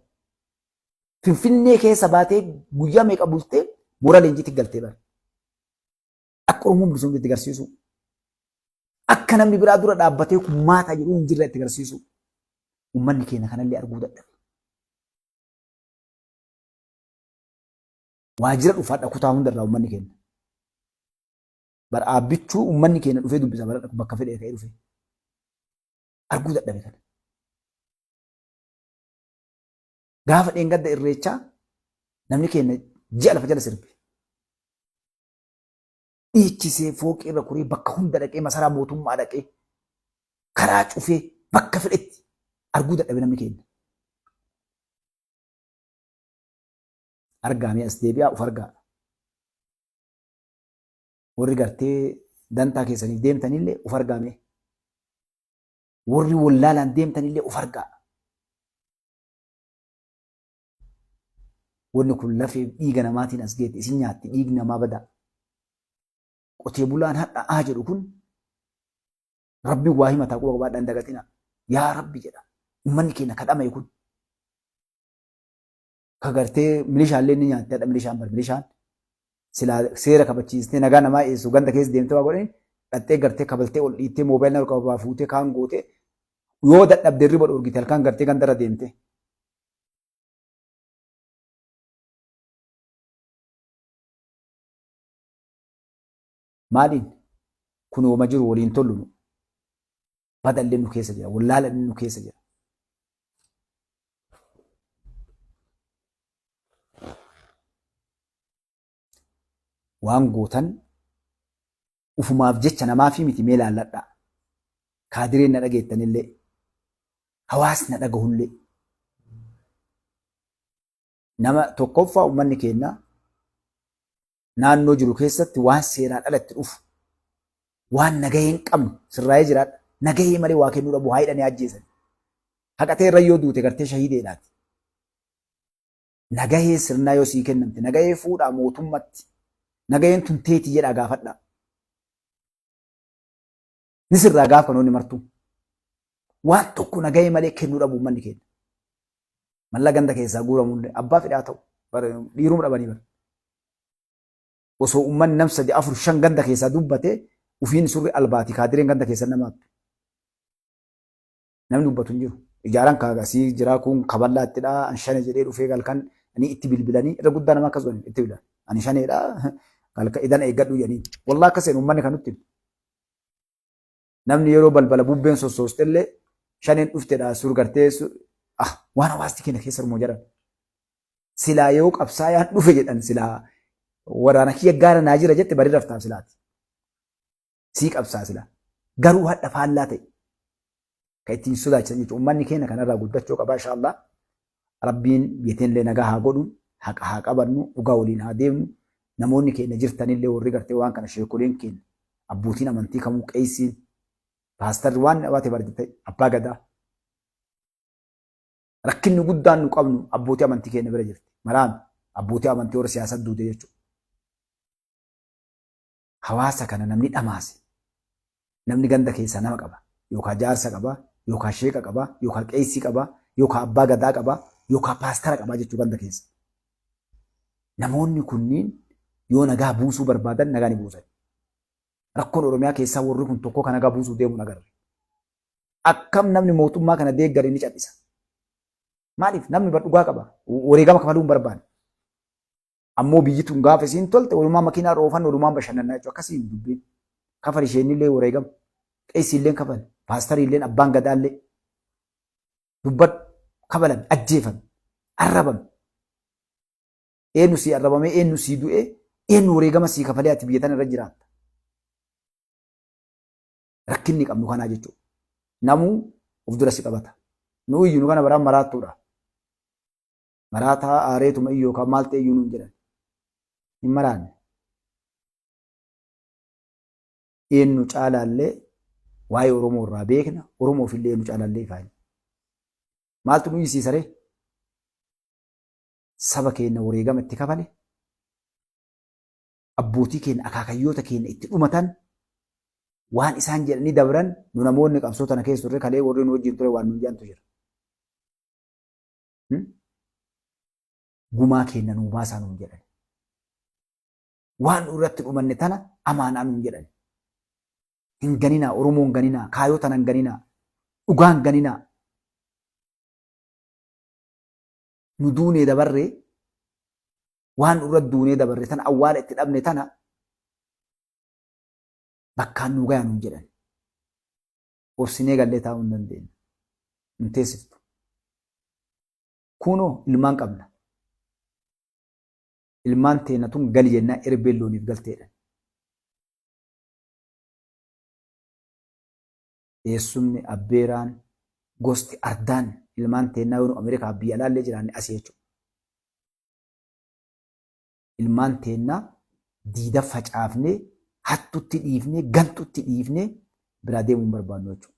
Finfinnee keessa baatee guyyaa meeqa bultee mooraa leenjiitti galtee bar. Akka Oromoon bilisoomte itti garsiisuu. Akka namni biraa dura dhaabbatee kun maataa jedhu hin jirre itti garsiisuu. Uummanni keenya kanallee arguu dadhabe. Waajjira dhufaadha kutaa hundarraa uummanni keenya. Bar aabbichuu uummanni keenya dhufee dubbisa bara bakka fedhee ka'ee dhufee. Arguu dadhabe kana. Gaafa dheengadda irreechaa namni keenya ji'a lafa jala sirbe. Dhiichisee fooqii irra koree bakka hunda dhaqee masaraa mootummaa dhaqee karaa cufee bakka fedhetti arguu dadhabe namni keenya. Argaa mee as deebi'aa of argaa. Warri gartee dantaa keessaniif deemtanillee of argaa mee. Warri wallaalaan deemtanillee of argaa. Wanni kun lafee dhiiga namaatiin as geette isin nyaatti dhiigni namaa badaa. Qotee bulaan hadha aa jedhu kun rabbi waa himataa quba qabaadhaan dagatina. Yaa rabbi jedha. Uummanni keenya kadhame kun. Ka gartee milishaallee ni nyaatti hadha milishaan bar milishaan silaa seera kabachiistee nagaa namaa eessu ganda keessa deemtee waa godhani dhattee gartee kabaltee ol dhiittee moobaayilii nama qabaa fuutee kaan gootee yoo dadhabde hirriba dhorgite halkan gartee gandarra deemtee. Maaliin kun wama jiru waliin tollu nu badallee nu keessa jira wallaalallee nu keessa jira. Waan gootan ufumaaf jecha namaafii miti mee laalladhaa. Kaadireen na dhageettanillee hawaasni na dhagahullee nama tokkoffaa uummanni keenya naannoo jiru keessatti waan seeraan ala itti dhufu waan nagahee hin qabne sirraa'ee jiraadha. Nagahee malee waa kennuu dhabu haa hidhanii ajjeesan. Haqatee irra yoo duute gartee shahiideedhaati. Nagahee sirnaa yoo sii kennamte nagahee fuudhaa mootummatti nagaheen tun teetii jedhaa gaafadhaa. Ni sirraa gaafanoonni martuu. Waan tokko nagahee malee kennuu dhabu uummanni keenya. Malla ganda keessaa guuramullee abbaa fedhaa ta'u dhiiruma dhabanii bara. Osoo uummanni nam sadi afur shan ganda keessaa dubbate ufiin surri albaati kaadireen ganda keessa namaaf. Namni dubbatu hin jiru. Ijaaraan kaagasii jira kun kaballaattidha an shane jedhee dhufee galkan ani itti bilbilanii irra guddaa nama akkas godhan itti bilbilan. Ani shaneedha galka idan eeggadhu jedhanii. Wallaa akkas jedhu uummanni kan nutti. Namni yeroo balbala bubbeen sossoostellee shaneen dhuftedha sur gartee ah waan hawaasni keenya keessa rumoo jedhan. Silaa yoo qabsaayaan dhufe jedhan silaa waraana kiyya gaara naa jira jette bari raftaaf silaati. Sii qabsaa silaa. Garuu hadha faallaa ta'e. Kan ittiin sodaachisan jechuudha. Uummanni keenya kanarraa guddachuu qaba inshaallah. Rabbiin biyya teenyallee nagaa haa godhu, haqa haa qabannu, dhugaa waliin haa deemnu. Namoonni keenya jirtanillee warri gartee waan kana sheekoleen keenya abbootiin amantii kamuu qeessiin paastarri waan waate barjate abbaa gadaa. Rakkinni guddaan nu qabnu abbootii amantii keenya bira jirti. Maraan abbootii amantii warra siyaasa duute jechuudha. Hawaasa kana namni dhamaase namni ganda keessaa nama qaba yookaan jaarsa qaba yookaan sheeka qaba yookaan qeessii qaba yookaan abbaa gadaa qaba yookaan paastara qaba jechuu ganda keessa. Namoonni kunniin yoo nagaa buusuu barbaadan nagaa ni buusan. Rakkoon Oromiyaa keessaa warri kun tokko kan nagaa buusuu deemuun agarre. Akkam namni mootummaa kana deeggare ni cal'isa. Maaliif namni bar dhugaa qaba. Wareegama kafaluu hin barbaanne. Ammoo biyyi tun gaafa isiin tolte walumaan makiinaa roofan walumaan bashannannaa jechuudha. Akkasiin dubbiin. Kafal isheenillee wareegama. Qeessiilleen kafal. Paastariilleen abbaan gadaallee. Dubbadhu. Kabalame. Ajjeefame. Arrabame. Eenyu sii arrabamee eenyu sii du'ee Eenyu wareegama sii kafalee ati biyya tana irra jiraatta? Rakkinni qabnu kanaa jechuudha. Namuu of dura si qabata. Nu iyyu nu kana baraan maraattuudha. Maraataa aareetuma iyyuu yookaan maal ta'e iyyuu nuun jedhan. Hin maraanne. Eenyu caalaallee waa'ee Oromoo irraa beekna. Oromoof illee eenyu caalaallee ifaanya. Maaltu nu iyyisiisa ree? Saba keenya wareegama itti kafale, abbootii keenya akaakayyoota keenya itti dhumatan, waan isaan jedhanii dabran nu namoonni qabsoo tana keessa turre kalee warri nu wajjin ture waan nuun jedhantu jira. Gumaa keenya nuu baasaa nuun jedhan. Waan nu irratti dhumanne tana amaanaa nuun jedhan. Hin ganinaa, Oromoo hin ganinaa, kaayoo tana hin ganinaa, dhugaa hin ganinaa. Nu duunee dabarree waan nurra duunee dabarre tana awwaala itti dhabne tana bakkaan nuu gaya nuun jedhan. Obsinee gallee taa'uu hin dandeenyu. Nun teessiftu. Kunoo ilmaan qabna. Ilmaan teenna tun gali jennaa erbeen looniif galteedhan. Eessumni, abbeeraan, gosti, ardaan ilmaan teennaa yoo nu Ameerikaa biyya alaallee jiraanne asii jechuudha. Ilmaan teennaa diida facaafnee, hattutti dhiifnee, gantutti dhiifnee biraa deemuu hin barbaannu jechuudha.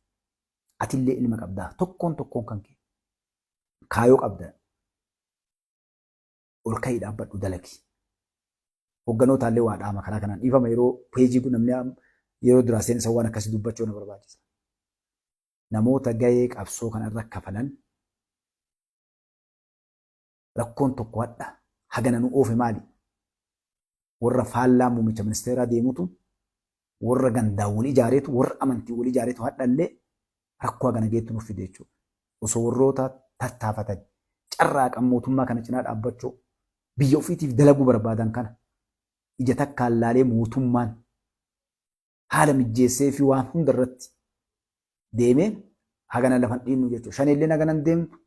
Atillee ilma qabdaa. Tokkoon tokkoon kan kee. Kaayoo qabda. Ol ka'ii dhaabbadhu dalagi. Hogganootaallee waa dhaama karaa kanaan dhiifama yeroo peejii kun namni yeroo duraa seensa waan akkasii dubbachuu na barbaachisa. Namoota gahee qabsoo kanarra kafalan rakkoon tokko hadha hagana nu oofe maali? Warra faallaa muummicha ministeeraa deemutu warra gandaan wal ijaareetu warra amantii wal ijaareetu hadhallee rakkoo hagana geettu nuuf fide jechuudha. Osoo warroota tattaafatan carraaqan mootummaa kana cinaa dhaabbachuu biyya ofiitiif dalaguu barbaadan kana ija takkaan laalee mootummaan haala mijjeessee fi waan hunda irratti deemee hagana lafan dhiinnu jechuudha. Shaneelleen hagana hin deemtu.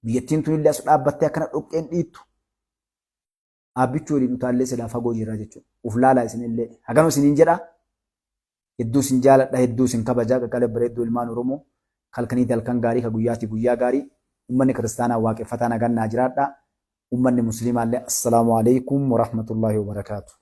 Biyyattiin tunillee as dhaabbattee akkana dhoqqeen dhiittu. Dhaabbichuu waliin utaallee silaa fagoo jirra jechuudha. Uf laalaa isinillee. Haganuu isiniin jedha. Hedduu isin jaaladha, hedduu isin kabajaa qaqqalee bareedduu ilmaan Oromoo. Halkanii halkan gaarii ka guyyaatii guyyaa gaarii. Ummanni kiristaanaa waaqeffataa nagaan naa jiraadha. Ummanni musliimaallee assalaamu alaikum warahmatullaahi wabarakaatu.